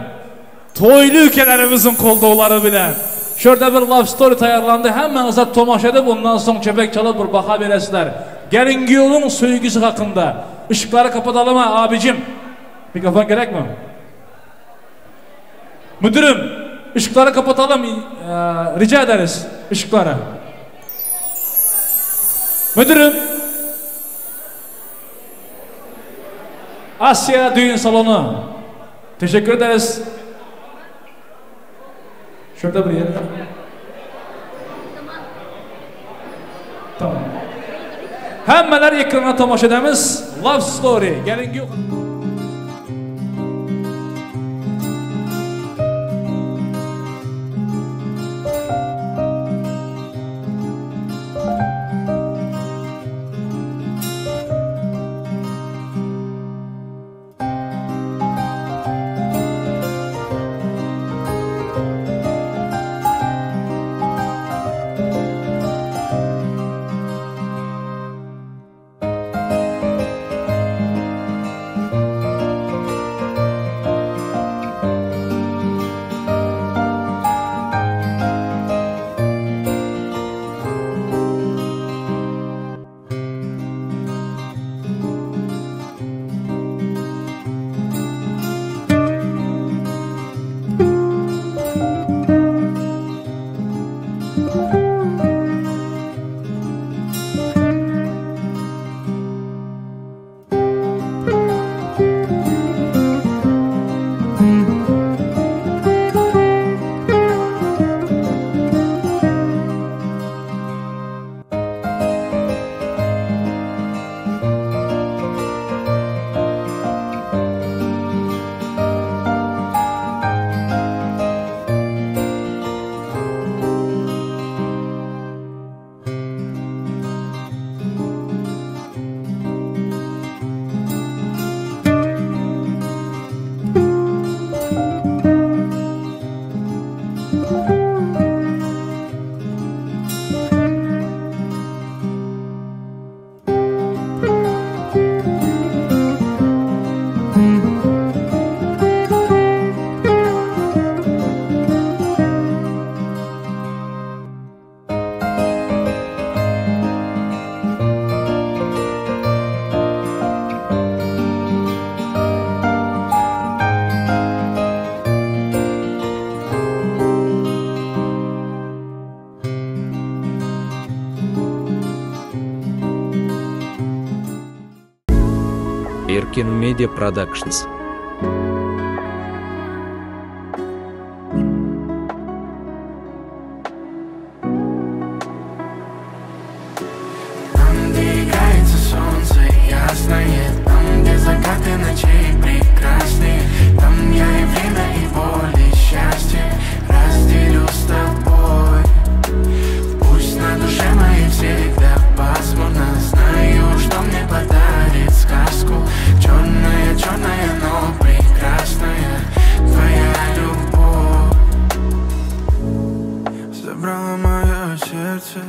Toýly ülkelerimiziň goldawlary bilen şurada bir love story taýýarlandy. Hemmäňiz tomaşa edip, ondan soň çepek çalyp bir baha beresizler. Gelin giýewiň söýgüsi hakynda. Yşyklary kapadalyma abijim. Mikrofon gerekmi? Müdürüm, ışıkları kapatalım. Rica ederiz ışıkları. Müdürüm. Asya Düğün Salonu. Teşekkür ederiz. Şurada bir yer. Tamam. Hemmeler ekrana tomaşa edemiz. Love Story. Gelin yok. Erkin Media Productions. Там, где играется солнце ясное, Там, где закаты ночей прекрасные, Там я и время, и боль, и счастье Разделю с тобой. Пусть на душе моей всегда пасмурно, Знаю, что мне подарит сказку Черная, черная, но прекрасная Твоя любовь. Забрала мое сердце,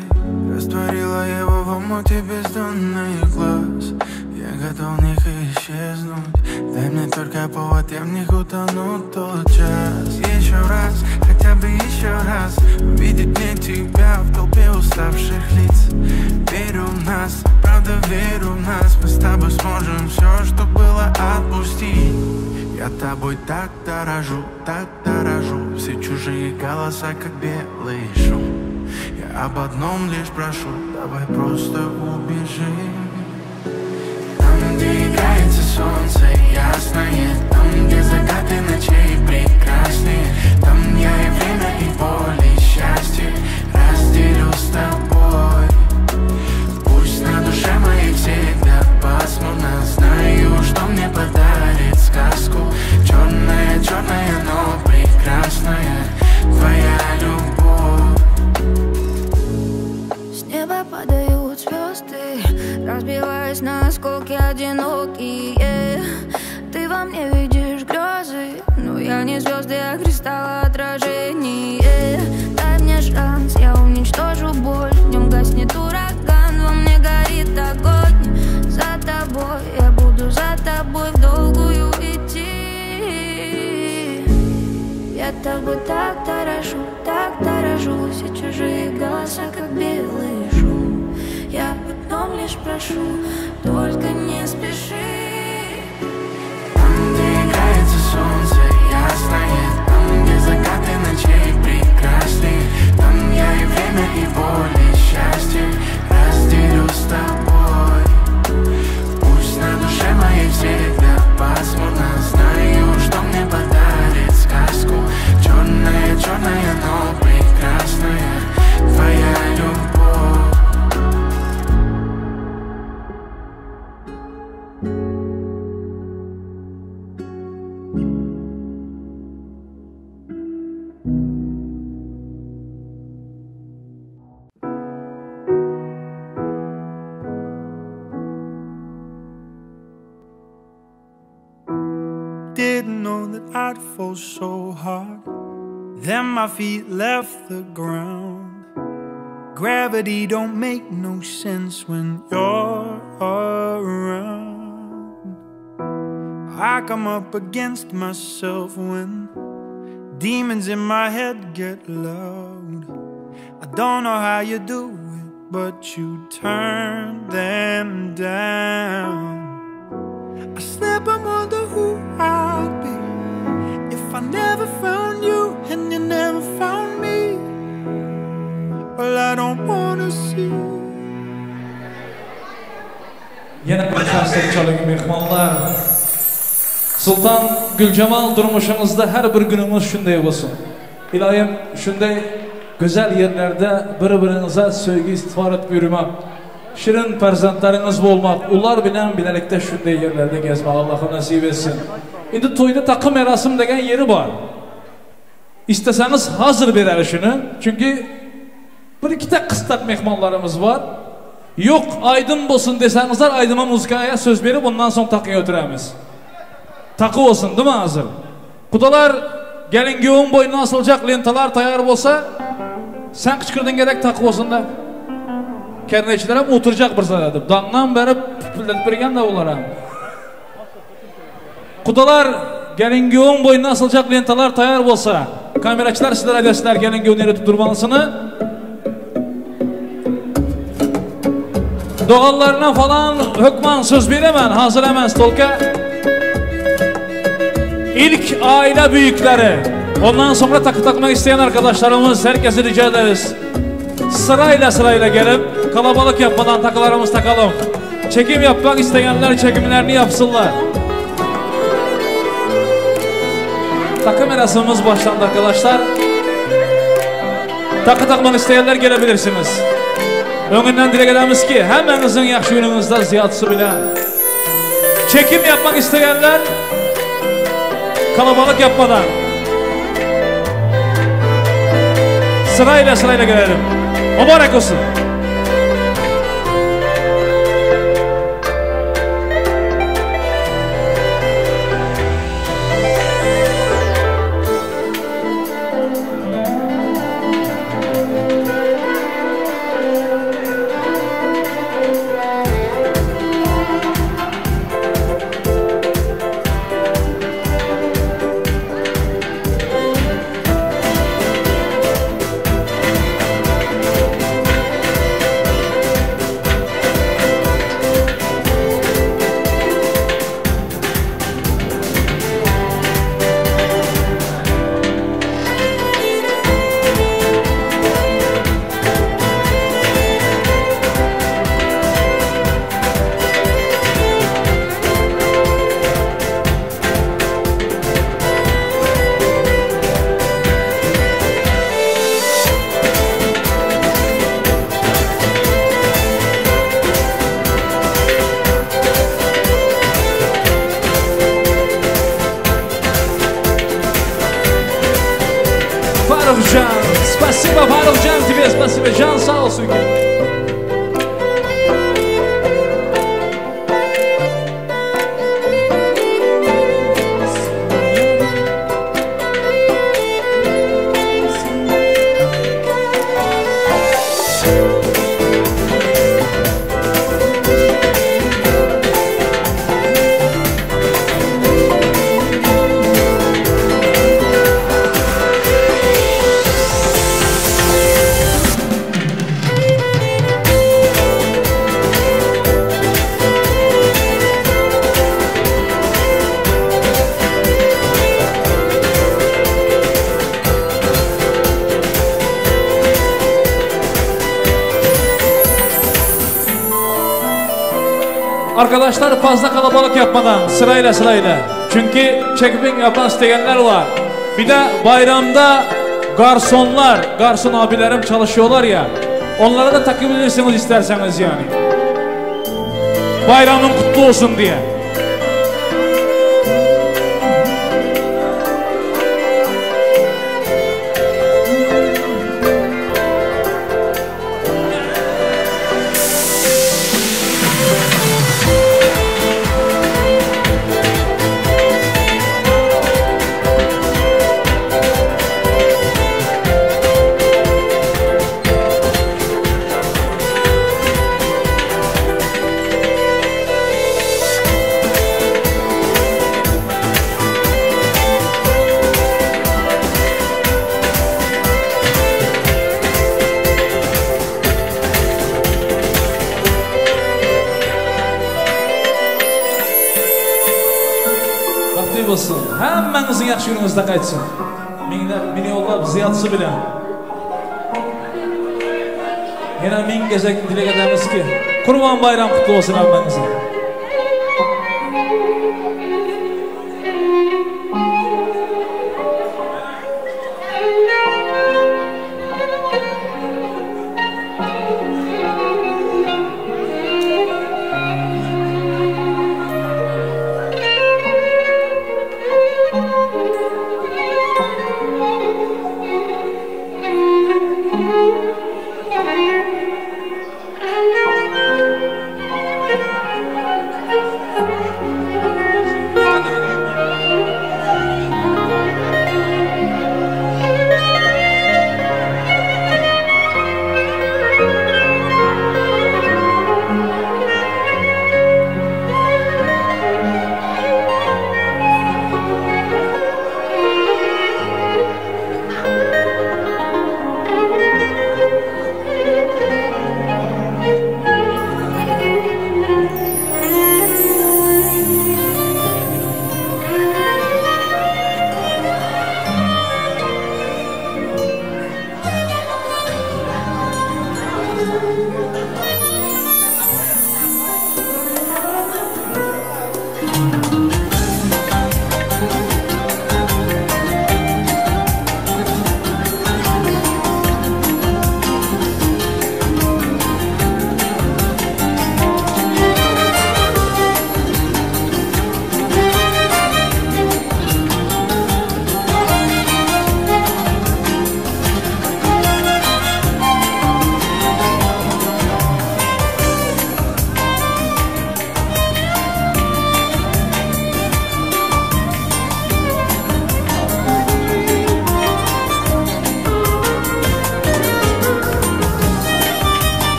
растворила его в омуте бездонных глаз. Я готов в них исчезнуть, дай мне только повод, я в них утону тотчас. Еще раз, хотя бы еще раз, увидеть мне тебя в толпе уставших лиц. Верю в нас, правда верю в нас, мы с тобой сможем все, что было, отпустить. Я тобой так дорожу, так дорожу, все чужие голоса, как белый шум. Я об одном лишь прошу, давай просто убежим. Там, где играется солнце ясное, Там, где закаты ночей прекрасные, Там я и время, и боль, и счастье разделю с тобой. Пусть на душе моей всегда пасмурно, Знаю, что мне подарит сказку Черная, черная, но прекрасная Твоя любовь. С неба падают звезды, разбиваясь на осколки одинокие. Ты во мне видишь грезы, но я не звезды, а кристалл отражение. Дай мне шанс, я уничтожу боль. Днем гаснет ураган, во мне горит огонь. За тобой, я буду за тобой в долгую идти. Я тобой так дорожу, так дорожу, все чужие голоса, как белый шум. Я об одном лишь прошу, только не спеши. Там, где играется солнце ясное, Там, где закаты ночей прекрасные, Там я и время, и боль, и счастье разделю с тобой. Пусть на душе моей всегда пасмурно, Знаю, что мне подарит сказку Черная, черная, но прекрасная Твоя любовь. Didn't know that I'd fall so hard. Then my feet left the ground. Gravity don't make no sense when you're around. I come up against myself when demons in my head get loud. I don't know how you do it, but you turn them down. I slip and wonder who I'd be if I never found you and you never found me. Well, I don't wanna see. Yana bir qarsak çaling mehmonlar. Sultan Gülcemal durmuşumuzda her bir günümüz shunday bo'lsin. Iloyim shunday güzel yerlerde bir-biringize sevgi istifor etib yurmak, şirin farzandlaringiz bo'lmoq, ular bilan birlikte shunday yerlerde gezmek Allohim nasib etsin. Endi to'yda taqim merasim degan yeri bor. Istasangiz hozir beradi shuni, chunki bir ikkita qistaq mehmonlarimiz bor. Yo'q, aydın bo'lsin desangizlar, Aydın'a muzikaya söz berib, ondan so'ng taqiga o'tiramiz. Taqi bo'lsin, değil mi hazır? Qudalar gelin kuyovun boynuna asılacak lentalar tayyor bo'lsa, sen qichqirding kerak taqi bo'lsin da. Karnaychilar ham o'tiracak bir sada deb. Damdan berib pupillatib bergan da ular ham. Qudalar gelin kuyovun boynuna asılacak lentalar tayyor bo'lsa, kamerachilar sizlar aytasizlar gelin kuyovni eritib durmanisini. Doğanlarına falan hökman söz veremem, hazır hemen stolka. İlk aile büyükleri, ondan sonra takı takmak isteyen arkadaşlarımız, herkesi rica ederiz. Sırayla sırayla gelip kalabalık yapmadan takılarımızı takalım. Çekim yapmak isteyenler çekimlerini yapsınlar. Takı merasimimiz başlandı arkadaşlar. Takı takmak isteyenler gelebilirsiniz. Öňünden dilek edemiz ki hemmenizin yaxşı gününüzde ziyadısı bile. Çekim yapmak isteyenler kalabalık yapmadan sırayla sırayla gelelim. Mübarek olsun. Farukcan, спасибо Farukcan тебе, спасибо. Can sağ olsun ki. Arkadaşlar fazla kalabalık yapmadan sırayla sırayla. Çünkü çekim yapan isteyenler var. Bir de bayramda garsonlar, garson abilerim çalışıyorlar ya. Onlara da takabilirsiniz isterseniz yani. Bayramın kutlu olsun diye. Baxtlı olsun. Hemmenizin yaxşı gününüzdə qayıtsın. Minlər, milyonlar ziyadsı bilen. Yine min gezek dilek edemiz ki Kurban Bayram kutlu olsun hemmenizin. Thank you.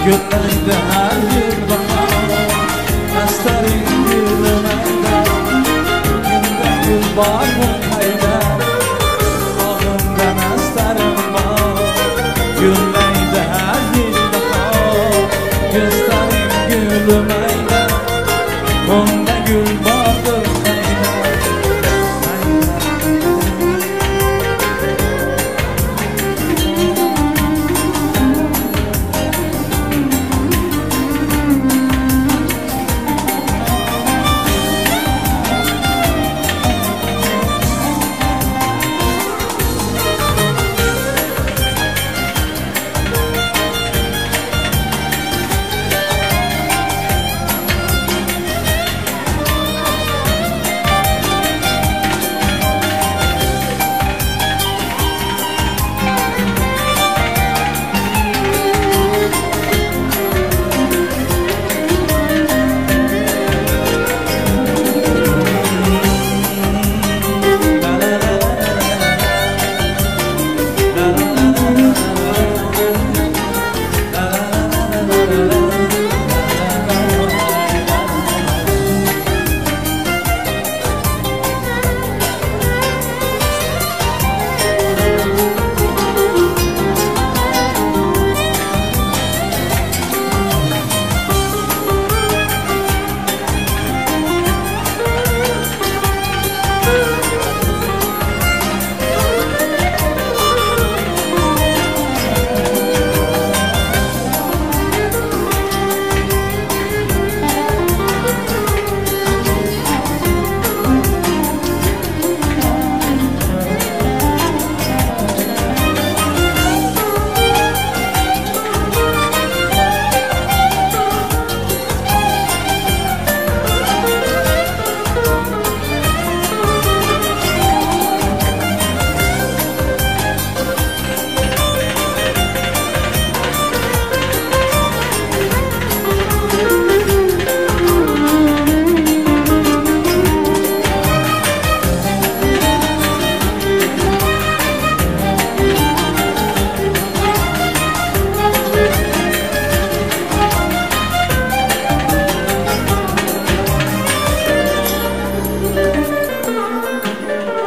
Gülmekte her bir bahar Esterin gülmekte Günde gül var mı kayda Bağımdan esterim var Gülmekte her bir bahar Gösterin gülmekte Bunda gül vardır kayda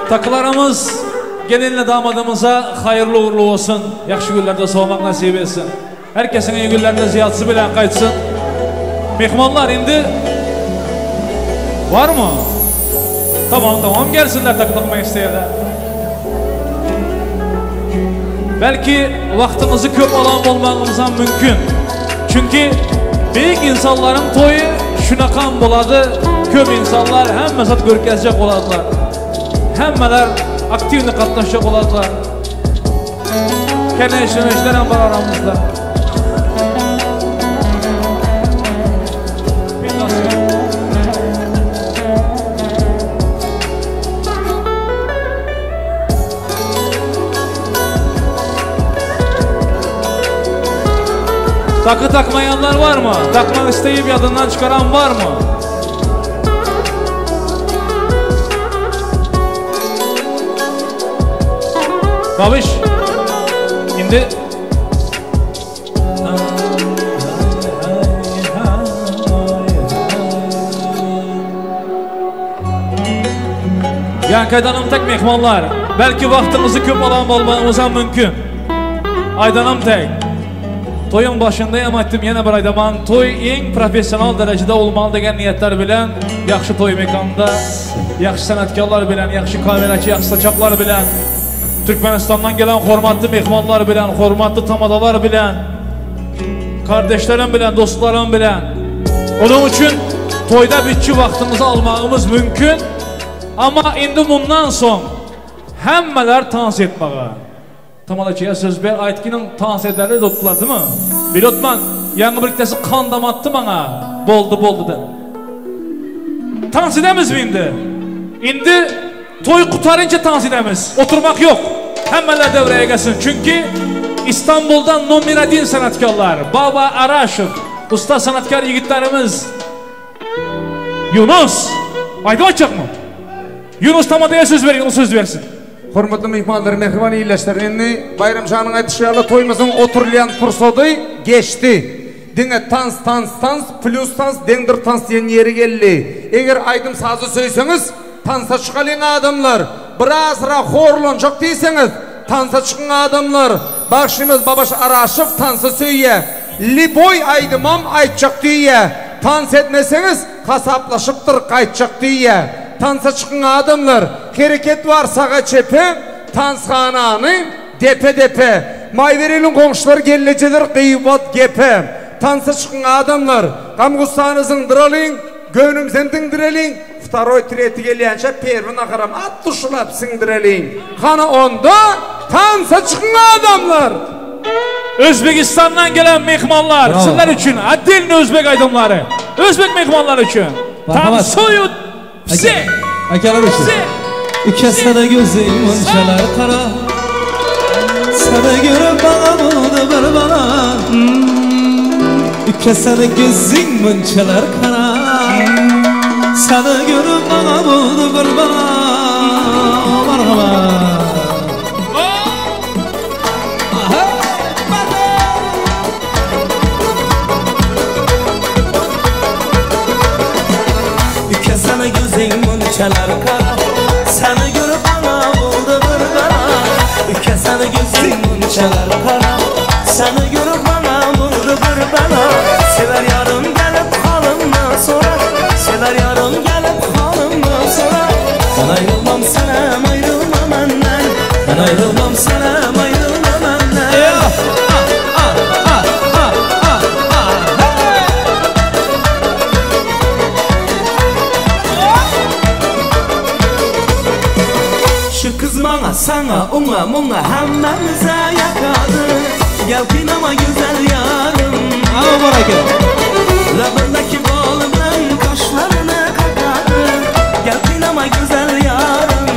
Takılarımız gelinle damadımıza hayırlı uğurlu olsun. Yaxşı günlerde soğumak nasip etsin. Herkesin iyi günlerde ziyadsı bilen qaytsın. Mehmanlar indi var mı? Tamam tamam gelsinler takı takmak isteyenler. Belki vaktinizi köp alan olmağımızdan mümkün. Çünkü büyük insanların toyu şunakan boladı. Köp insanlar hemme zat görkezecek oladılar. Hemmeler aktivni qatnaşacak oladılar. Keneşlemeşler hem var aramızda. Takı takmayanlar var mı? Takmak isteyip yadından çıkaran var mı? Babiş. Indi Ýaňky aýdanym tek mehmanlar, belki wagtyňyzy köp alan bolmagymyzam mümkin. Aýdanym tek, toýuň başynda hem aýtdym, ýene bir aýdaman, toý iň professional derejede bolmaly degen niýetler bilen, ýagşy toý mekanynda, ýagşy sanatkarlar bilen, ýagşy kameraçy, ýagşy saçaklar bilen, Türkmenistandan gelen hormatly mehmanlar bilen, hormatly tamadalar bilen, kardeşlerim bilen, dostlarym bilen. Onuň üçin toýda bitçi wagtyňyzy almagymyz mümkin. Amma indi mundan soň hemmeler tans etmäge. Tamadaçyya söz ber, aýtgynyň tans ederli tutdular, değil mi? Bilotman, ýaňy birikdesi kandam atdy maňa. Boldy, boldy da. Tans edemizmi indi? Indi toý gutarynça tans edemiz. Oturmak ýok. Hemmeler devreye gelsin. Çünki İstanbul'dan nomer 1 sanatkarlar Baba Araşev, usta sanatkar ýigitlerimiz Yunus. Aýdyp açjakmy? Yunus tamadaya söz verin, o söz versin. Hormatly myhmanlar, mähriban ildeşler, indi Baýram şanyň aýdyşy ýaly toýumyzyň oturylýan pursady geçdi. Diňe tans, tans, tans, plýus tans, deňdir tans diýen ýeri geldi. Eger aýdym-sazy söýseňiz, tansa çykalyň adamlar. Birazrak horlanjak diýseňiz, tansa çykyň adamlar. Bagşymyz Babaş Araşow tansy söýýä. Liboý aýdymam aýtjak diýýä. Tans etmeseňiz, hasaplaşypdyr gaýtjak diýýä. Tansa çykyň adamlar. Hereket bar saga çepe, tanshanany depe depe. Maý bereliň goňşular gelnejeler gybat gepe. Tansa çykyň adamlar. Gam gussany zyňdyralyň, göwnümizem diňdireliň. Wtaroý treti gelýänçä perwi naharam at duşulap siňdireliň. Hany onda tansa çykyň adamlar. Özbegistandan gelen mehmanlar, Bravo. sizler üçin отдельно özbek aýdymlary. Özbek mehmanlary üçin. Marhamat. Tansuют все. Akalar uchun. Ukasini gözing munchalar qara. Seni ko'rib bana bo'ldi bir bala. Ukasini gözing munchalar qara. Seni ko'rib bana bo'ldi bir bala. Marhamat. Ukasini gözing munchalar qara Seni ko'rib ana bo'ldi bir bala Ukasini gözing munchalar qara Seni ko'rib ana bo'ldi bir bala Sevar yorim kelib holimni so'rar Sevar yorim kelib holimni so'rar Ben ayrılmam senem ayrılma menden Ben ayrılmam senem ayrılma menden Şu kız bana sana ona muna hemmemize yakadı Gel kıynama güzel yarım Ama baraka. Labındaki bal bilen kaşlarını kakadı Gel kıynama güzel yarım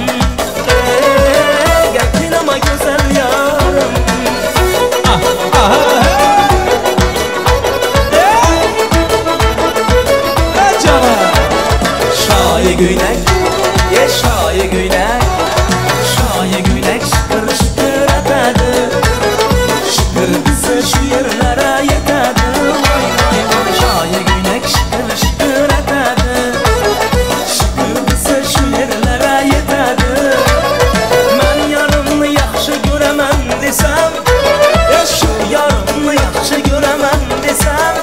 Gel kıynama güzel yarım Şayi günek, ye şayi günek Şayi günek şıkır şıkır etedi Şıkır bizi şu yerlere yetedi Vay vay vay şayi günek şıkır şıkır etedi Şıkır bizi şu yerlere yetedi Ben yarımını yaxşı göremem desem Ya şu yarımını yaxşı göremem desem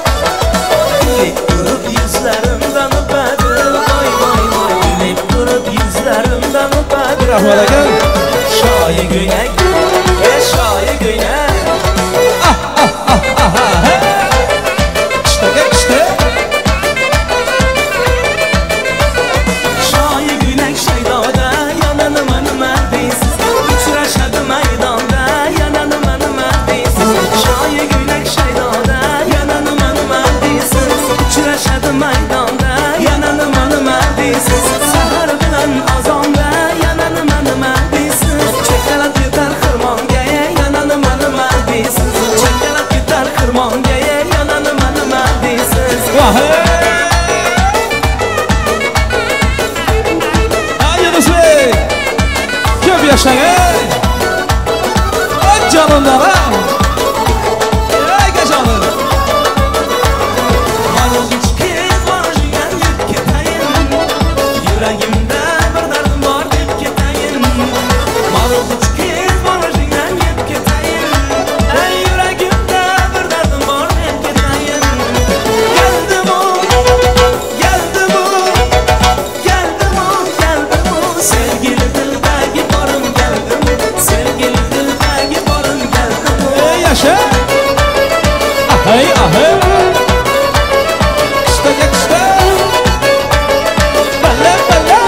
Gülüp durup yüzlerimden öpedi Vay vay vay gülüp durup yüzlerimden öpedi Rahmat aka. Şayi günek, e şayi günek İşte işte. Şayi günek şeydada yananım önüme deysiz Uçraşadı meydanda yananım önüme deysiz Şayi günek şeydada yananım önüme deysiz Uçraşadı meydanda yananım önüme deysiz Səhər bilen azanda yananım önüme deysiz Çekelep yeter xırmangaya yananım önüme deysiz Çekelep yeter xırmangaya yananım önüme deysiz Ay Yunusbek. Ko'p yashang, ey. Ondan ha. Ey kaçalım. Yüreğimde bir derdim var deb ketayın. Marg'ich kez borishingdan yeb ketayın. Ey yüreğimde bir derdim var deb ketayın. Geldi bu, geldi bu, geldi bu, geldi bu. Sevgili dildagi borim geldi bu. Sevgili dildagi borim geldi bu. Ey yaşa. Ahey ahey. Kışta kışta. Bella bella.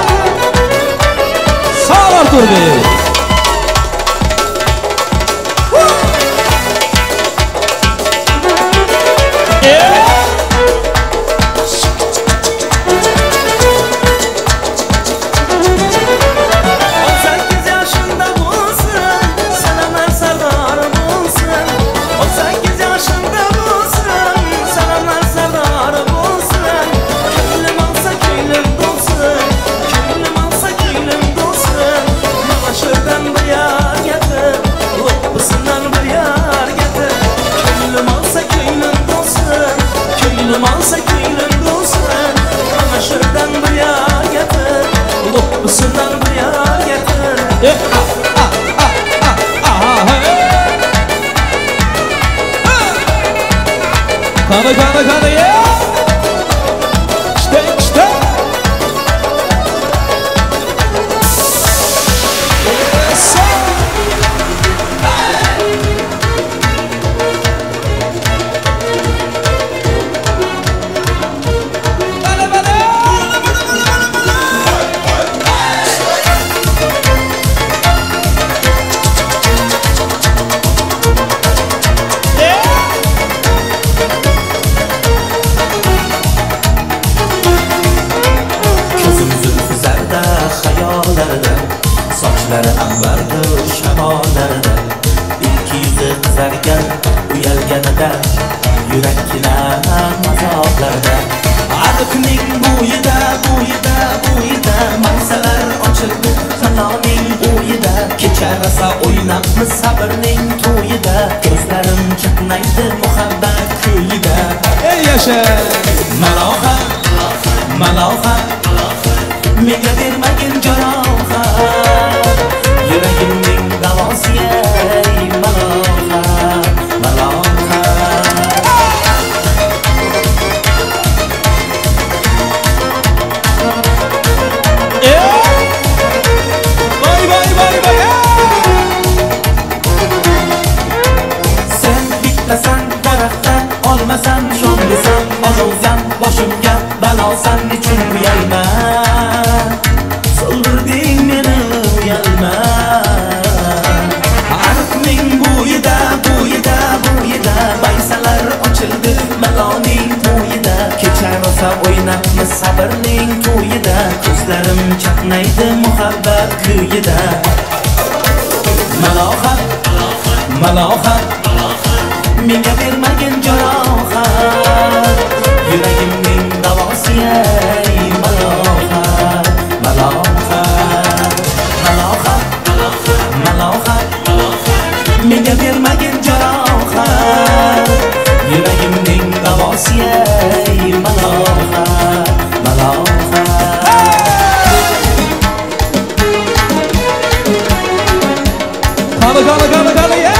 Sağ ol Artur Bey. On sekiz yaşında bulsun, selamlar serdar bulsun. 18 yaşında bulsun, selamlar serdar bulsun. Gönlüm alsa köylüm dolsun, gönlüm alsa köylüm dolsun. Bana şuradan bir yar getir, lopusundan bir yar getir. Gönlüm alsa köylüm dolsun, gönlüm alsa köylüm dolsun. Bana şuradan bir yar getir, lopusundan bir yar getir. Kana kana kana ya. İşte işte. Ko'zim zulfi zarda xayollarda, Sochlari anvardir shamollarda. Ikki yuzi qizargan uyalganida, Yurakkina azoblarda. Ariqning bo'yida, bo'yida, bo'yida Maysalar ochildi xatoning o'yida. Kecha rosa o'ynabmiz sabrning to'yida, Ko'zlarim chaqnaydi muhabbat kuyida. Ey yaşa. Malohat, malohat, menga bermagin jarohat. Yuragimning davosi ey malohat, malohat. Vay vay vay vay. Sen bittasan daraxtdan, olmasan shom desam olovsan, boshimga balosan, nechun uyalma? So'ldirding meni uyalma. Ariqning bo'yida, bo'yida, bo'yida maysalar ochildi maloning to'yida. Kecha rosa o'ynabmiz sabrning to'yida, Ko'zlarim chaqnaydi muhabbat kuyida. Malohat, malohat, menga bermagin jarohat. Yuragimning davosi ey malohat, malohat, malohat, malohat, menga bermagin jarohat. Yuragimning davosi ey malohat, malohat. Kana kana kana kana ya.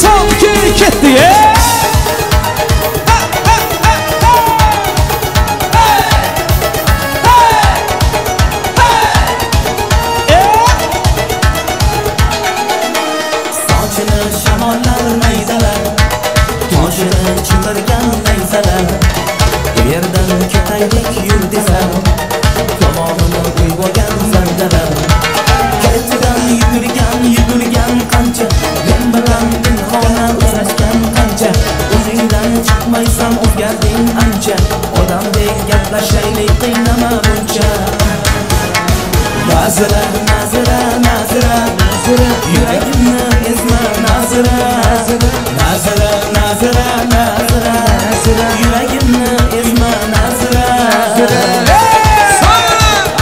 Son iki ketdi ya. Sochini shamollar mayzalar, Toshini chimirgan nayzalar. Bu yerdan ketaylik yur desam, Tomonini uyg'ogan zardalar. Ketidan yugurgan, yugurgan qancha, Men bilan pinhona uchrashgan qancha. O'zingdan chiqmaysan o'zgarding ancha, Odamdek gaplashaylik qiynama buncha. Nazira, Nazira, Nazira, Nazira, yuragimni ezma Nazira, Nazira, Nazira, Nazira, Nazira, yuragimni ezma Nazira.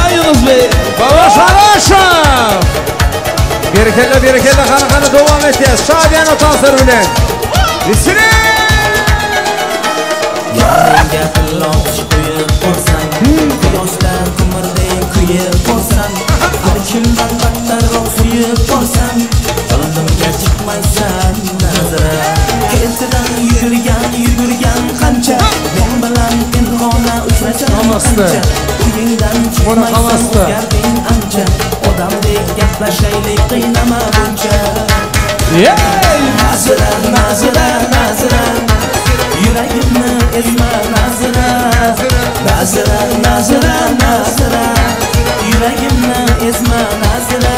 Ay Yunus Bey. Baba Saraşa. Berekella berekella hany hany dowam etýäs şadyýana tanslar bilen. Gitsin! Yoningga tilloch qo'yib ko'rsam, Quyoshda ko'mirdek kuyib ko'rsam, Har kimdan battarroq suyib ko'rsam, Oldimga chiqmaysan Nazira. Ketidan yugurgan yugurgan qancha, Men bilan pinhona uchrashgan Hammasi. qancha, Uyingdan Buni chiqmaysan hammasi. o'zgarding ancha, Odamdek gaplashaylik qiynama buncha. Nazira, Nazira, Nazira, Yuragimni ezma Nazira. Nazira, Nazira, Nazira, Yuragimni ezma Nazira.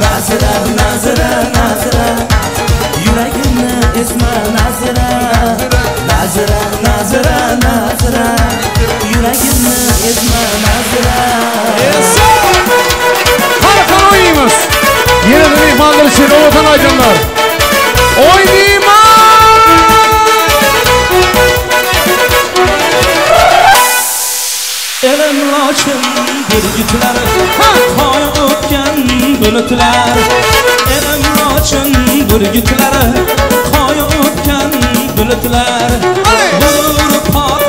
Nazira, Nazira, Nazira, Yuragimni ezma Nazira. Nazira, Nazira, Nazira, Yuragimni ezma Nazira. Hany hany oýnaýmyz. Ýene de mehmanlar üçin owadan aýdymlar. Oýnaýmyz! Elim laçın burgutlar, Qoya o'pgan bulutlar. Elim laçın burgutlar, Qoya o'pgan bulutlar. G'urur pok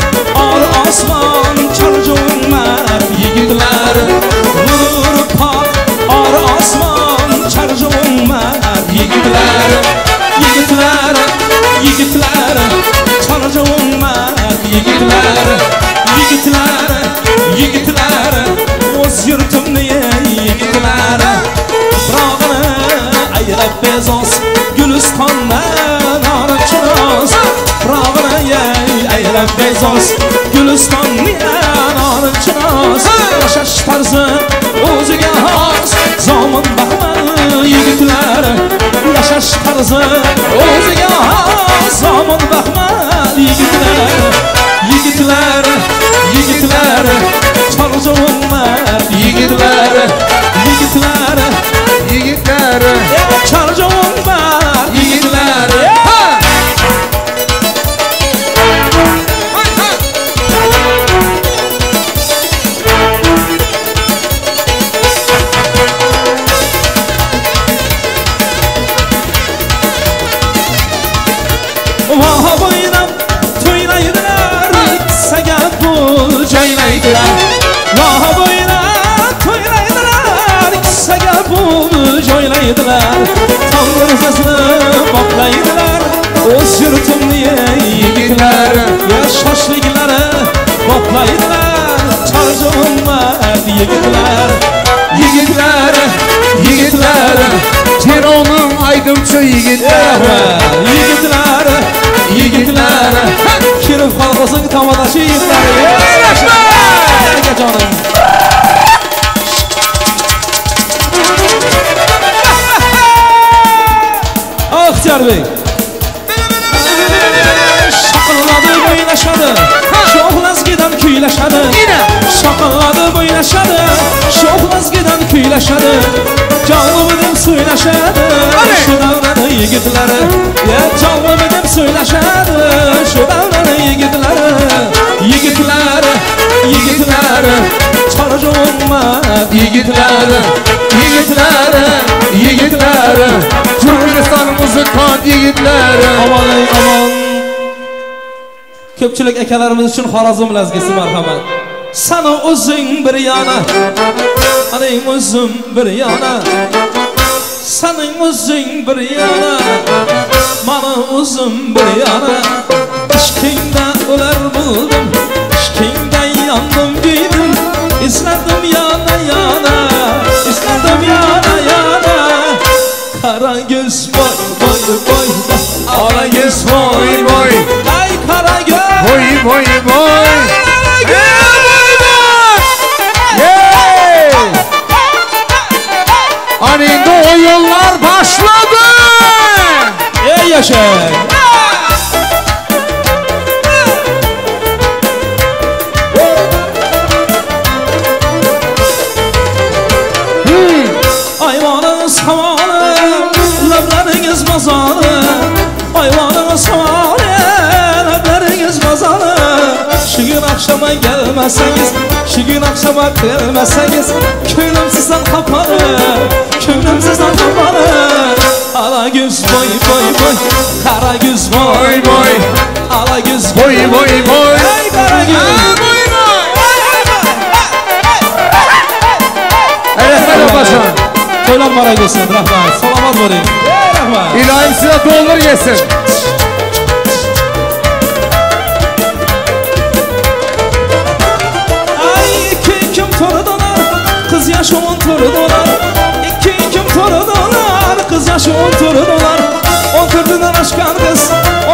or osmon charjunmar yigitlar. G'urur pok or osmon charjunmar yigitlar. Yigitlar, yigitlar, charjunmar yigitlar. Yigitlar, yigitlar, o'z yurtimni yigitlar. Tuprog'ini aylab bezoz, Gulistondan orinchiroz. Tuprog'ini aylab bezoz, Gulistondan orinchiroz. Yashash tarzi o'ziga xos, zomon baxmal yigitlar. Yashash tarzi o'ziga xos, zomon baxmal yigitlar. Yigitlar, yigitlar, charjovunlar yigitlar. Yigitlar, yigitlar, charjovunlar yigitlar. Vahob o'ynab to'ylaydilar, kissaga pul joylaydilar. Vahob o'ynab to'ylaydilar, kissaga pul joylaydilar. Tong'ir sesini boplaydilar, o'z yurtimni yigitlar. Yoshliklari boplaydilar, charjovunlar yigitlar. Yigitlar, yigitlar, Cero'nun aydımçı yigitlar. Yigitlar, yigitlar, Kirov kolxozining tomodachi yigitlari. Jonim. Ixtiyorbek. Shaqilladi o'ynashadi, sho'xlazgidan kuylashadi. Shaqilladi o'ynashadi, sho'xlazgidan kuylashadi. Jonli deb so'ylashadi, shu davrani yigitlari. Ya jonli deb so'ylashadi, shu davrani yigitlari. Yigitlar, yigitlar, charjovunmad yigitlar. Yigitlar, yigitlar, Gürcistan muzikant yigitlar. Aman ey aman. Ko'pchilik akalarimiz uchun Xorazm lazgisi marhamat. Sani o'zing bir yana, aning o'zim bir yana. Sening o'zing bir yana, mani o'zim bir yana. Ishqingda o'lar bo'ldim, ishqingda yondim kuydim. Izladim yana yana, izladim yana yana. Qara ko'z voy voy voy, Ala göz voy voy. Ay qara ko'z Voy voy voy. Hey! Hani indi oyunlar başladı. Ey yaşa! Ayvanın savanı, lebleriniz mazanı. Ayvanın savanı, lebleriniz mazanı. Şu gün akşam akşama gelmezseniz Şu gün akşama gelmezseniz Gönlüm sizden kapalı Gönlüm sizden kapalı Ala göz boy boy boy Kara göz boy boy Ala göz boy boy boy Ey kara göz Boy boy Rahmat opajon. To'ylar muborak bo'lsin, rahmat. Salomat bo'ling. Ey rahmat. Iloyim sizga dollar yesin. Ay iki kim to'rdolar, qiz yoshi 10 to'rdolar. Ikki kim to'rdolar, qiz yoshi 10 to'rdolar. 10 to'rtidan oshgan qiz,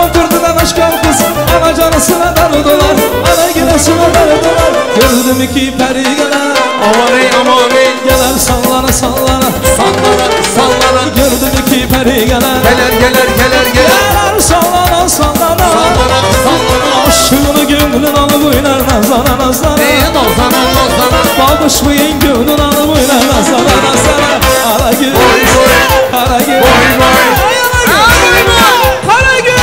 10 to'rtidan oshgan qiz, onajonisini dardolar, onaginasini dardolar. Gördüm iki peri gelar, Aman ey aman ey. Gelar sallana sallana, Sallana sallana. Gördüm iki peri gelar, Geler geler geler geler. Gelar sallana sallana, Sallana sallana. Aşığını gönlün alıp oynar nazlana nazlana. Ey nazlana nazlana. Babuşmayın gönlün alıp oynar nazlana nazlana. Ala gül, Boy boy. kara gül, Boy boy. Ay, ala gül, kara gül.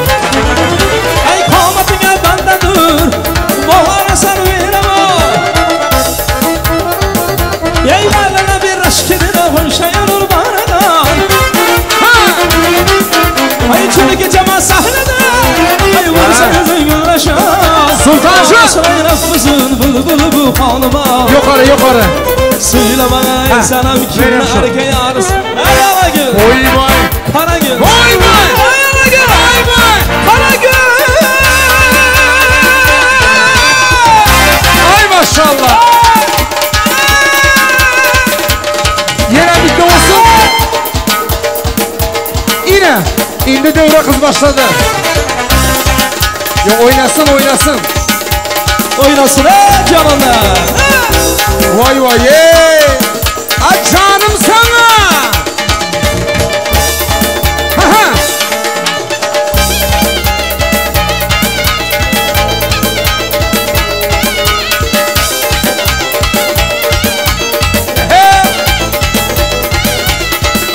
Ey qomatinga bandadur, bahora san veraman. Ey la la la bir aşkına hoşayır baradan. Ay çünkü cema sahnede, ay vursanızın güneşe. Sultanjon! Sayrapmısın bulbul bu xonima. Yuqori yuqori. Söyle bana ey sanam kimlarga yarız. Ey ala gül, Voy voy. qara gül. Voy voy. Ey ala gül, Voy voy. qara gül. Ay maşallah. Yana bitta olsun. Yine. Endi davra qiz boshladi. Yo o'ynasin, o'ynasin. Oynasın ey cananlar. Voy voy ey. A canım sana. Ha ha.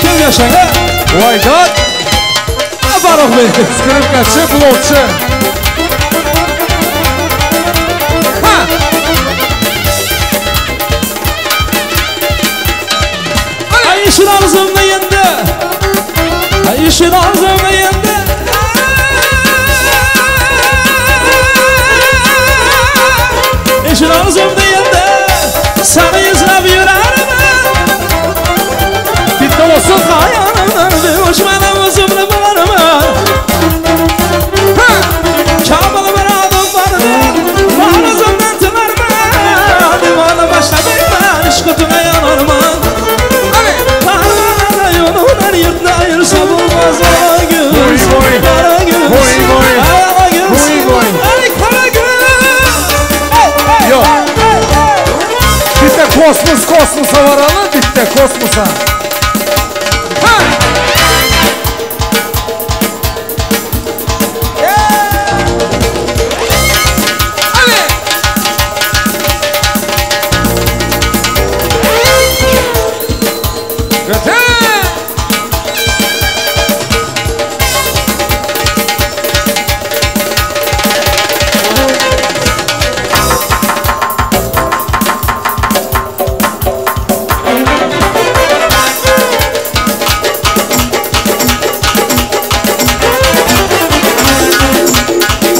Kim yaşa? Voy dod. Farruh Bey. Skripkachi, blokchi. Ha. Ay işin arzumda yendi. Ay işin arzumda yendi. İşin arzumda yendi. Seni izlab yurarım. Bitta olsun. Hayalimdan düşmanım o'zimni bilarman. Kamil muradim bardı. O'zimdan tilarman. Devona boshlamayman. Ishq o'tiga yonarman. Parvona yo'lidan yurtni ayirsa bo'lmaz. Qora gul, Voy voy. qora gul, Voy voy. qora gul, Voy voy. Ey qora gul. Yo'q. Bitta kosmos kosmosa boramiz, bitta kosmosa. Ha! Ali! Götür!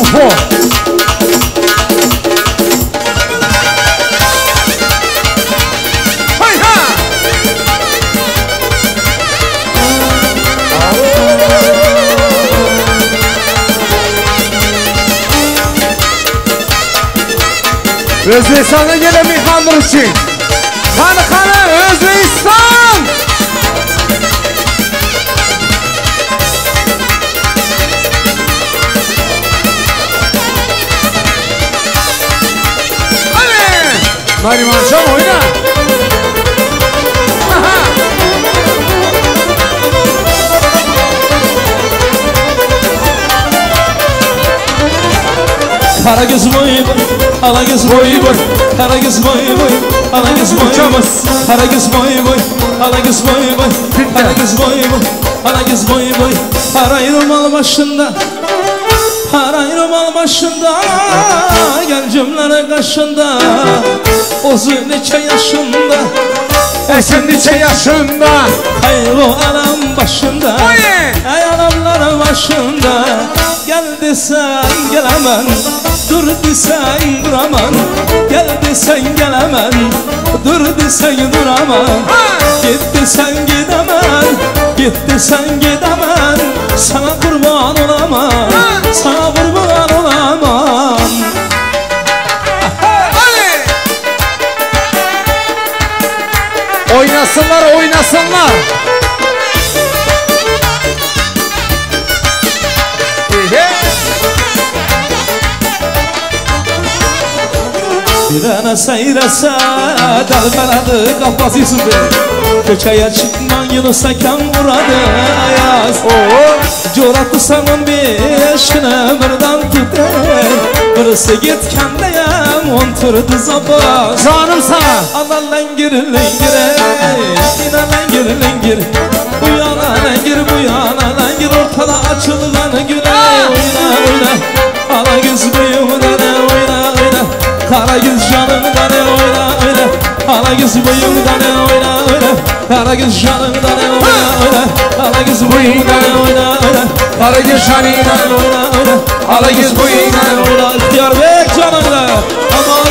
Ufo! Hay ha! O'zbekistonga kelgan mehmonlar uchun. Qani qani O'zbekiston! Ali! Narimanjon o'yna. Aha! Kara göz boy boy, ala göz boy boy, kara göz boy boy, ala göz boy boy, kara göz boy boy, ala göz boy boy, kara göz boy boy, ala göz boy boy, Para başında, para başında, gel cümlere kaşında, Ozu neçe yaşında, Esen neçe yaşında, Hayro anam başında, ey anamların başında, Gel desen gelemem, dur desen duramam, Gel desen gelemem, dur desen duramam, Git desen gidemem, git desen gidemem, Sana kurban olamam, sana kurban olamam. Oynasınlar, oynasınlar. Bir dana seyrese delmeladı kafası Yusuf Bey. Köçeye çıkman Yunus Ekem vuradı ayaz. Coratı sen 15'ine birden tutar. Birisi git kendiyem onturdu zabaz. Canım sana. Ana lengir lengir ey, ina lengir lengir. Bu yana lengir bu yana lengir, ortada açılan güle oyna oyna. Ala göz boyumdan oyna oyna, kara göz canımdan oyna oyna. Ala göz boyumdan oyna oyna, kara göz canımdan oyna oyna. Ala göz boyumdan oyna oyna, kara göz canımdan oyna oyna. Ala göz boyumdan oyna, İhtiyar bek canımdan. Aman.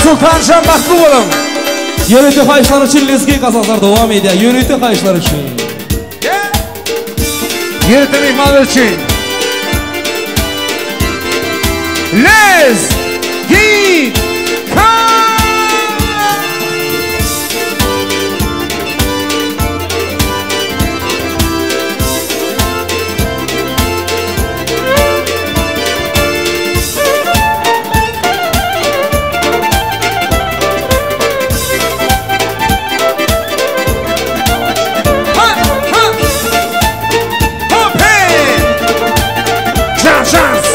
Sultanjan baxtli bo'ling. Yörütü xahişlar uchun lezgi qasoslar davom edadi. Yörütü xahişlar uchun. Yörütü mehmonlar uchun. Lezgi Şans.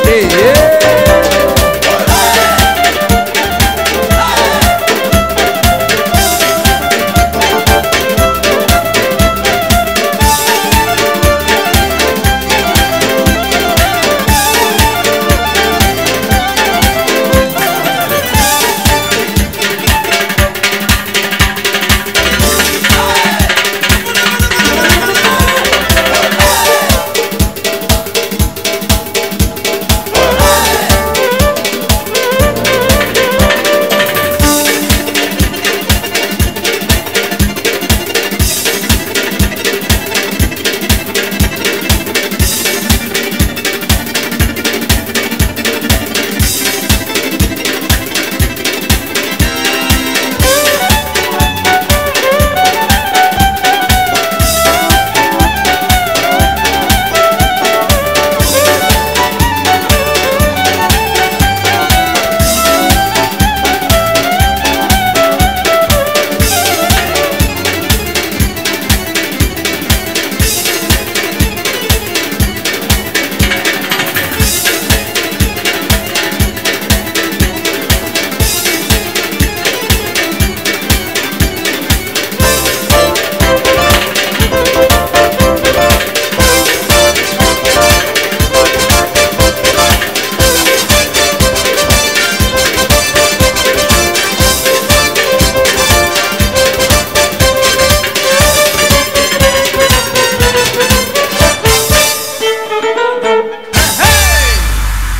hey hey.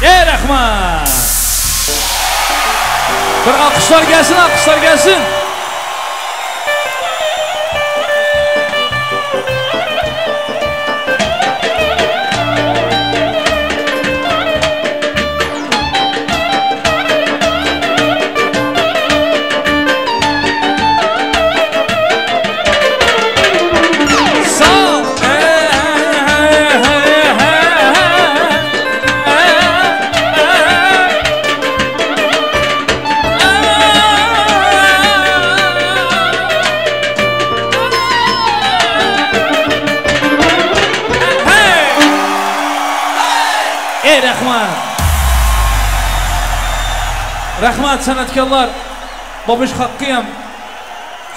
Ey rahmat! Bir alkışlar gelsin, alkışlar gelsin. Sağ ol. Ey rahmat! Rahmat san'atkorlar. Bobish haqqi ham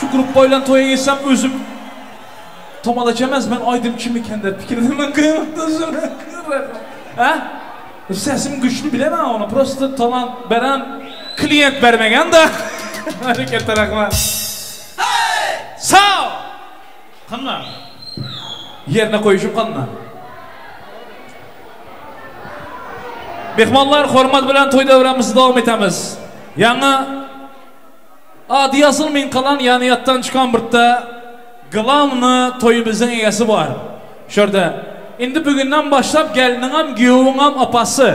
shu gruppa bilan to'yga kelsam o'zim tomalacha emas, men oydim kim ekan deb fikrlaman Ha? Sesim güçlü bilemem onu. Prosta talant beren klient bermagan da. Katta rahmat. Sağ ol. Qanday? Yerine qo'yishim qanday? Mehmonlar, hurmat bilan to'y davramizni davom etamiz. Yangi adi yazılmayın kalan yani yattan çıkan birde glavni to'yimizning egasi bor. Shu yerda endi bugundan boshlab gelinim ham kuyovim ham opasi,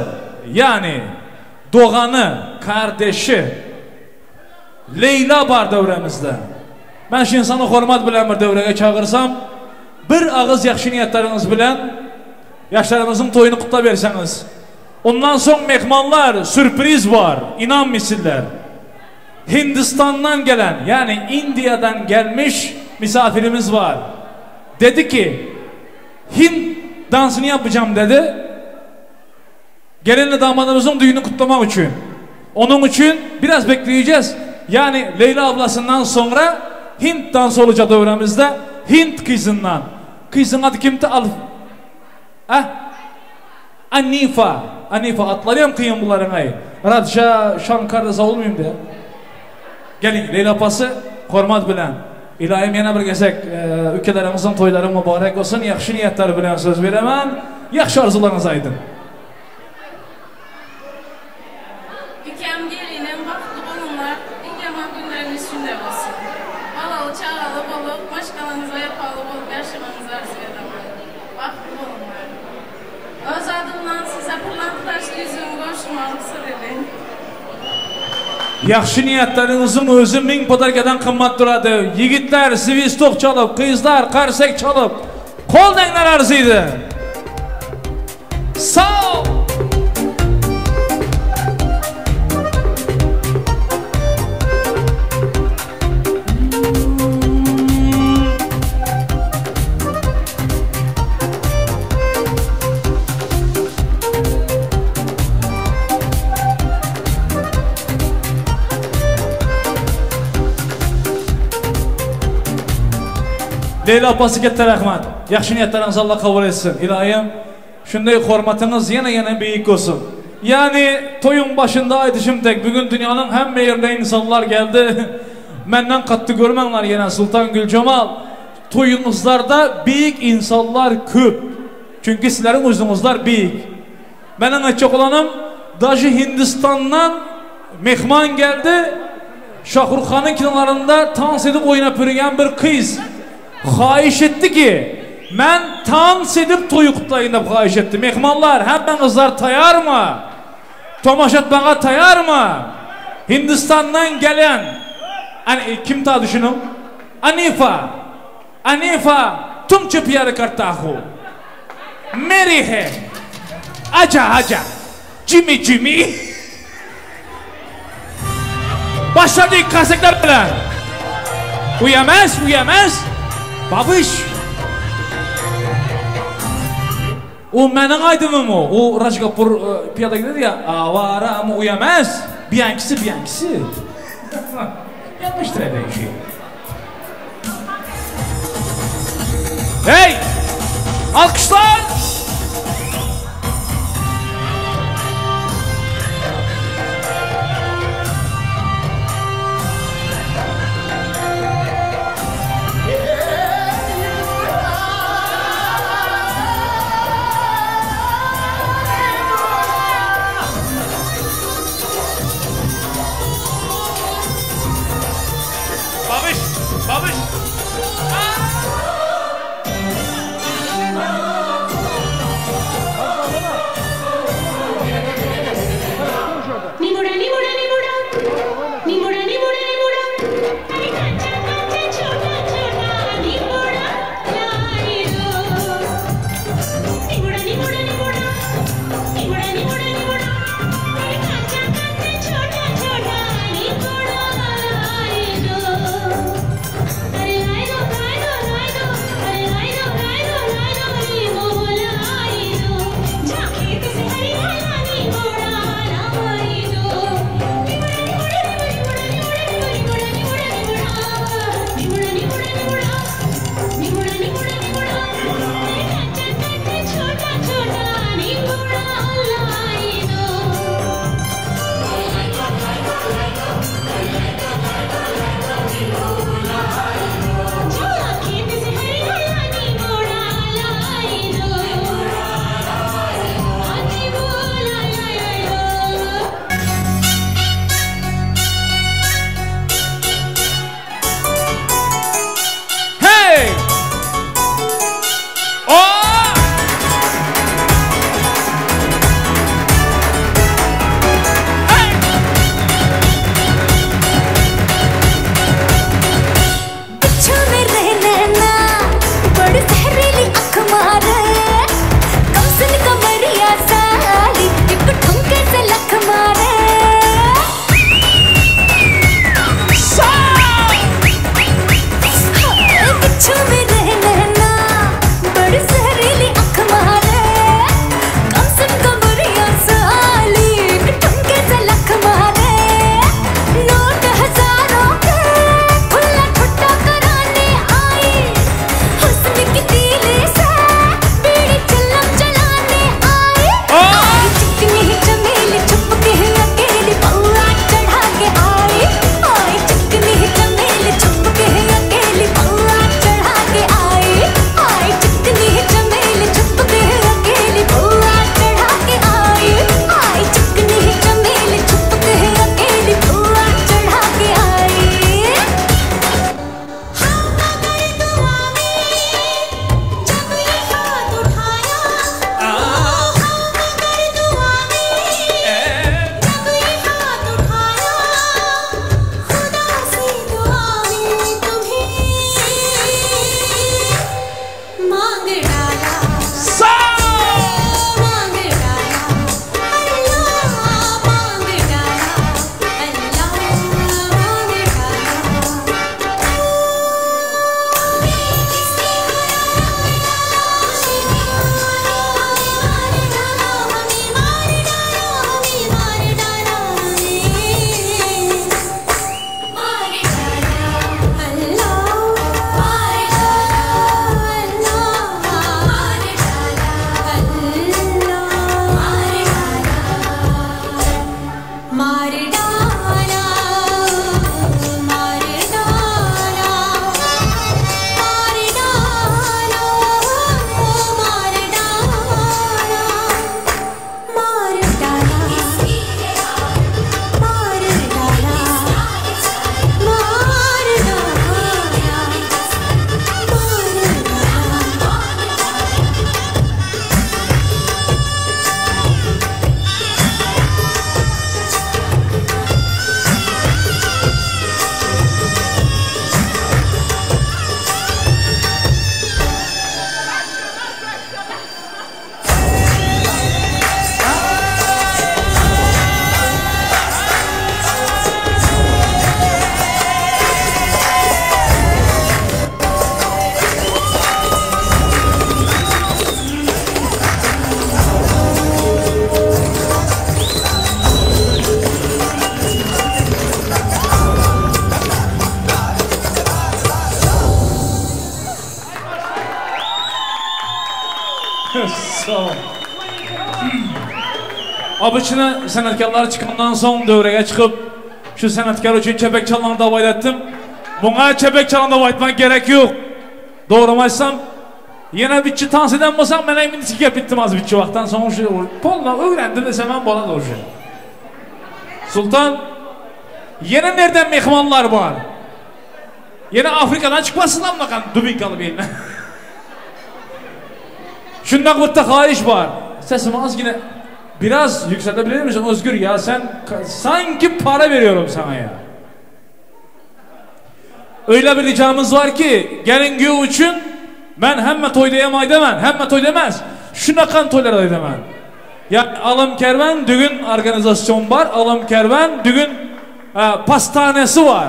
ya'ni doğanı, kardeşi Leyla bor davramizda. Men shu insonni hurmat bilan bir davraga chaqirsam, bir og'iz yaxshi niyatlaringiz bilan yoshlarimizning to'yini qutlab bersangiz. Ondan so'ng mehmonlar sürpriz bor, inanmaysizlar. Hindistandan gelen yani India'dan gelmiş misafirimiz var. Dedi ki Hint dansını yapacağım dedi. Gelinle damadımızın düğünü kutlamak için. Onun için biraz bekleyeceğiz. Yani Leyla ablasından sonra Hint dansı olacak devramızda. Hint kızından. Kızın adı kimdi? Alf. Ah? Anifa. Anifa atları hem kıyım bunların ay. Radja Shankar da olmayayım de. Gelin Leyla apası hurmat bilan. Ilohim yana bir gezak ukalarimizning to'ylari muborak bo'lsin. Yaxshi niyatlar bilan so'z beraman. Yaxshi orzularingiz aydın. Ükəm gelinim baxtlı olunlar, ən yaman günləriniz şunda olsun. Balalı çağalı olup, maşqalanıza yapalı olup yaşamanızı arzu edirəm. Baxtlı olunlar. Öz adımdan sizə pırlanta daşlı yüzüğümü qoşmağı ruxsat edin. Yaxshi niyatlaringizning o'zi ming podarkadan qimmat turadi. Yigitlar svistok chalib, qizlar qarsak chalib, qo'ldanglar arziydi. Sağ ol. Leyla apası katta rahmat. Yaxshi niyatlaringizni Alloh qabul etsin. Iloyim, shunday hurmatingiz yana yana buyuk bo'lsin. Yani toyun başında aytishimdek bugün dünyanın hamma yerinde insanlar geldi. Menden kattı görmеңler yine Sultan Gülcemal. Toyunuzlarda büyük insanlar köp. Çünkü sizlerin uzunuzlar büyük. Benim aytacak olanım daji Hindistan'dan mehman geldi. Şahrukhan'ın kinolarında dans edip oynap yürüyen bir kız. Xahiş etti ki ben dans edip toyu kutlayın deb xahiş etti. Mehmanlar hemmenizler tayar mı? Tomaşa etmeye tayar mı? Hindistan'dan gelen hani kim ta düşünün? Anifa. Anifa tum प्यार करता हो मेरी है आजा आजा Jimmy Jimmy Başladık kasekler bilen. Uyamaz, uyamaz. Babiş. O menin aydınım o. O Raj Kapoor e, piyada gider ya. Avara ama uyamaz. Biyankisi, biyankisi. Yanlıştır öyle şey. Hey! Alkışlar! Babiş, babiş. Obyçny sanatkarlar çykandan soň döwrege çykyp, şu sanatkar üçin çepek çalmagyny dawayt etdim. Muňa çepek çalan dawayt etmek gerek ýok. Dogrymy aýtsam, ýene bitçi tans eden bolsaň, men hem indiki gep bitdim az bitçi wagtdan soň şu polna öwrendim desem hem bolady uje. Sultan, ýene nerden myhmanlar bar? Ýene Afrikadan çykmasynlar munakan dubinkaly beline. Şundak bitta haýyş bar. Sesimi azgina biraz yükseltebilir misin Özgür ya sen sanki para veriyorum sana ya. Öyle bir ricamız var ki gelin güyöw üçin men hemme toýda hem aýdaman, hemme toýda emas, şunakan toýlarda aýdaman. Ya Alym Kerwen dügün organizasyon bar, Alym Kerwen dügün pastanesi bar.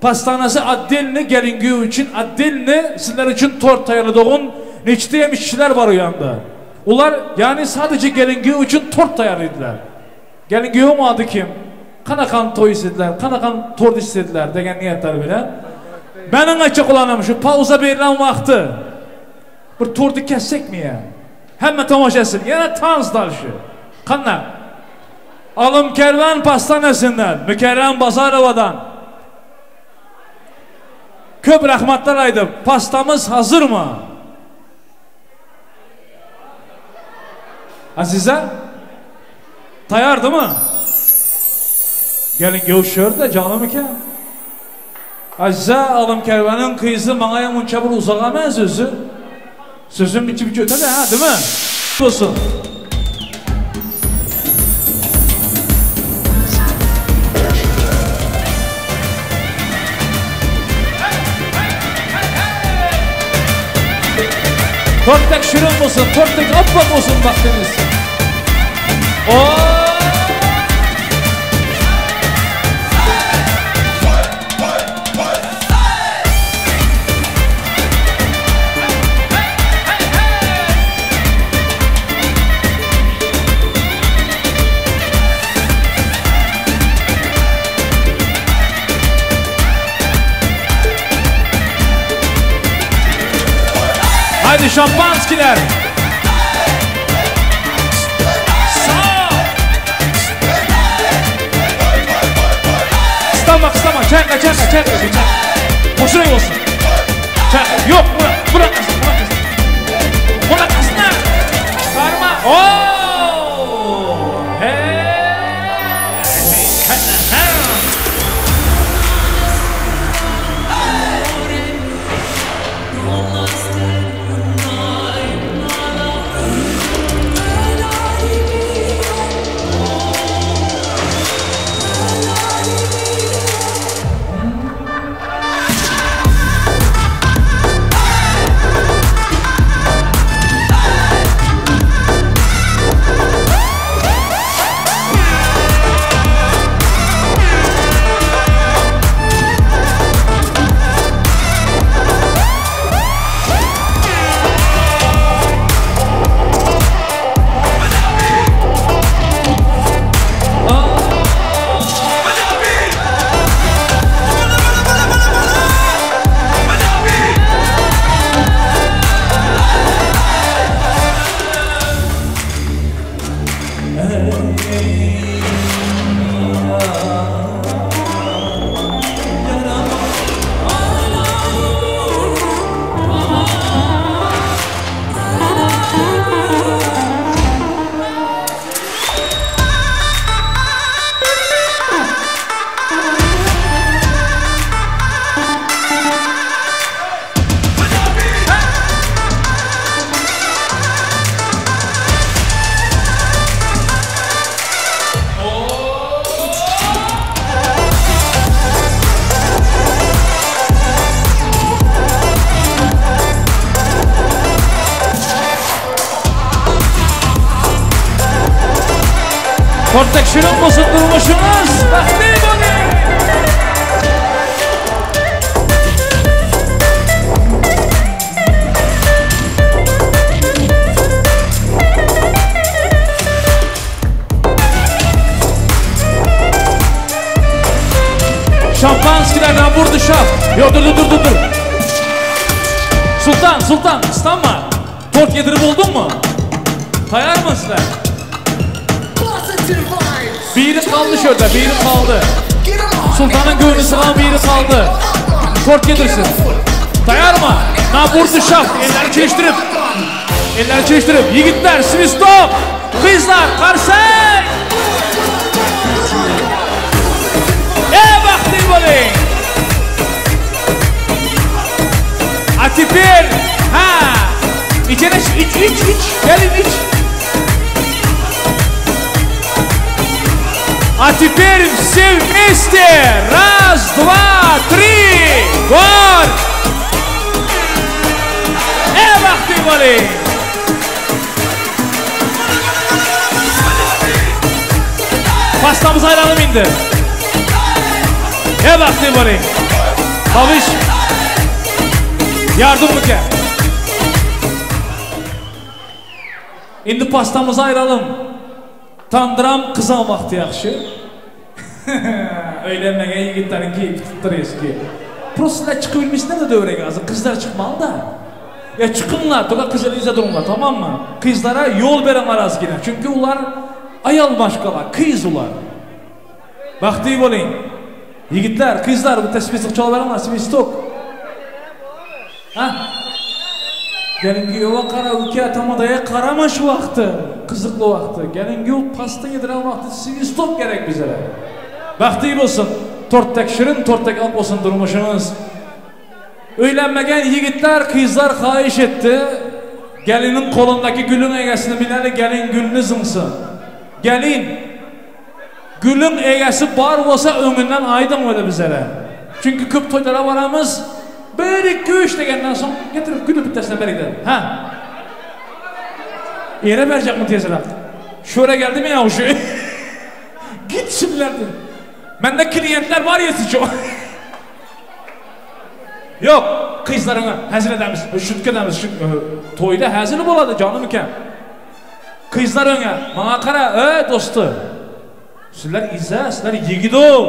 Pastanesi otdelny gelin güýew üçin otdelny sizler üçin tort taýýarladygyň neçde hem işçiler bar o ýanda. Olar ýani sadece gelin güýew üçin tort taýýarlaýdylar. Gelin güýewiň ady kim? Kanakan toý istediler, kanakan tort istediler degen niýetler bilen. Meniň aýtjak bolanym şu pauza berlen wagty bir torty kessekmi ýa? Hemme tomaşa etsin. Ýene tans dalşy. Kanda? Alym Kerwen pastanesinden, Mükerrem Bazarowadan köp rahmatlar aýdyp, pastamyz hazyrmy? Aziza? Taýardymy? Gelin gevşör-de janym eken. Aziza Alym Kerweniň gyzy maňa munça bir uzak emes özü. Sözüm biçip öte de ha, değil mi? Olsun. Torttek şirin olsun, torttek appak olsun vaktiniz. Oo! Haydi şampanskiler. Sağ. Kıstama kıstama çayka çayka çayka çayka. Boşuna olsun. Çayka yok bırak bırak bırak. Bırak aslan. Karma. Oo! Hey! Torttek şirin bolsun durmuşuňyz, bagtly boluň! Şampanskilerden vurdu şap. Yo dur dur dur dur dur. Sultan Sultan ıslanma. Tort yedirip oldun mu? Taýýarmy sizler? Biri kaldy şurada, biri kaldy. Sultanın göwnü sygan biri kaldy. Tort getirsin. Taýýar mı? Na burdu şah, elleri çeştirip. Elleri çeştirip. Ýigitler, swistok! Gyzlar, karsak! E bagtly boluň! A teper, ha! İçene iç, iç, iç, gelin iç. A теперь все вместе. Раз, два, три. Gor. E bagtly boluň. Pastamyzy aýralym indi. E bagtly boluň. Babyş. Ýardym mükä. Indi pastamyzy aýralym. Tandyram kyzan wagty ýagşy. Öýlenmegen ýigitleriň keýpi tutupdyr eski. Prosta sizler çykyp bilmeýsiňler-de döwrege hazir gyzlar çykmaly-da. Ýa çykyňlar toka gyzlar yza duruňlar tamammy? Gyzlara ýol bereňler azgina çünki ular aýal maşgala kyz ular. Bagtly boluň. Ýigitler gyzlar bitte spisok çalybereňler swistok. Ha? Gelin giýewe gara ukä tamadaýa garama şu wagty gyzykly wagty. Gelin giýew pasta ýediren wagty swistok gerek bizere. Bagtly bolsun. Tort dek şirin, tort dek ak bolsun durmuşyňyz. Öýlenmegen ýigitler, gyzlar haýyş etdi. Geliniň golundaky gülüň egesini bileli, gelin gülüni zyňsyn. Gelin, gülüň egesi bar bolsa öňünden aýdyň weli bizere. Çünki köp toýlara baramyz, bir, iki, üç degenden soň getirip güli bitdesine bergide. Hä? Ere berjekmi tezräk? Şöre geldimi ýa uşu? Gitsinler. Mende kliýentler bar ýetici. Ýok, gyzlaryňa hezil edemiz, şutk edemiz, şut, toýda hezil bolady janym ikä. Gyzlar öňe, maňa gara, öý dosty. Sizler iza, sizler ýigit-ow.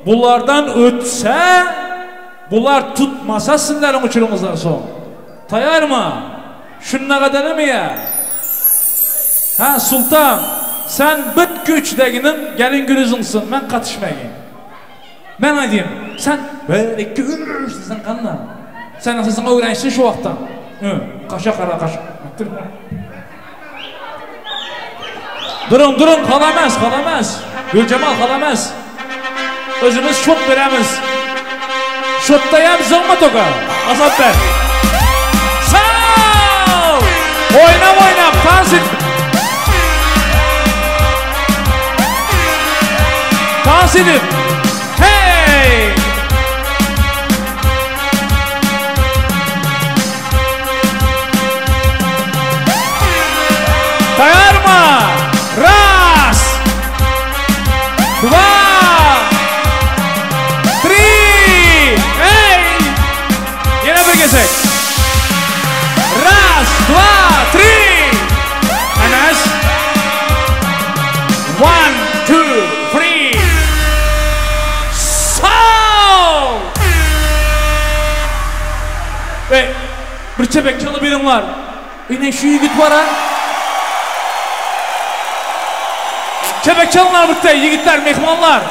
Bulardan ötse, bular tutmasa sizleriň uçuryňyzdan soň. Taýarmy? Şunnaga edelimi ýa? Hä, Sultan, sen bit güýçdeginiň gelin gülüziňsin, men gatyşmaýyn. Men aýdayym, sen bir, iki, üç diýseň ganda. Seniň sesiň öwrenişsin şu wagtdan. Hı, kaşa gara kaş. Durun, durun, halamaz, halamaz. Gülcemal halamaz. Özümiz şot beremiz. Şotdaýam zyňma toka. Azap ber. Sağ! Oýnap oýnap tans et. Tans edip. Hey! Taýarmy? Raz! Dva! Tri! Hey! Ýene bir gezek. Raz, dva, tri! Enes. One, two, three. Sal! Ey, bir çepek çalyp beriňler. Ine şu ýigit bar-a. Çepek çalyňlar bitte, ýigitler, myhmanlar.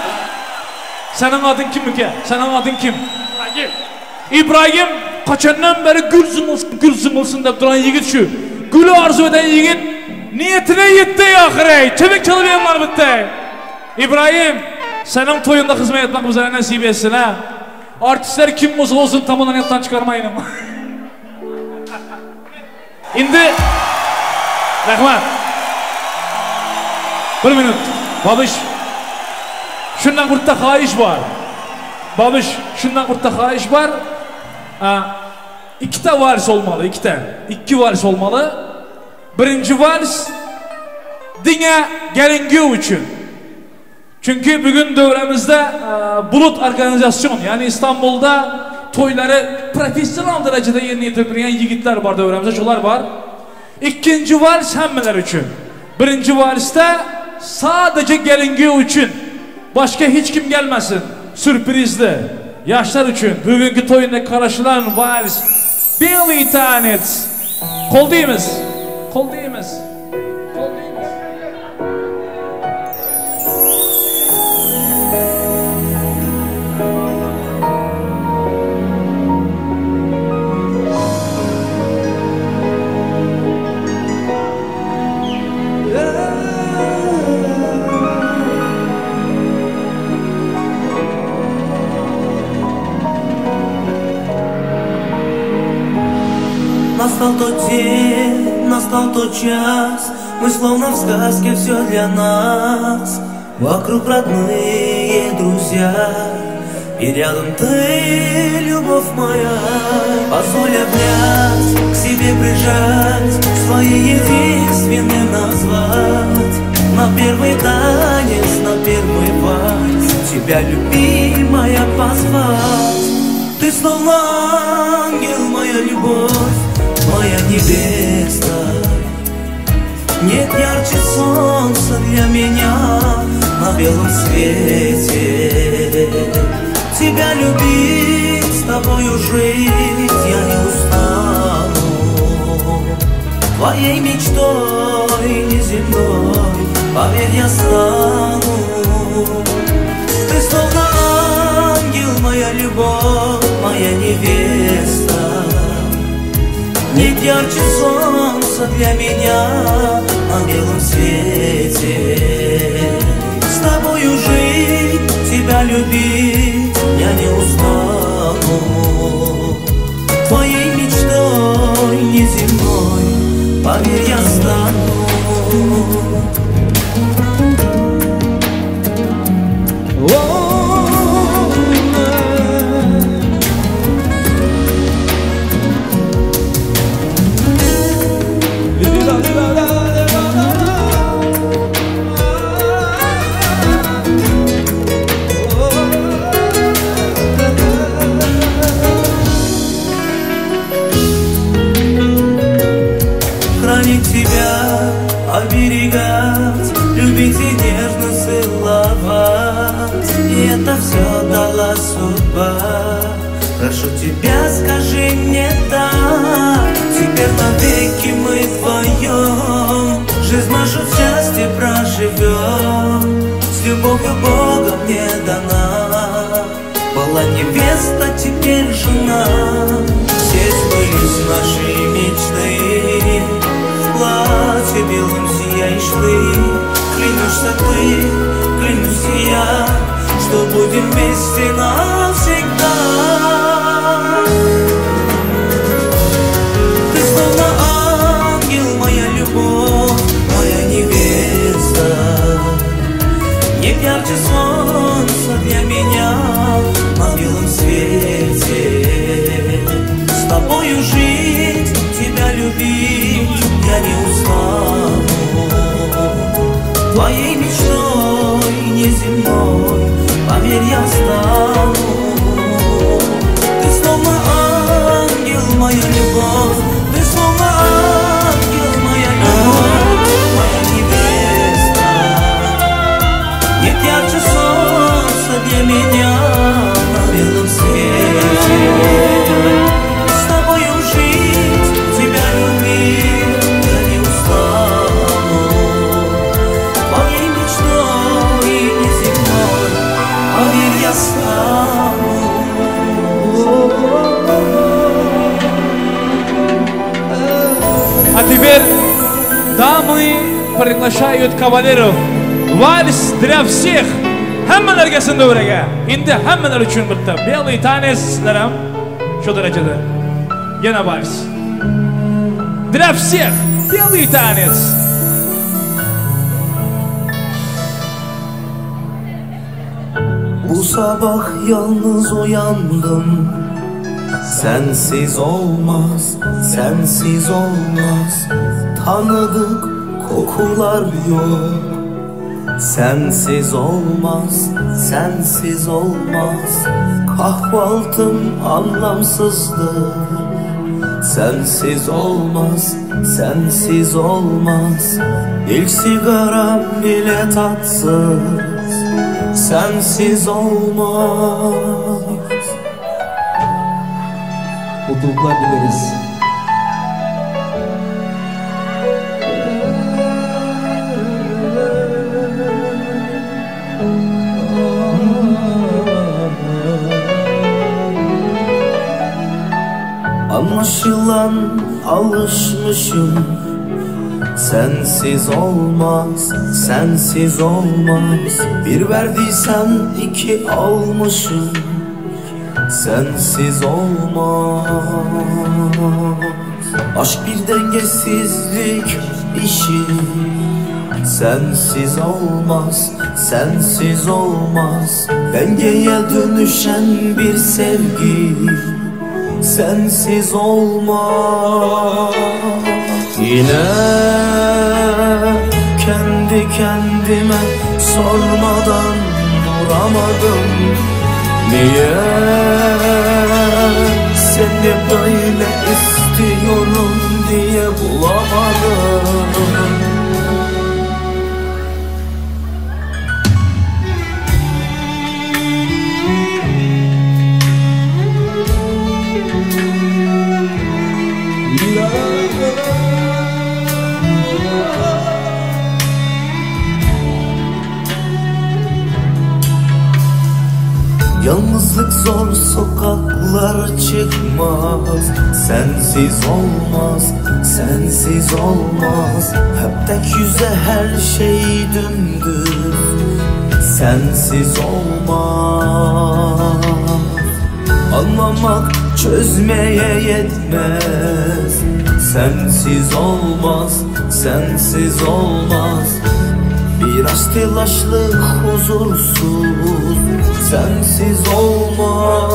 Seniň adyň kimmikä? Seniň adyň kim? İbrahim. İbrahim kaçandan beri gül zyňylsyn, gül zyňylsyn dep duran ýigit şu. Güli arzuw eden ýigit niýetine ýetdi ahyry. Çepek çalyp ýaňlar bitte. İbrahim, seniň toýuňda hyzmat etmek bizlere nesip etsin, ha. Artistler kim bolsa bolsun tamyndan ýatdan çykarmaýynyň. Indi Rahmat. Bir minut. Babyş. Şundan gurtda haýyş bar. Babyş, şundan gurtda haýyş bar. A, ikkita wals bolmaly, ikkita. Ikki wals bolmaly. Birinji wals diňe gelin-giýew üçin. Çünki bugün döwremizde Bulut organizasyon, ýagny Istanbulda toýlary professional derejede ýerine ýetirip bilýän ýigitler bar döwremizde, şolar bar. Ikkinji wals hemmeler üçin. Birinji walsda sadaje gelin-giýew üçin, başga hiç kim gelmesin, sürprizli, ýaşlar üçin bugünki toýunda garaşylan wals Belyy tanec. Kol diýmiz, kol diýmiz. Настал тот час, мы словно в сказке, все для нас. Вокруг родные друзья, и рядом ты, любовь моя. Позволь обнять, к себе прижать, своей единственной назвать. На первый танец, на первый вальс тебя, любимая, позвать. Ты словно ангел, моя любовь, моя невеста. Нет ярче солнца для меня на белом свете. Тебя любить, с тобою жить я не устану. Твоей мечтой неземной, поверь, я стану. Ты словно ангел, моя любовь, моя невеста. Нет ярче солнца для меня на белом свете. С тобою жить, тебя любить я не устану. Твоей мечтой неземной, поверь, я стану. Хранить тебя, оберегать, любить и нежно целовать. И это все дала судьба. Прошу тебя, скажи мне да. Теперь навеки мы вдвоем жизнь нашу в счастье проживем. С любовью Бога мне дана была невеста, теперь жена. Все сбылись наши мечты, в платье белом сияешь ты. Клянешься ты, клянусь и я, что будем вместе навсегда. Ты словно ангел, моя любовь, моя невеста. Нет ярче солнца для меня на белом свете. С тобою жить, тебя любить я не устану. Твоей мечтой неземной, поверь, я стану. Ты словно ангел, моя любовь, ты словно ангел, моя любовь, моя невеста. Нет ярче солнца для меня на белом свете. С тобою жить, тебя любить я не устану. Твоей мечтой неземной, поверь, я стану. А теперь дамы приглашают кавалеров. Вальс для всех. Hammalar kelsin davraga. Endi hammalar uchun bitta белый танец sizlar ham shu darajada. Yana vals. Для всех белый танец. Bu sabah yalnız uyandım. Sensiz olmaz, sensiz olmaz. Tanıdık kokular yok. Sensiz olmaz, sensiz olmaz. Kahvaltım anlamsızdır. Sensiz olmaz, sensiz olmaz. İlk sigaram bile tatsız. Sensiz olmaz. Mutluluklar dileriz. Anlaşılan alışmışım. Sensiz olmaz, sensiz olmaz. Bir verdiysen iki almışım. Sensiz olmaz. Aşk bir dengesizlik işi Sensiz olmaz, sensiz olmaz Dengeye dönüşen bir sevgi Sensiz olmaz Yine kendi kendime sormadan duramadım Niye seni böyle istiyorum diye bulamadım Yalnızlık zor sokaklar çıkmaz Sensiz olmaz, sensiz olmaz Hep tek yüze her şey dümdüz Sensiz olmaz Anlamak çözmeye yetmez Sensiz olmaz, sensiz olmaz Biraz telaşlı, huzursuz Sensiz olmaz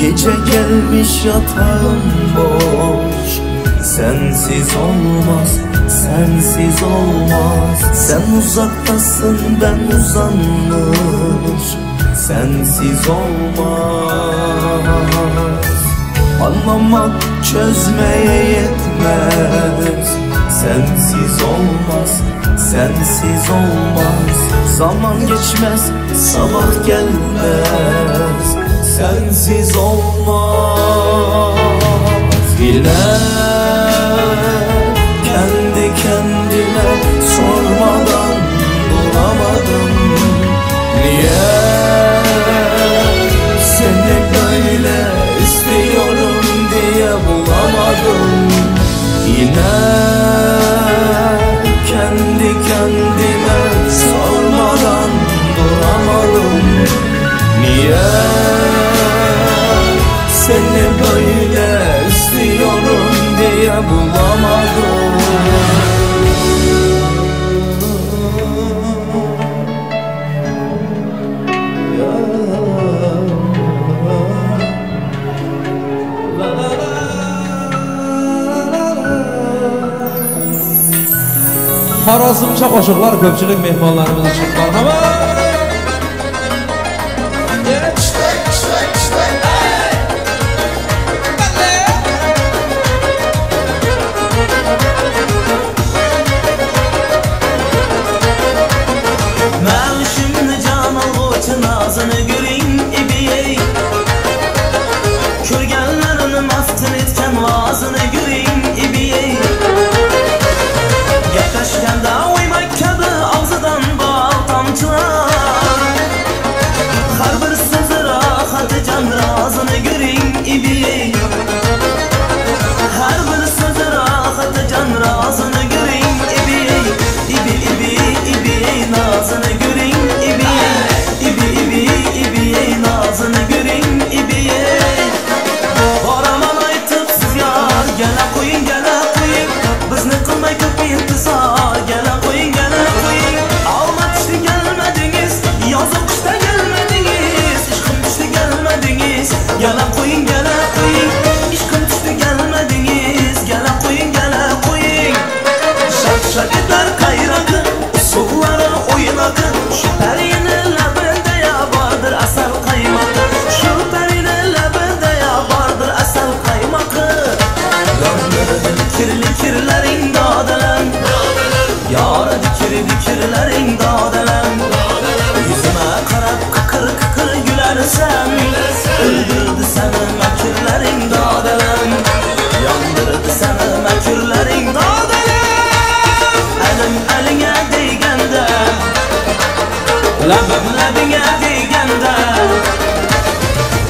Gece gelmiş yatağım boş Sensiz olmaz, sensiz olmaz Sen uzaktasın ben uzanmış Sensiz olmaz Anlamak çözmeye yetmez Sensiz olmaz, sensiz olmaz Zaman geçmez, sabah gelmez Sensiz olmaz Yine kendi kendime sormadan bulamadım Niye seni böyle istiyorum diye bulamadım Yine kendi kendime sormadan duramadım Niye seni böyle istiyorum diye bulamadım Xorazmcha qo'shiqlar ko'pchilik mehmonlarimiz uchun marhamat. Məvşimni can alğıçı nazını görün ibiyey Körgənlərini məftun etken vazını görün ibiyey Gaplaşganda oymak kabi og'zidan bal tomchilar Har bir so'zi rohati jon rozini ko'ring ibiyey Har bir so'zi rohati jon rozini ko'ring ibiyey Ibi ibi ibiyey nozini ko'ring ibiyey Ibi ibi ibiyey nozini ko'ring ibiyey Boraman aytib sizga gala qo'ying gala qo'ying Bizni qilmay ko'p intizor gala qo'ying gala qo'ying Olma tushdi kelmadingiz yoz qishda kelmadingiz Ishqim tushdi kelmadingiz gala qo'ying gala qo'ying Ishqim tushdi kelmadingiz gala qo'ying gala qo'ying Shak shak etar qayraqi usullari o'ynoqi Shu parini labida ya bordir asal qaymoqi Shu parini labida ya bordir asal qaymoqi Yondirdi kirli kirlaring dodalam Yoridi kirli kirlaring dodalam Yuzima qarab qiqir qiqir gülarsan Öldürdü seni makirlaring dodalam Yondirdi seni makirlaring dodalam Elim elinga deganda Labim labinga deganda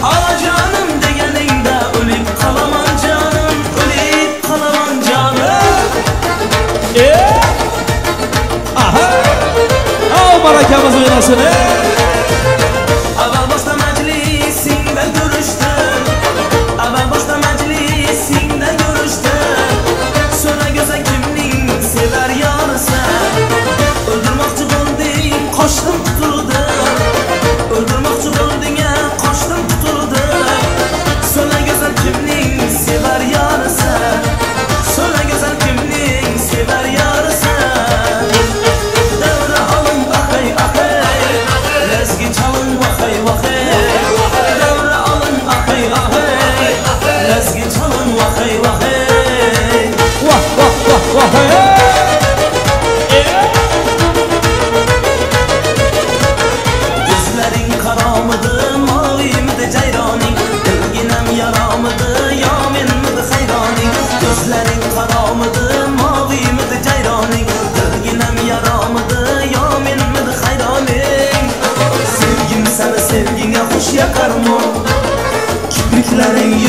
Ala canım deganingda o'lib qolaman canım O'lib qolaman canım Aha! Al barakamiz o'ynasin. Avval boshda majlisingda ko'rishdim Avval boshda majlis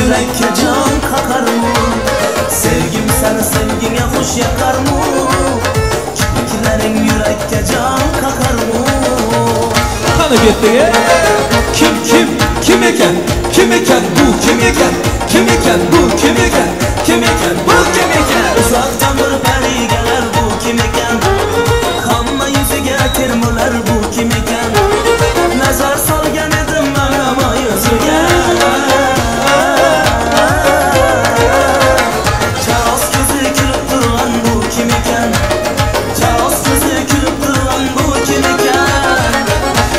Yürekke can kakar mı? Sevgim seni sevgine hoş yakar mı? Kipriklerin yürekke can kakar mı? Qani ketdik, e? Kim kim kim ekan? Kim ekan bu kim ekan? Kim ekan bu kim ekan? Kim ekan bu kim ekan? Uzaktan bir peri gelir bu kim ekan? Hamma yüzüge termular bu kim ekan? Nazar solgan edim mana yüzüge. Charos ko'zi kulib turgan bu kim ekan? Charos ko'zi kulib turgan bu kim ekan?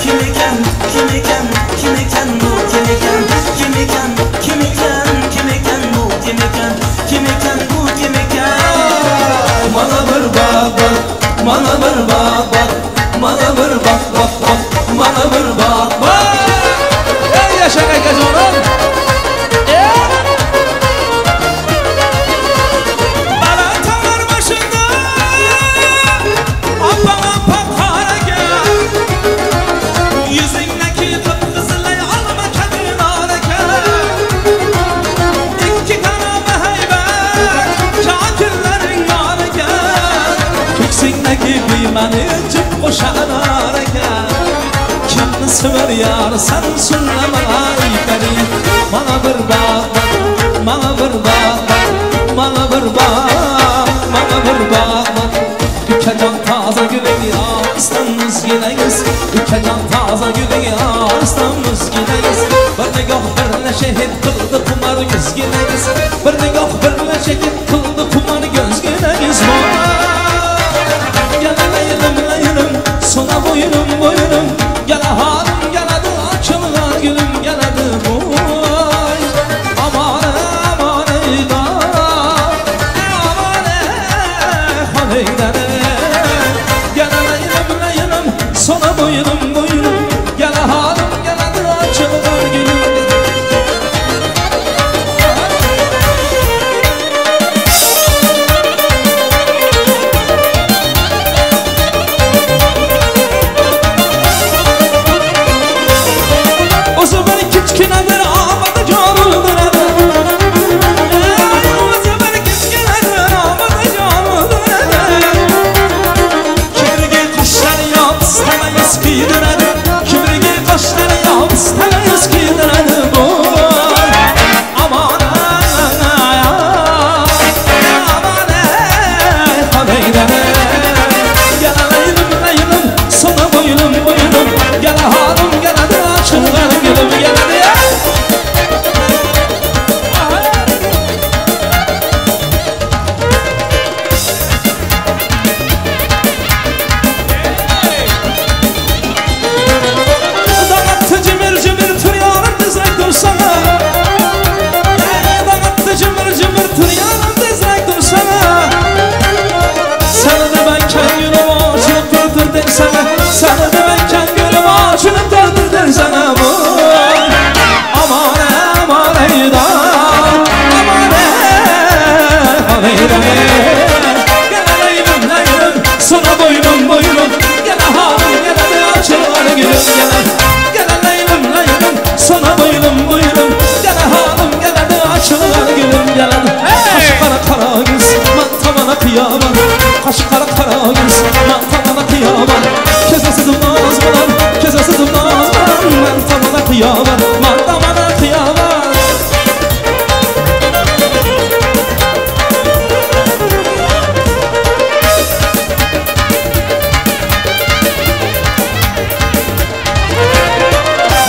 Kim ekan? Kim ekan? Kim ekan bu kim ekan? Kim ekan? Kim ekan? Kim ekan bu kim ekan? Kim ekan bu kim ekan? Mana bir bak bak, mana bir bak bak, mana bir bak bak bak, mana bir bak bak. Ey yaşa akajonim. Baland tog'lar boshida oppoq oppoq qor ekan. Yuzingdagi qip-qizil olma kabi nor ekan. Ikki tarafı haybat, kakillaring bor ekan. Ko'ksingdagi quymani jip qo'shanar ekan. Kimni sevar yarsan so'rlamay pari. Mana bir bak bak, mana bir bak bak, mana bir bak, mana bir bak bak. Ukajon toza guling oston muzginangiz, ukajon toza guling oston muzginangiz. Bir nigoh birla shahid qildi qumar ko'zginangiz, bir nigoh birla shahid qildi qumar ko'zginangiz. Gel leylim leylim, sona boyunum boyunum, gel halim geledi açılgan gülüm geledi boy. Aman aman ey da, aman ey haneyden. Gel leylim leylim, sona boyunum boyunum, gel halim geledi açılgan gülüm. O'zi bir kichkinadir omadi jo'ruldiradi. O'zi bir kichkinadir omadi jo'ruldiradi. Kibrigi qoshlari yopistama yuz kuydiradi. Kibrigi qoshlari yopistama yuz kuydiradi. Voy aman aman ey haneydan. Gel leylim leylim, sona boyunum boyunum, gel halim geladi açılgan gülüm geladi. Dağıttı cimir cimir turyanım tezrek dursana. Dağıttı cimir cimir turyanım tezrek dursana. Seni de ben kendimi açılıp döndür dersene. Seni de ben kendimi açılıp döndür dersene. Voy aman aman ey da, aman ey haneydan. Gel leylim leylim, sana boynum boynum, gel halim gel de açılan gülüm gel. Gel leylim leylim, sana boynum boynum, gel halim gel de açılan gülüm gel. Kaşı kara kara göz, man tamana kıyaman. Kaşı kara kara göz, man tamana kıyaman. Kesesiz naz bilan, kesesiz naz bilan, man tamana kıyaman, man tamana kıyaman.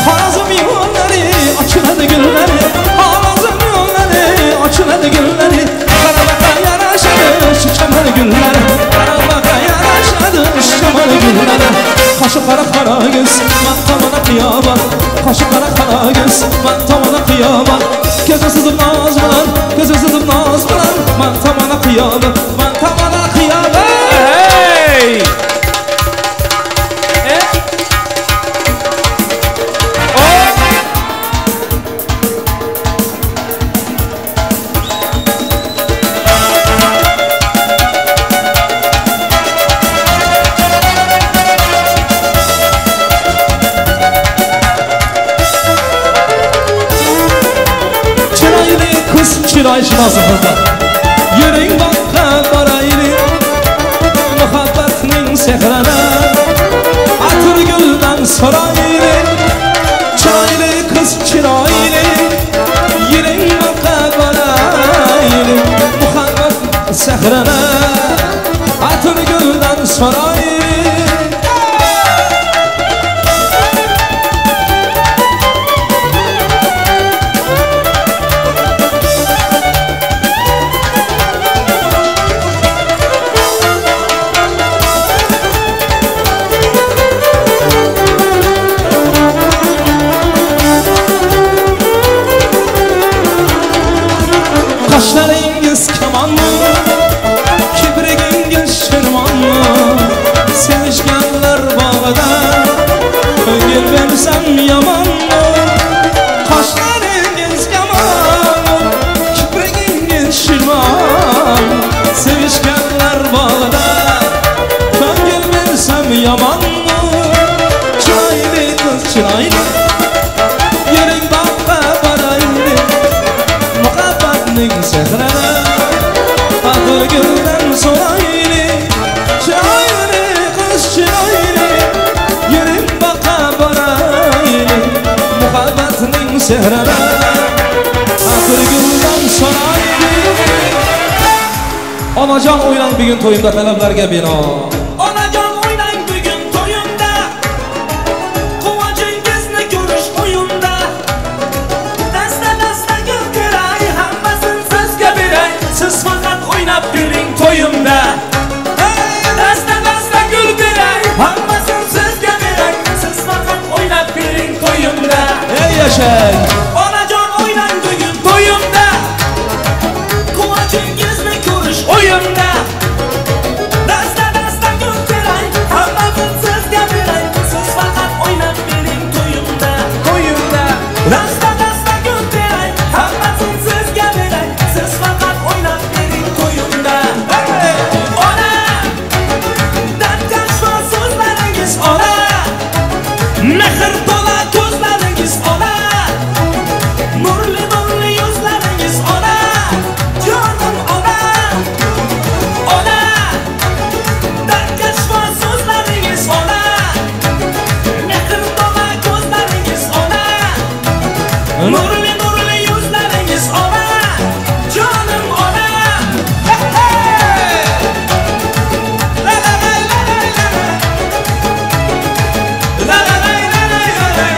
Harazım yolları, açıladı gülleri. Harazım yolları, açıladı gülleri. Karabaka yaraşadı şu kemal gülleri. Karabaka yaraşadı şu kemal gülleri. Kaşı kara kara göz, man tamana kıyaman. Kaşı kara kara göz, man tamana kıyaman. Kesesiz naz bilan, kesesiz naz bilan, man tamana kıyaman, man tamana kıyaman. Hey! Chiroyli Ayşınası qızlar. Yuring boqqa boraylik, muhabbatning sehrini Atirguldan so'raylik, chiroyli qiz chiroyli. Yuring boqqa boraylik, muhabbat sehrini Atirguldan so'raylik. Qaşlaringiz kamonmi, kiprigingiz shirmonmi, sevishganlar bog'ida ko'ngil bersam yomonmi? Qoshlaringiz kamonmi, kiprigingiz shirmonmi, sevishganlar bog'ida ko'ngil bersam yomonmi? Chiroyli qiz chiroyli, yuring boqqa boraylik, muhabbatning sehrini Atirguldan so'raylik. Chiroyli qiz chiroyli, yuring boqqa boraylik, muhabbatning sehrini Atirguldan so'raylik. Onajon o'ynang bugun to'yimda talablarga bino. Onajon o'ynang bugun to'yimda, quvonchingizni ko'rish o'yimda. Dasta dasta gul teray, hammasin sizga beray, siz faqat o'ynab bering to'yimda. Dasta dasta gul teray, hammasin sizga beray, siz faqat o'ynab bering to'yimda. Ey yashang! Onajon o'ynang bugun to'yimda, quvonchingizni ko'rish o'yimda. Dasta dasta gul teray, hammasin sizga beray, siz faqat o'ynab bering to'yimda. To'yimda. Dasta dasta gul teray, hammasin sizga beray, siz faqat o'ynab bering to'yimda. Ona, dardkashvo so'zlaringiz ona, mehr to'la ko'zlaringiz ona, nurli nurli yuzlaringiz ona, jonim ona. Ona, dardkashvo so'zlaringiz ona, mehr to'la ko'zlaringiz ona, nurli nurli yuzlaringiz ona, jonim ona. La la la la la la. La la la la la la.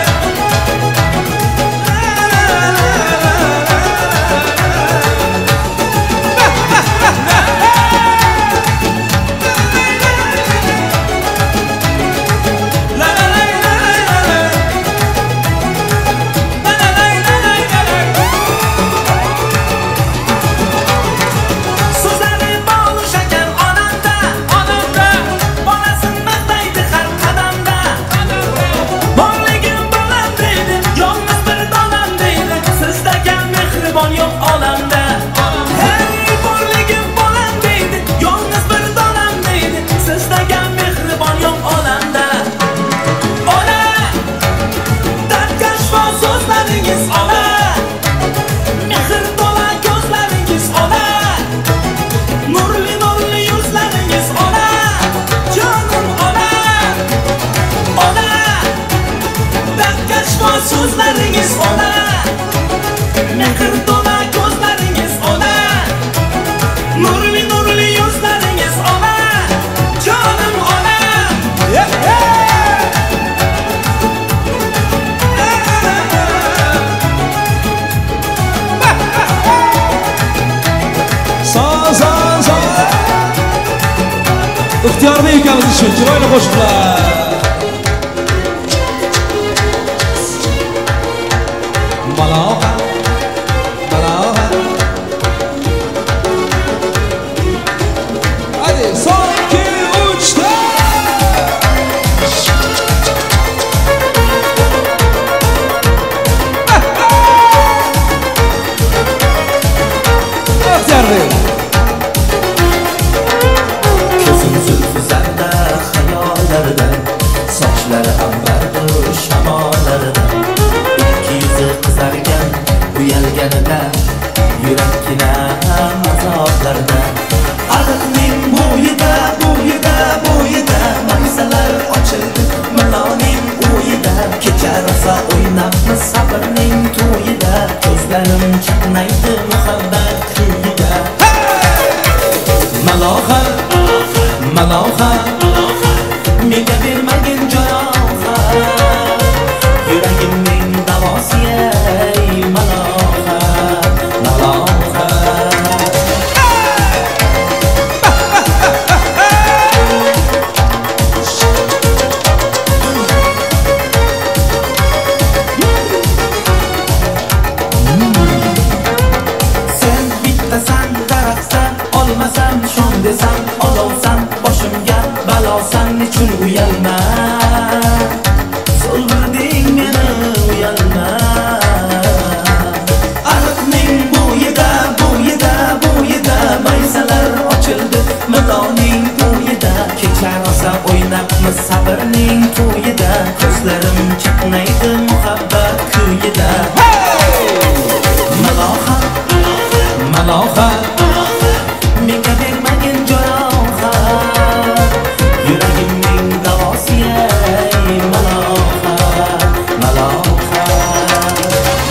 La la la la la la. La la la la la la. So'zlari bol shakar onamda, onamda, bolasini maqtaydi har qadamda. Borligim bolam deydi, yolg'iz bir donam deydi, sizdagan mehribon yo'q olamda. Hey, borligim bolam deydi, yolg'iz bir donam deydi, sizdagan mehribon yo'q olamda. Ona, dardkashvo so'zlaringiz ona, mehr to'la ko'zlaringiz ona, nurli nurli yuzlaringiz ona, jonim ona. Ona, dardkashvo so'zlaringiz ona, mehr to'la ko'zlaringiz ona, nurli nurli yuzlaringiz ona, jonim ona. So so so. Ixtiyorli ukamiz uchun chiroyli qo'shiqlar. Maloha, maloha. Hadi son 2 3 4. Ixtiyorli. Ko'zim zulfi zarda xayollarda. Malohat, menga bermagin jarohat. Yuragimning davosi ey malohat, malohat. Sen bittasan, daraxtsan, olmasam shon desam, olovsan, boshimga balosan, nechun uyalma? So'ldirding meni uyalma. Ariqning bo'yida, bo'yida, bo'yida maysalar ochildi Midoning to'yida. Kecha rosa o'ynabmiz sabrning to'yida, ko'zlarim chaqnaydi muhabbat kuyida. Malohat, malohat, menga bermagin jarohat. Yuragimning davosi ey malohat, malohat,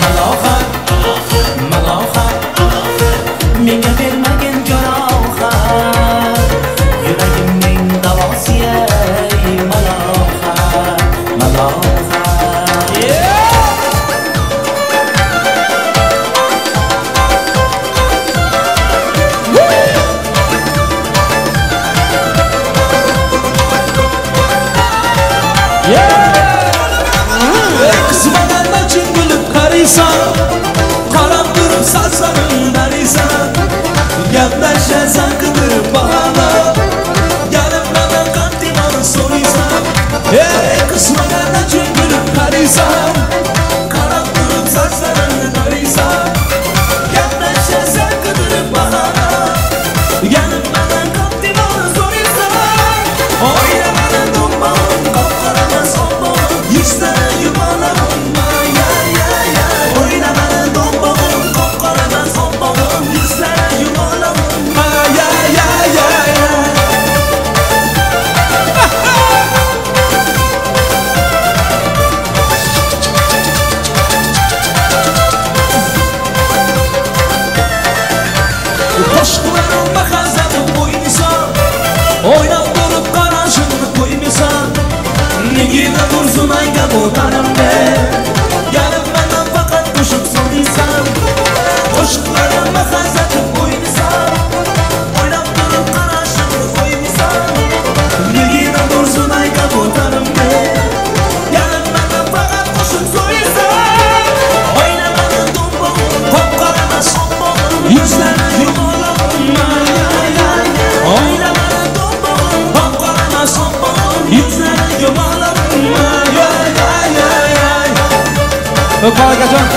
malohat, malohat, menga bermagin jarohat. Yuragimning davosi ey malohat, malohat. Qismadan chin bilib qaraysan, qarab turib sochlarim dariysan, gaplashasan qidirib bahona, kelib mendan qandimani so'raysan. Ey qismadan chin bilib qaraysan, qarab turib sochlarim dariysan, gaplashasan qidirib bahona, kelib mendan qandimani so'raysan. O'ynamadim do'mpog'im, qop-qoramas oppog'im, yuzlari yumalag'im, ya ya ya. O'ynamadim do'mpog'im, qop-qoramas oppog'im, yuzlari yumalag'im, ya ya ya ya. Qo'shiqlarim mahazatib o'ynaysan, o'ynab turib qarashimni qo'ymaysan. Nigina tursun ayga bo'tanimni, kelib mendan faqat qo'shiq so'raysan. Qo'shiqlarim mahazatib o'ynaysan, o'ynab turib qarashimni qo'ymaysan. Nigina tursun ayga bo'tanimni, kelib mendan faqat qo'shiq so'raysan. O'ynamadim do'mpog'im, qop-qoramas oppog'im, yuzlari yumaloqim, ya ya ya. O'ynamadim do'mpog'im, qop-qoramas oppog'im, yuzlari yumaloqim, ya ya ya ya. Öp akajon.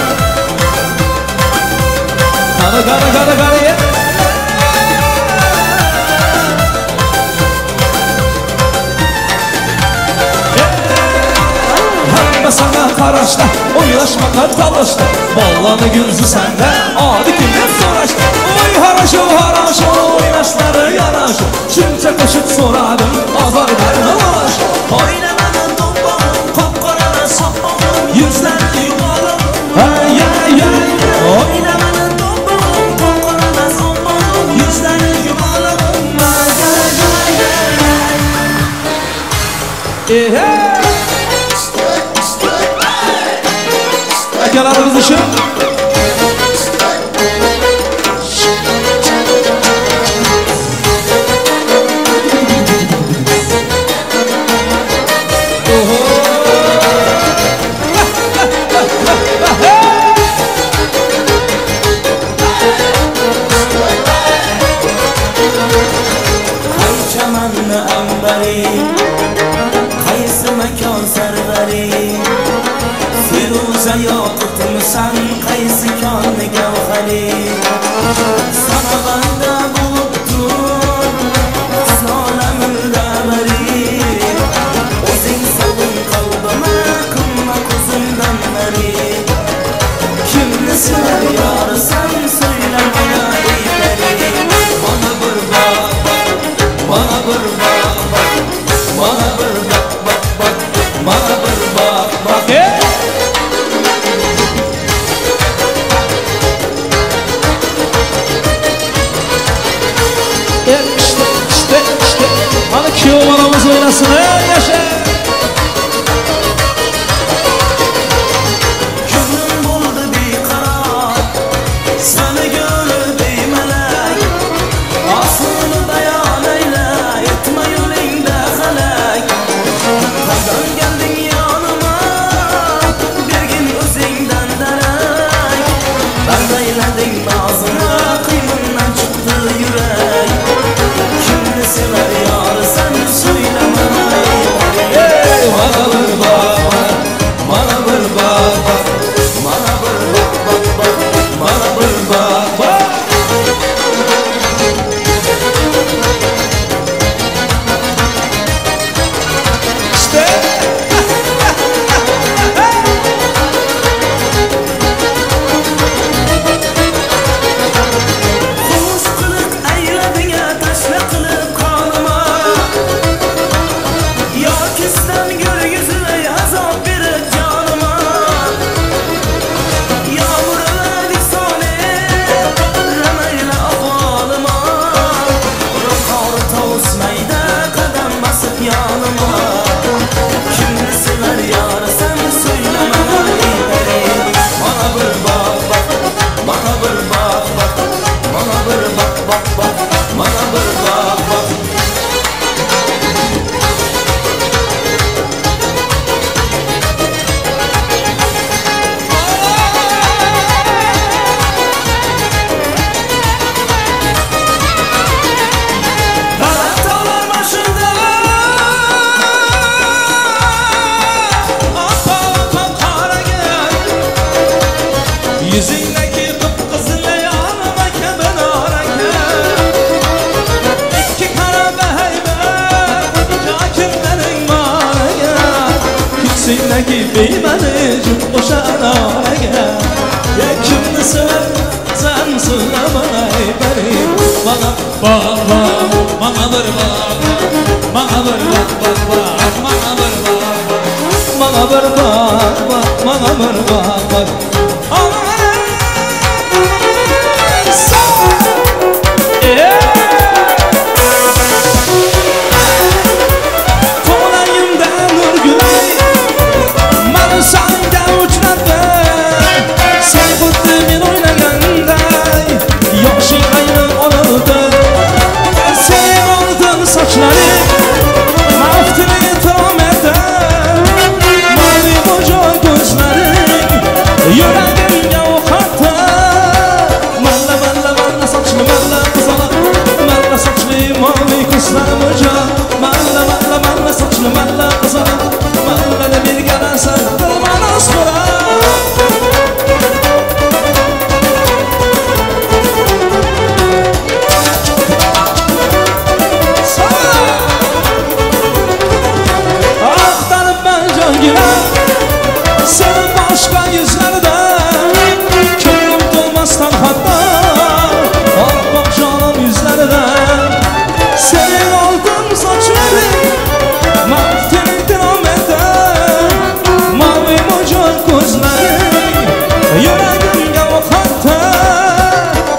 Qani, qani, qani, qani. Hamma sana qarashda, o'ylashma talashda, Bolani ko'zi senda, odi kim deb so'rashda. Oy harasho, harasho, o'ynashlari yarasho, shuncha qo'shiq so'radim, ozor berma marash. O'ynamadim do'mpog'im, qop-qoramas oppog'im, yuzlari yumaloqim, ay ay ay. O'ynamadim do'mpog'im, qop-qoramas oppog'im, yuzlari yumaloqim, ya ya ya ya. Ehe! Akalarimiz uchun Qay chamanni ambari, qaysi makon sarvari, Feruza yoqutmisan, qaysi konni gavhari. Samarqandda bo'lib tur, solamil bari, O'zing sovun qalbima, qilma ko'zimdan nari. Kimni sevar yorisan, so'yla mana ey pari. Mana bir bak, bak, mana bir bak, bak, mana bir bak, bak, bak, mana bir bak, bak. Hey! Çallarımız oynasın. Ey yaşa! Gönlüm buldu bir karar, seni görüp melek. Aslını beyan eyle, etme yolunda halek. Kadan geldin yanıma, bir gün özünden derek. Ben eyledim ağzına, kıymından çıktı yürek. Kimni sever yar sen söyleme. Ey bana bir bak bak, bana bir bak bak, bana bir bak bak bak, bana bir bak bak. İşte. Hoş kılık eyledin taşla kılıp kanıma. Ya küstem gör yüzüne azap verip canıma. Yağmur verdik sone remeyle ahvalıma. Kar tavusmayda kadem basıp yanıma. Kimni sever yar sen söyleme. Bana bir bak bak, bana bir bak bak, bana bir bak bak bak, bana bir bak bak. Dağlar başında Apam kara gel. Yüzündeki kıpkızıl yanıma kemen ara gel. İki kara beheybet Hakimlerin mara gel. Yüzündeki bilmeni cüp ara gel. Ya kimni sever sen söyle bana ey benim. Bana bak bak, bana bir bak, bana bir bak bak bak, bana bir bak bak, bana bir bak bak, bana bir bak bak. To'layimda nur gulay, mani sanga uchradim. Sen xuddi men o'ylaganday yoshing ayni oldi. Sen oltin sochlaring maftuni etomadim. Mavi mo'jay ko'zlaring yuragimga o'qatdi. Malla malla malla sochli malla qizaloq, malla sochli moviy ko'zlar mo'jay. Malla malla malla sochli malla qizaloq, mallani berganasan bilmanas bo'lar. Axtarıp ben cangına seni başka yüzlerde, Könlüm dolmaz tanhatta Ahbap canım yüzlerde. Senin altın saçların Maftini dinamete, Mavi mocan gözlerin Yüreğimge okattı.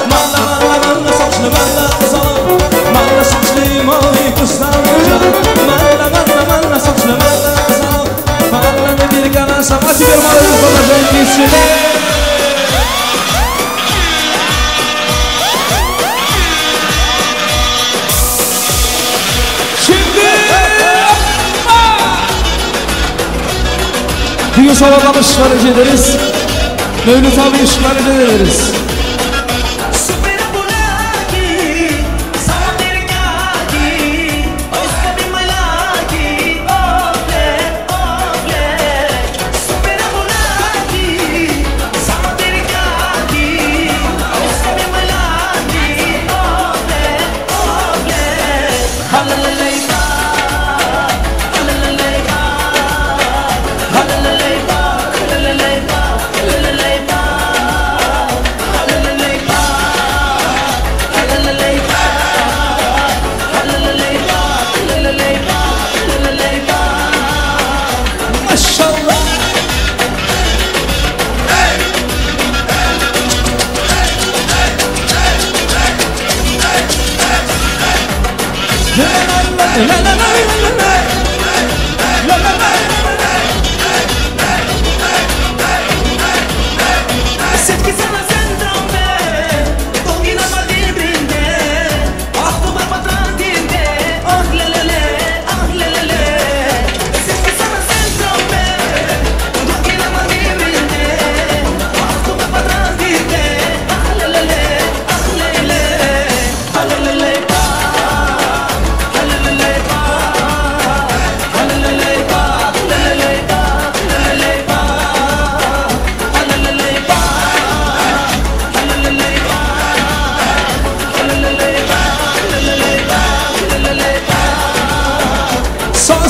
Malla malla malla saçlı malla kızalım, Malla saçlı mavi kızlar mocan. Malla malla malla saçlı malla kızalım, Mallanı bir kanasam. Hadi bir malını konuşayım gitsin. Şimdi Bugün sabahdan ışıklar ederiz. Mevlüt abi ışıklar ederiz. La la la la.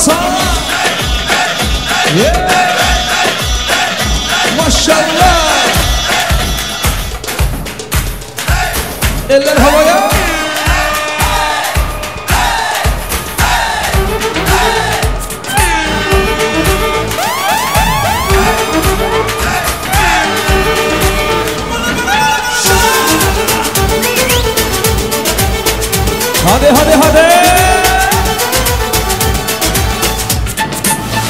Yakalarsa. Yeah. Maşallah. Eller havaya. Hadi hadi hadi.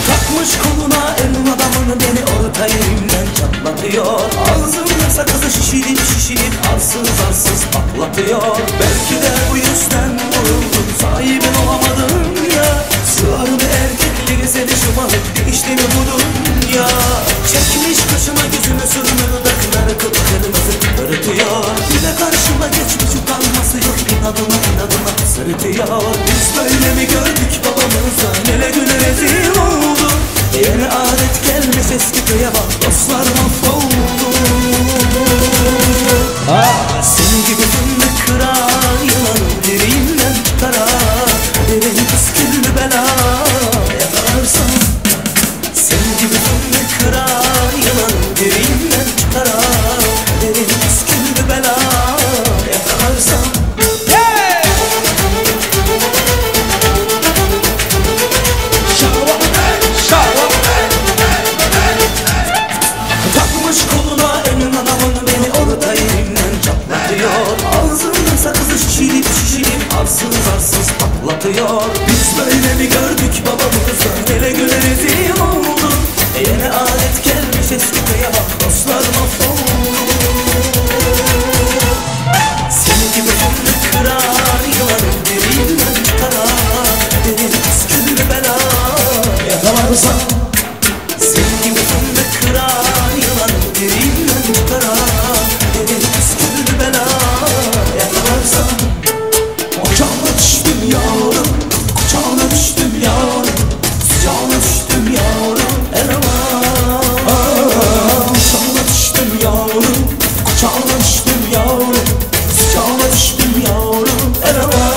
Takmış koluna elin adamını beni orta yerimden çatlatıyor. Ağzımda sakızı şişirip şişirip arsız arsız patlatıyor. Belki de bu yüzden vuruldum, sahibin olamadım ya. Sığar mı erkekleri seni şımarık işte mi bu dünya? Çekmiş kaşıma gözümü sürme dudakları kıpkırmızı kıpırtıyor. Bir de karşıma geçmiş utanması yok inadına inadına sırıtıyor. Biz böyle mi gördük babamıza, nele güne rezil oldu. Yeni adet gelmiş eski köye bak, dostlar mahvoldu. Senin gibi fındık kıran yılanı derinden kara, derin püsküllü bela yakalarsam. Senin gibi fındık kıran yılanı derinden kara, derin püsküllü bela yakalarsam. Takmış koluna elin adamını beni orta yerimden çatlatıyor. Ağzından sakızı şişirip şişirip arsız arsız patlatıyor. Biz böyle mi gördük babamızı, hele güne rezil oldu. Yeni adet gelmiş eski köye bak, dostlar mahvoldu. Seni gibi fındık kırar yılanı derinden kara, derin püsküllü bela yakalarsam. Seni gibi fındık kırar yılanı derinden kara, derin püsküllü bela yakalarsam. Kucağına düştüm yavrum, kucağına düştüm yavrum, sıcağına düştüm yavrum, eleman. Kucağına düştüm yavrum, kucağına düştüm yavrum, sıcağına düştüm yavrum, eleman.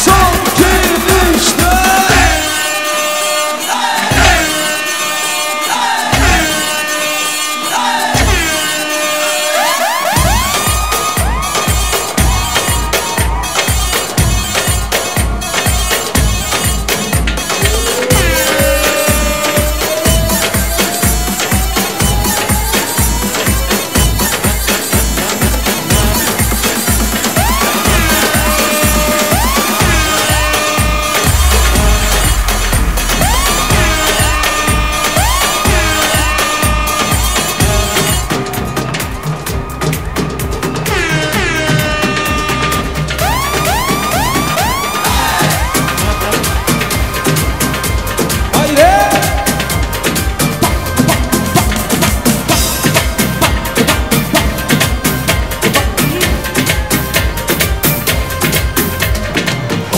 Son 2 3 4.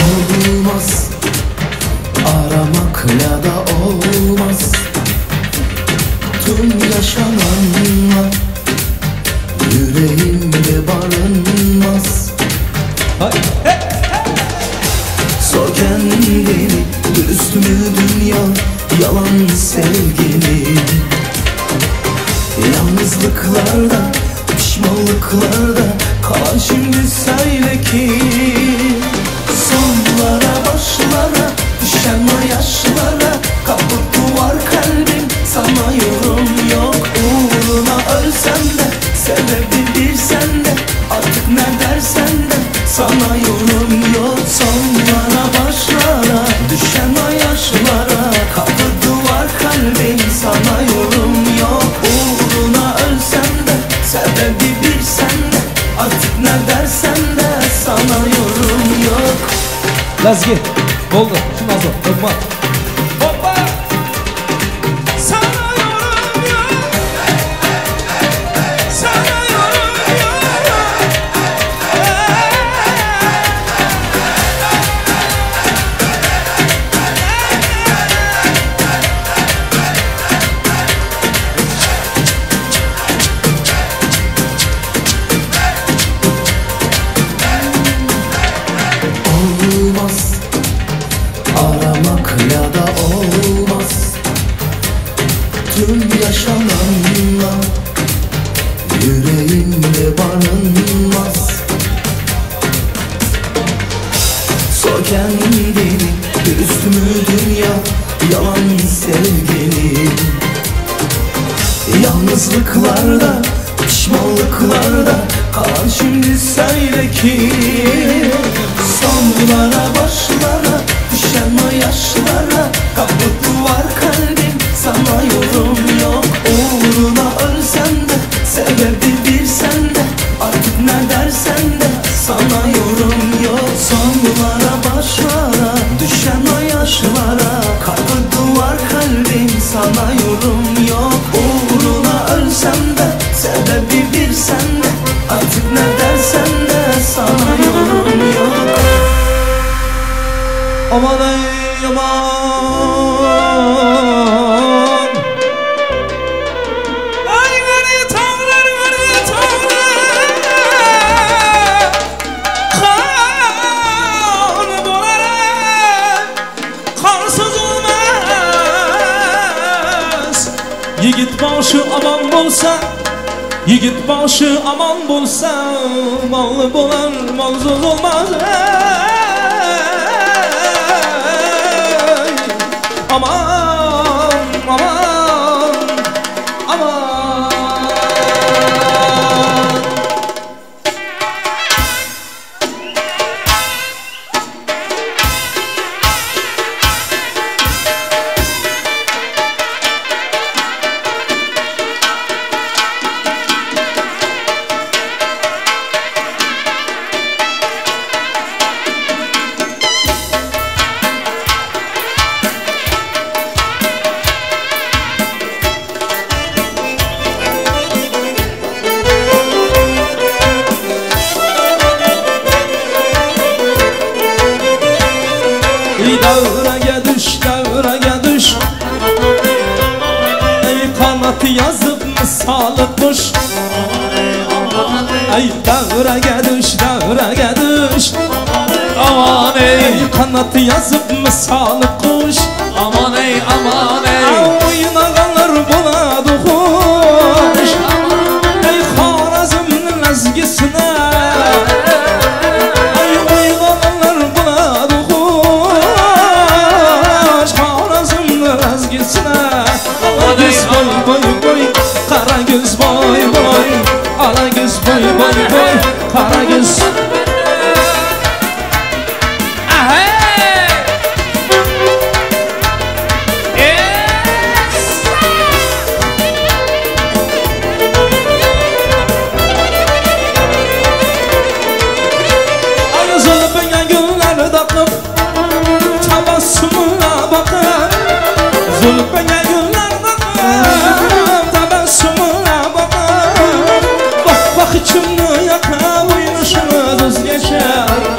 Olmaz, aramakla da olmaz. Tüm yaşananlar yüreğimde barınmaz. Sor kendini, dürüst mü dünya, yalan sevgini? Yalnızlıklarda, pişmanlıklarda kalan şimdi söyle ki. Sonlara başlara, düşen o yaşlara, kapı duvar kalbim, sana yorum yok. Uğruna ölsem de, sebebi bilsen de, artık ne dersen de, sana yorum yok. Sonlara başlara, düşen o yaşlara, kapı duvar kalbim, sana yorum yok. Uğruna ölsem de, sebebi bilsen de, artık ne dersen de, sana yorum yok. Lazgi. Oldu. Şundan sonra. Hoppa. Hoppa. Sana yorum yok. Sana yorum yok. Ayrılıklarda, pişmanlıklarda kalan şimdi söyle kim? Sonlara başlara, düşen o yaşlara, kapı duvar kalbim sana yorum yok. Uğruna ölsem de, sebebi bilsen de, artık ne dersen de sana yorum yok. Sonlara başlara, düşen o yaşlara, kapı duvar kalbim sana yorum yok. Uğruna ölsem de, sebebi bilsen de, artık ne dersen de sana yorum yok. Aman ey aman. Ay gari tağlar, gari tağlar, Kar bolar, karsız olmaz. Yigit başı aman bolsa, yigit başı aman bolsa, Mallı bolar, malsız olmaz. Ey, aman, aman, aman. Davraga düş, davraga düş, Ey kanatı yazıp misalı kuş. Ey davraga düş, davraga düş, Aman ey kanatı yazıp misalı kuş. Aman ey aman ey. Oynağanlar boladı hoş. Ey Xorazmning lazgisine, Ey oynağanlar boladı hoş. Xorazmning lazgisine. Alagöz boy boy boy, Qaragöz boy boy, Alagöz boy boy boy, Qaragöz. Ay zulfingga gullar taqib, tabassumuna boqib, Zulfingga gullar taqib, tabassumuna boqib, Vah vah içimni yoqib, o'ynashimiz o'zgacha.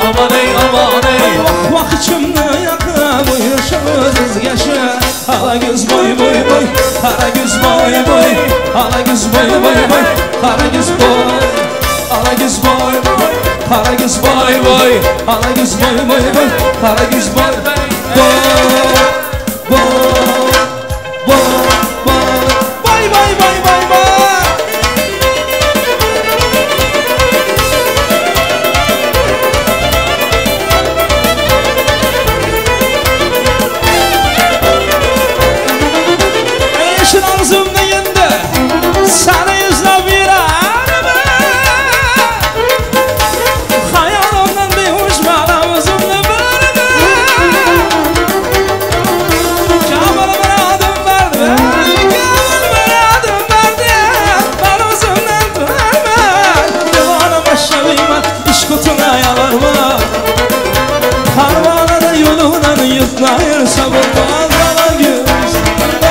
Aman ey aman ey. Vah vah içimni yoqib, o'ynashimiz o'zgacha. Alagöz boy boy boy, Qaragöz boy boy, Alagöz boy boy boy, Qaragöz boy, Alagöz boy boy, Qaragöz boy boy, Alagöz boy boy boy, Qaragöz boy boy, boy, boy, boy, boy, boy, boy, boy. Eşin ağzımda yendi, seni izlab yurarman. Xayolımdan behuş bana o'zimni bilaman. Kamil bir adım verdi, kamil bir adım verdi, ben o'zimdan turarman. Divona başlayman, ishq o'tini yalarman. Parvanada yo'lidan yuzni ayirsa bo'lmaz. Alagöz,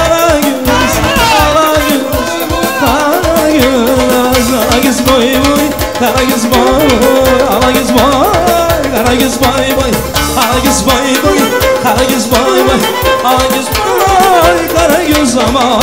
alagöz, alagöz, alagöz, alagöz boy boy, Qaragöz boy, alagöz boy, Qaragöz boy boy, alagöz boy boy, Qaragöz boy boy, alagöz boy, Qaragöz aman.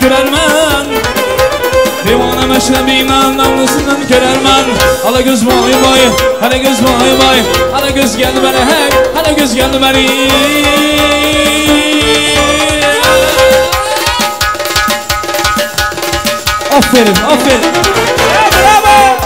görermen. Divane meşrebinden namlusundan görermen. Ala göz vay vay, hele göz vay vay, hele göz geldi beni hey, hele göz geldi beni. Aferin, aferin. Bravo!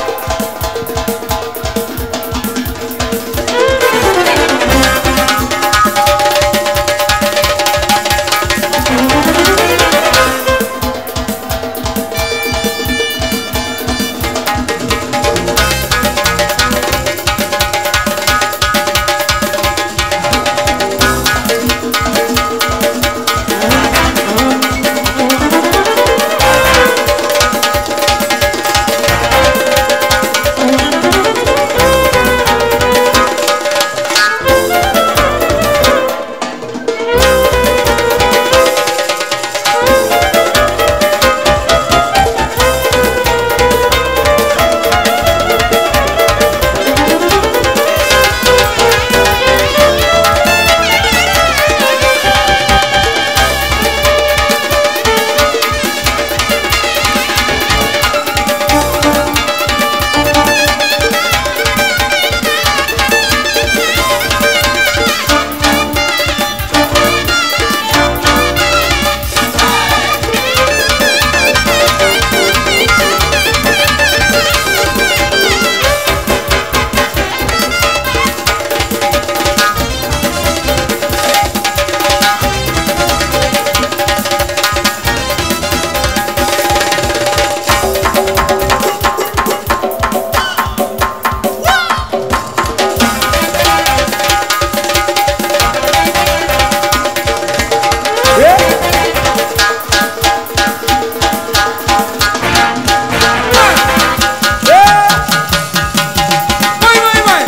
Vay vay vay.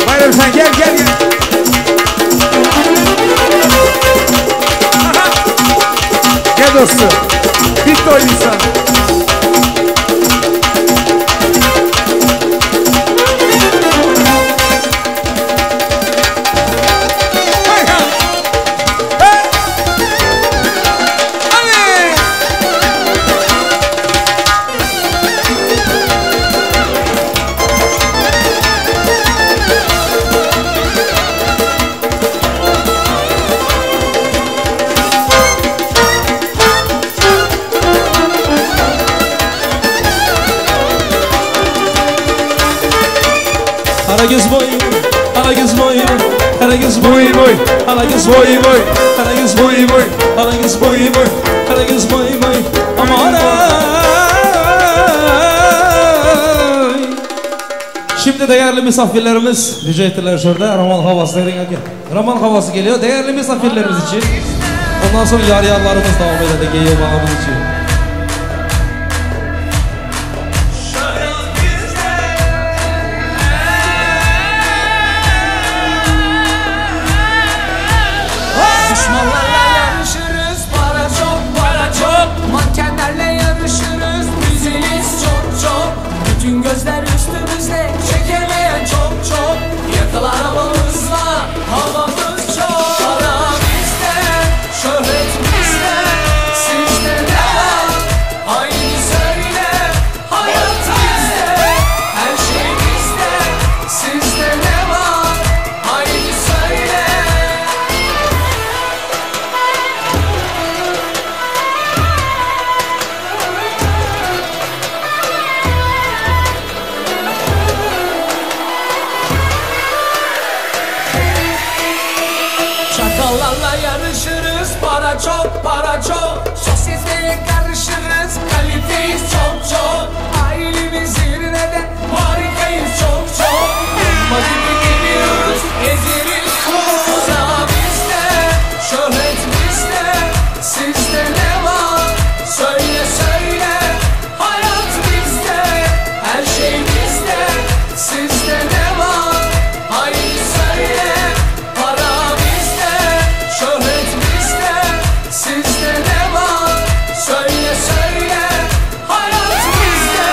Bayram sen gel gel gel. Aha. Gel dostum. Bitti o insan. Hay ha. Hey. Hadi. Kara göz boy, kara göz boy, kara göz boy boy, kara göz boy boy, kara göz boy boy, kara göz boy boy, kara göz boy boy. Aman ay. Şimdi değerli misafirlerimiz rica ettiler şurada roman havası roman havası geliyor değerli misafirlerimiz için. Ondan sonra yar yarlarımız devam edecek geliyor bağımız için. Düşmanlarla yarışırız, para çok, para çok. Mankenlerle yarışırız, güzeliz çok çok. Bütün gözler üstümüzde, çekemeyen çok çok. Yakıl arabamız var, havamız çok. Para bizde, şöhret bizde, sizde ne var? Haydi söyle, hayat bizde, her şey bizde, sizde ne var? Haydi söyle. Çakallarla yarışırız, para çok, para çok. Sosyeteye karışırız, kaliteyiz çok çok. Ailemiz zirvede, harikayız çok çok. Bomba gibi geliyoruz, ezeriz. Para bizde, şöhret bizde, sizde ne var? Söyle söyle, hayat bizde, her şey bizde, sizde ne var? Haydi söyle. Para bizde, şöhret bizde, sizde ne var? Söyle söyle, hayat bizde,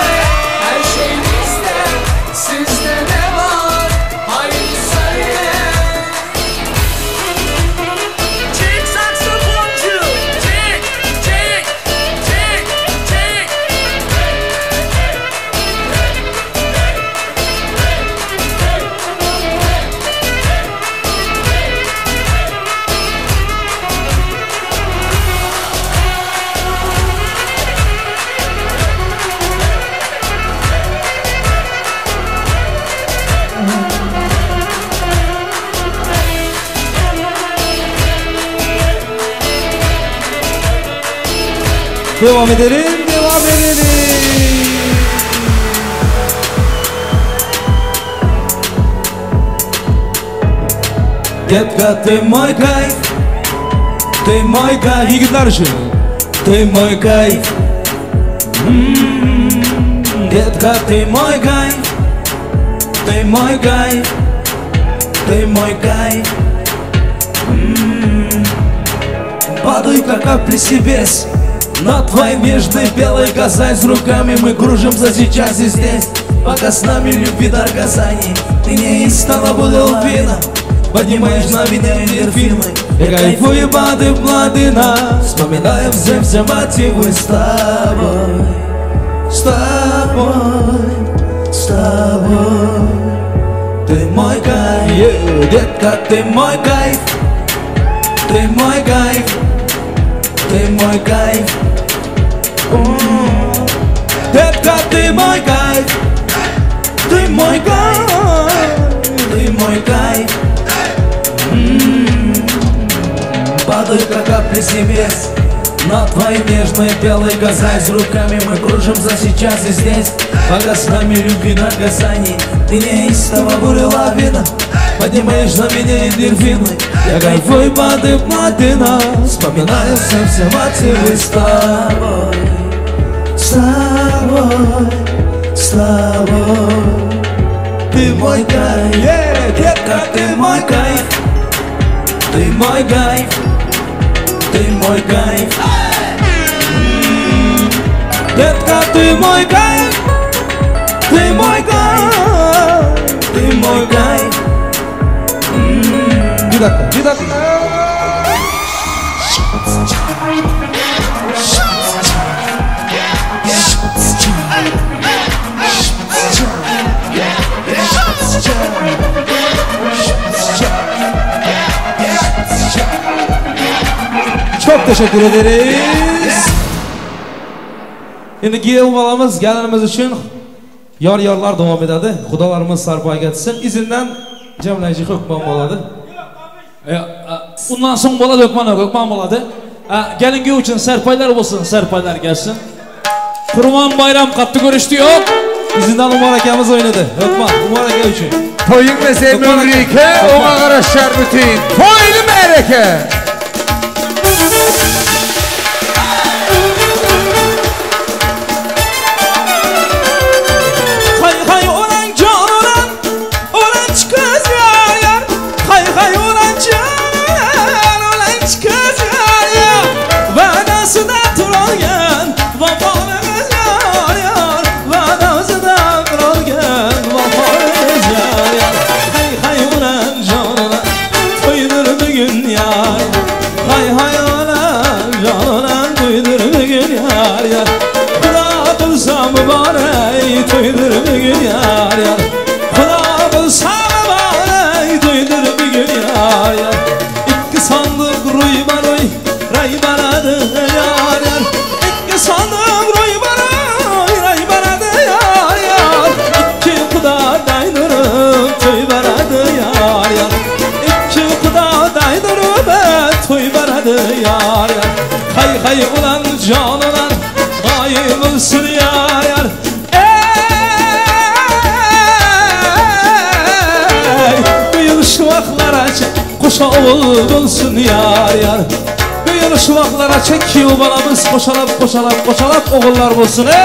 Devam edelim, devam edelim. Детка, ты мой кайф, ты мой кайф. Yigitlar uchun. Ты мой кайф. Детка, ты мой кайф, ты мой кайф, ты мой кайф. Падаю, как капли с небес, на твои нежные белые касаясь руками. Мы кружимся сейчас и здесь, пока с нами любви дар касаний. Ты неистово будил вина, поднимаешь на меня эндорфины. Я кайфую, падаю младина, вспоминаю все, все мотивы с тобой, с тобой, с тобой. Ты мой кайф, детка, ты мой кайф, ты мой кайф, ты мой кайф. Детка, ты мой кайф, ты мой кайф, ты мой кайф. Падаю, как капли с небес, на твои нежные белые касаясь руками. Мы кружимся сейчас и здесь, пока с нами любви на касании. Ты неистово буря лавина, поднимаешь на меня эндорфины. Я кайфую, падаю платина, вспоминаю все, все мотивы с тобой, с тобой, с тобой. Ты мой кайф, детка, ты мой кайф, ты мой кайф, ты мой кайф. Детка, ты мой кайф, ты мой кайф, ты мой кайф. Bir dakika, bir dakika. Çok teşekkür ederiz. Endi kuyov bolamiz, gelinimiz uchun yor yorlar davom etadi. Xudolarimiz sarpoyga etsin. Izinden jamlanchi Hukmon bo'ladi. Undan so'ng bo'ladi Hukmon, Hukmon bo'ladi. Gelin kuyov uchun sarpoylar bo'lsin, sarpoylar kelsin. Qurban bayram qattiq ko'rishdi yo'q. Izinden Umar akamiz o'ynadi. Hukmon, Umar aka uchun. To'ying desa Mumrika, o'nga qarashar butun. To'yli ma'raka. Toydur bugün yar yar, Xudo bilsa mübarek toydur bugün yar yar. İkki sandık ro'ybaro'y ray baradi yar yar. İkki sandık ro'ybaro'y ray baradi yar yar. İkki xudoday nurib to'y baradi yar yar. İkki xudoday nurib to'y baradi yar yar. Hay hay ulan jon ulan g'oyib bo'lsin yar yar. Qo'sha o'g'il bo'lsin yar yar. Bu yil shu vaqtlarcha kuyov bolamiz qo'shalab qo'shalab qo'shalab o'g'illar bo'lsin. Ey!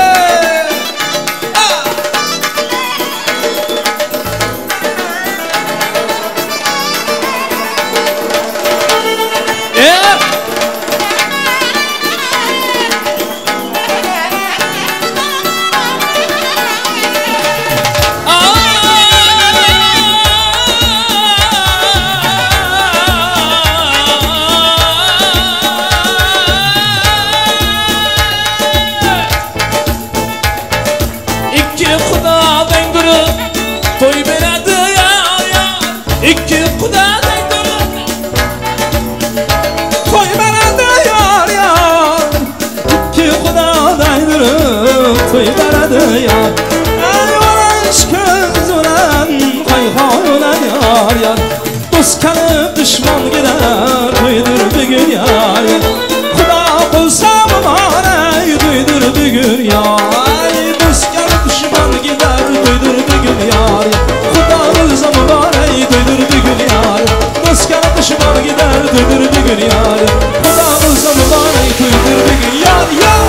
toýdur bugün ýar. Gudamyzda mübarek toýdur bugün ýar, ýar.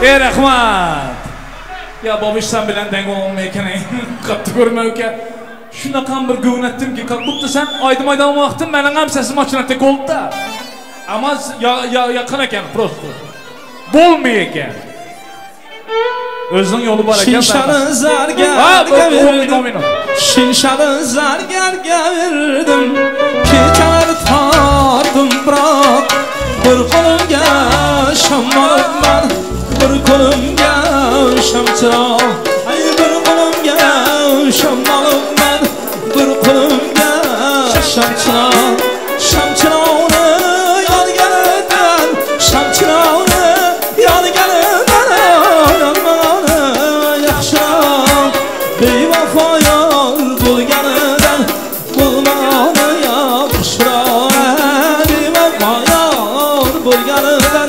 Eý rahmat! Ýa Bobiş sen bilen deň bolmaly ekeniň. Gaty görmewkä. Şunakam bir göwnetdim ki, kak budda sen aýdym aýdan wagtyň meniňem sesim açylan tek boldy-da. Ama ýakyn eken prosto. Bolmaý eken. Özüniň ýoly bar eken. Şişany zargarga berdim. Şişany zargarga berdim. Keçeler tardım bırak. Bir kolumga şam alıp bir kolumga şam çırak. Ay bir kolumga şam alıp bir kolumga şam çırak. Şam çırağını yadigarından, şam çırağını yadigarından yanmağını yaxşırak. Beyvafa yar bulganından, bulmağını yaxşırak. Beyvafa yar bulganından,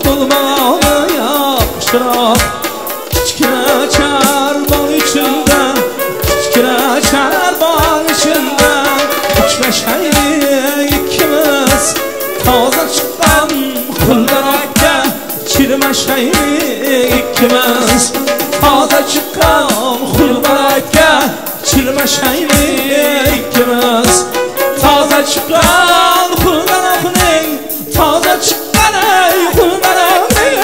bulmağını yaxşırak. Kiçkine çarban içinde, kiçkine çarban içinde, Uchrashaylik ikkimiz toza chiqqan g'ildirakka chirmashaylik ikkimiz toza chiqqan g'ildirakka chirmashaylik ikkimiz toza chiqqan g'ildirakning toza chiqqan ey g'ildirakning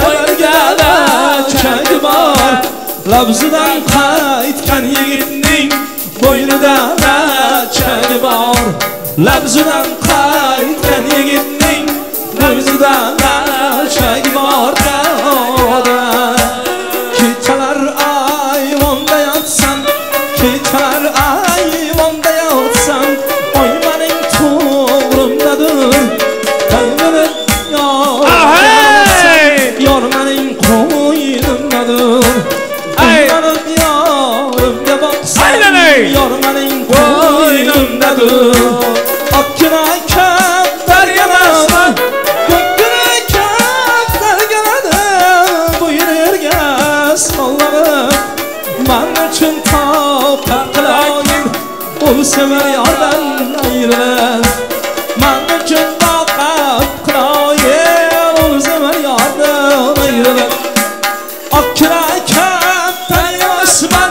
birgada chagi bor labzidan qaytgan yigitning bo'ynida lachagi bor labzidan qaytgan yigitning bo'ynida lachagi bor kechalar ayvonda yotsam kechalar ayvonda yotsam oy mening to'g'rimdadir yor mening qo'ynimdadir Uylanıp yarımga boqsam Yor mening qo'ynimdadir Okkina kaptar keladi Ko'kkina kaptar keladi Bu yerga sollanib Man uchun toqat qilayin U sevar yordan ayrilib Man uchun toqat qilayin U sevar yordan ayrilib Okkina kaptar emasman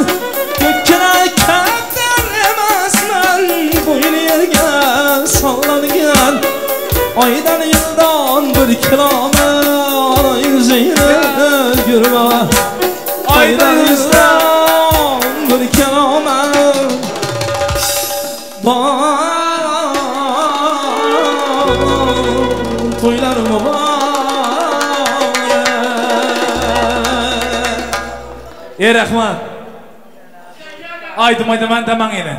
Ko'kkina kaptar emasman Bo'yni yerga sollangan Oydan yildan bir kiloma Yuzingni ko'rma Oydan yildan bir kiloma To'ylar muborak Ey rahmat. Aýdym aýdaman damaň ene.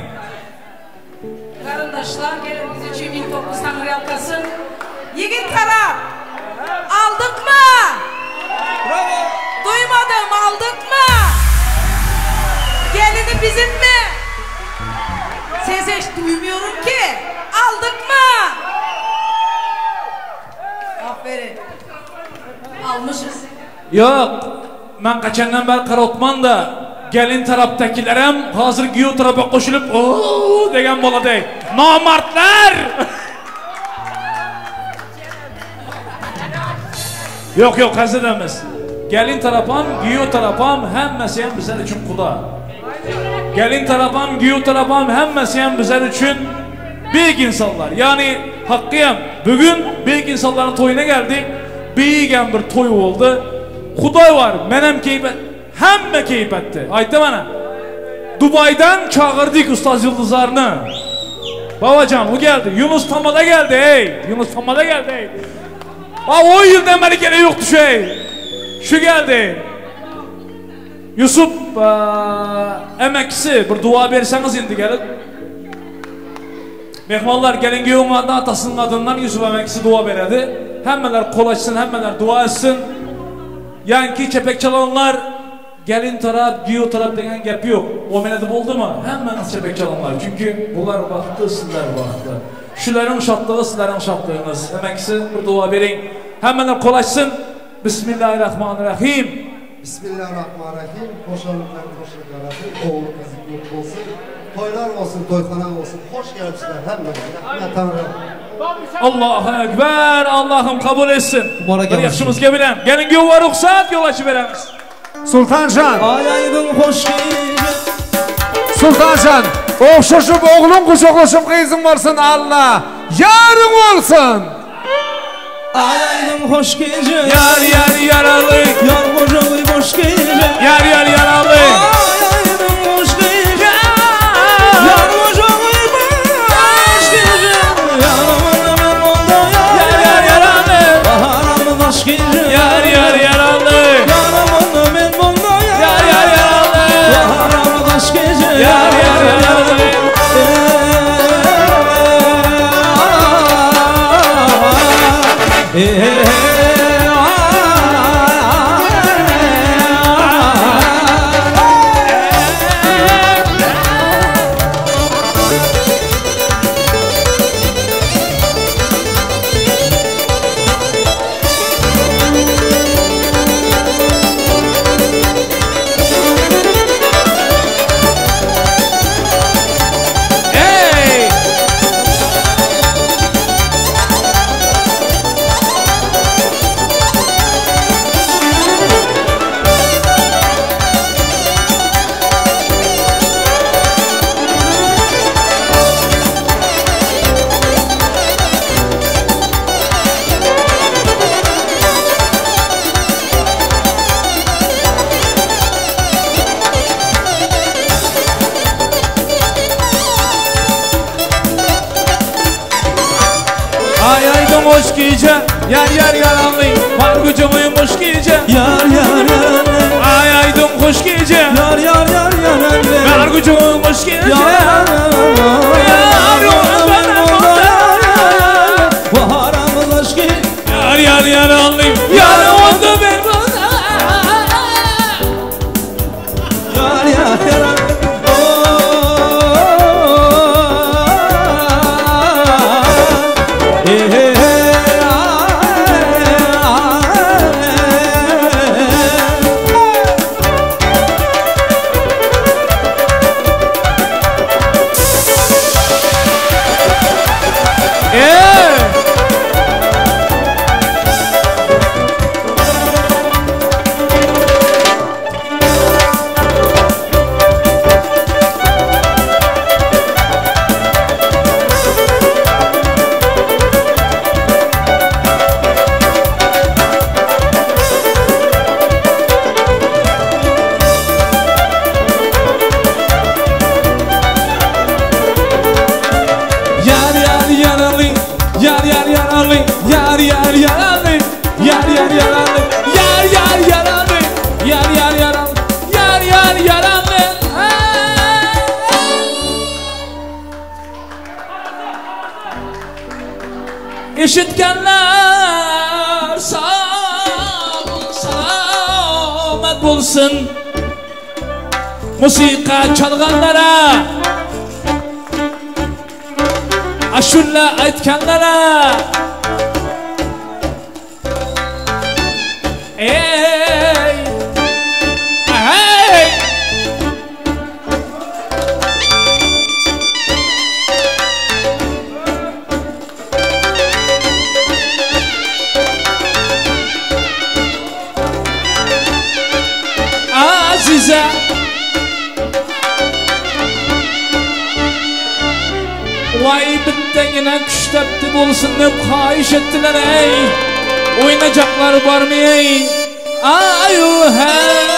Garyndaşlar geleniňiz üçin 1009 Taňryýalkasyn. Ýigit tarap. Aldykmy? Bravo. Duýmadym, aldykmy? Gelini bizimmi? Ses eş duýmuyorum ki. Aldykmy? Aferin. Almışyz. Ýok, men gaçandan bäri garotman-da, gelin tarapdakilerem hazir giýew tarapa goşulyp, oo degen bolady. Namartlar! Ýok, ýok, hezil emes. Gelin tarapam, giýew tarapam hemmesi hem bizler üçin guda. Gelin tarapam, giýew tarapam hemmesi hem bizler üçin beýik insanlar. Ýagny hakky hem bu gün beýik insanlaryň toýuna geldik. Beýigem bir toý boldy. Hudaý bar, menem keýp hemme keýp etdi. Aýtdy mana. Dubaýdan çagyrdyk Ustaz Ýyldyzlaryny. Babajan, o geldi. Ýunus Tamada geldi, eý. Ýunus Tamada geldi, eý. A o ýyldan bäri gelen ýokdy şu, eý. Şu geldi. Ýusup emekçisi, bir dua berseňiz indi gelip. Mehmanlar gelin giýewiň adyna atasynyň adyndan Ýusup emekçisi dua beredi. Hemmeler kol açsyn, hemmeler dua etsin. Ýaňky çepek çalanlar gelin tarap, giýew tarap degen gep ýok. O menede boldumy? Hemmäňiz çepek çalyňlar. Çünki bular bagtly, sizler bagtly. Şularyň şatlygy sizleriň şatlygyňyz. Emekçisi bir dua beriň. Hemmeler kol açsyn. Bismillahirrahmanirrahim. Bismillahirrahmanirrahim. Hoşalyklar hoşluk yarasın. Oğlu kızı köp bolsun. Toýlar bolsun, toýhana bolsun. Hoş gelipsizler hemmeňiz. Rahmet Taňrym. Allahu Ekber, Allahym kabul etsin. Bir ýagşymyzga bilen. Geliň göwä rugsat ýol açyp beremiz. Sultanjan. Aý aýdyň hoş gije. Sultanjan, ogşaşyp ogluň gujaklaşyp gyzyň bolsun Alla ýaryň bolsun. Aý aýdyň hoş gije. Ýar ýar ýaraly. Ýar gujagy boş gije. Ýar ýar ýaraly. Aý aýdyň hoş gije. Ýar gujagy boş gije. Ýarymyna men bolda ýar. Ýar ýar ýaraly. Baharamy baş gije. Ýar ýar ýaraly. Ýarymyna men bolda ýar. Ýar ýar ýaraly. Baharamy baş gije. Ýar ýar ýaraly. Ey! Ay aydın hoş gece Yar yar yaranlı Var gücüm uyumuş gece Yar yar yaralı. Ay aydın hoş gece Yar yar yar yaralı. Var gücüm uyumuş gece Yar Yar Baharamız aşkı. Yar yar yaranlı Yar oldu ben bana Yar yar yaralı. Ey! Yar yar yaralı Yar yar yaralı Yar yar yaralı Yar yar yaralı Yar yar yaralı Yar yar yaralı Yar yar yaralı Eşitkenler sağ selamet bolsun Musiqa çalganlara Aşulla aytganlara Ey Hey Azize Vay bittagina kushtapti bo'lsin deb xohish etdilar ey. O'ynajaqlar bormi ey? Ayu hey.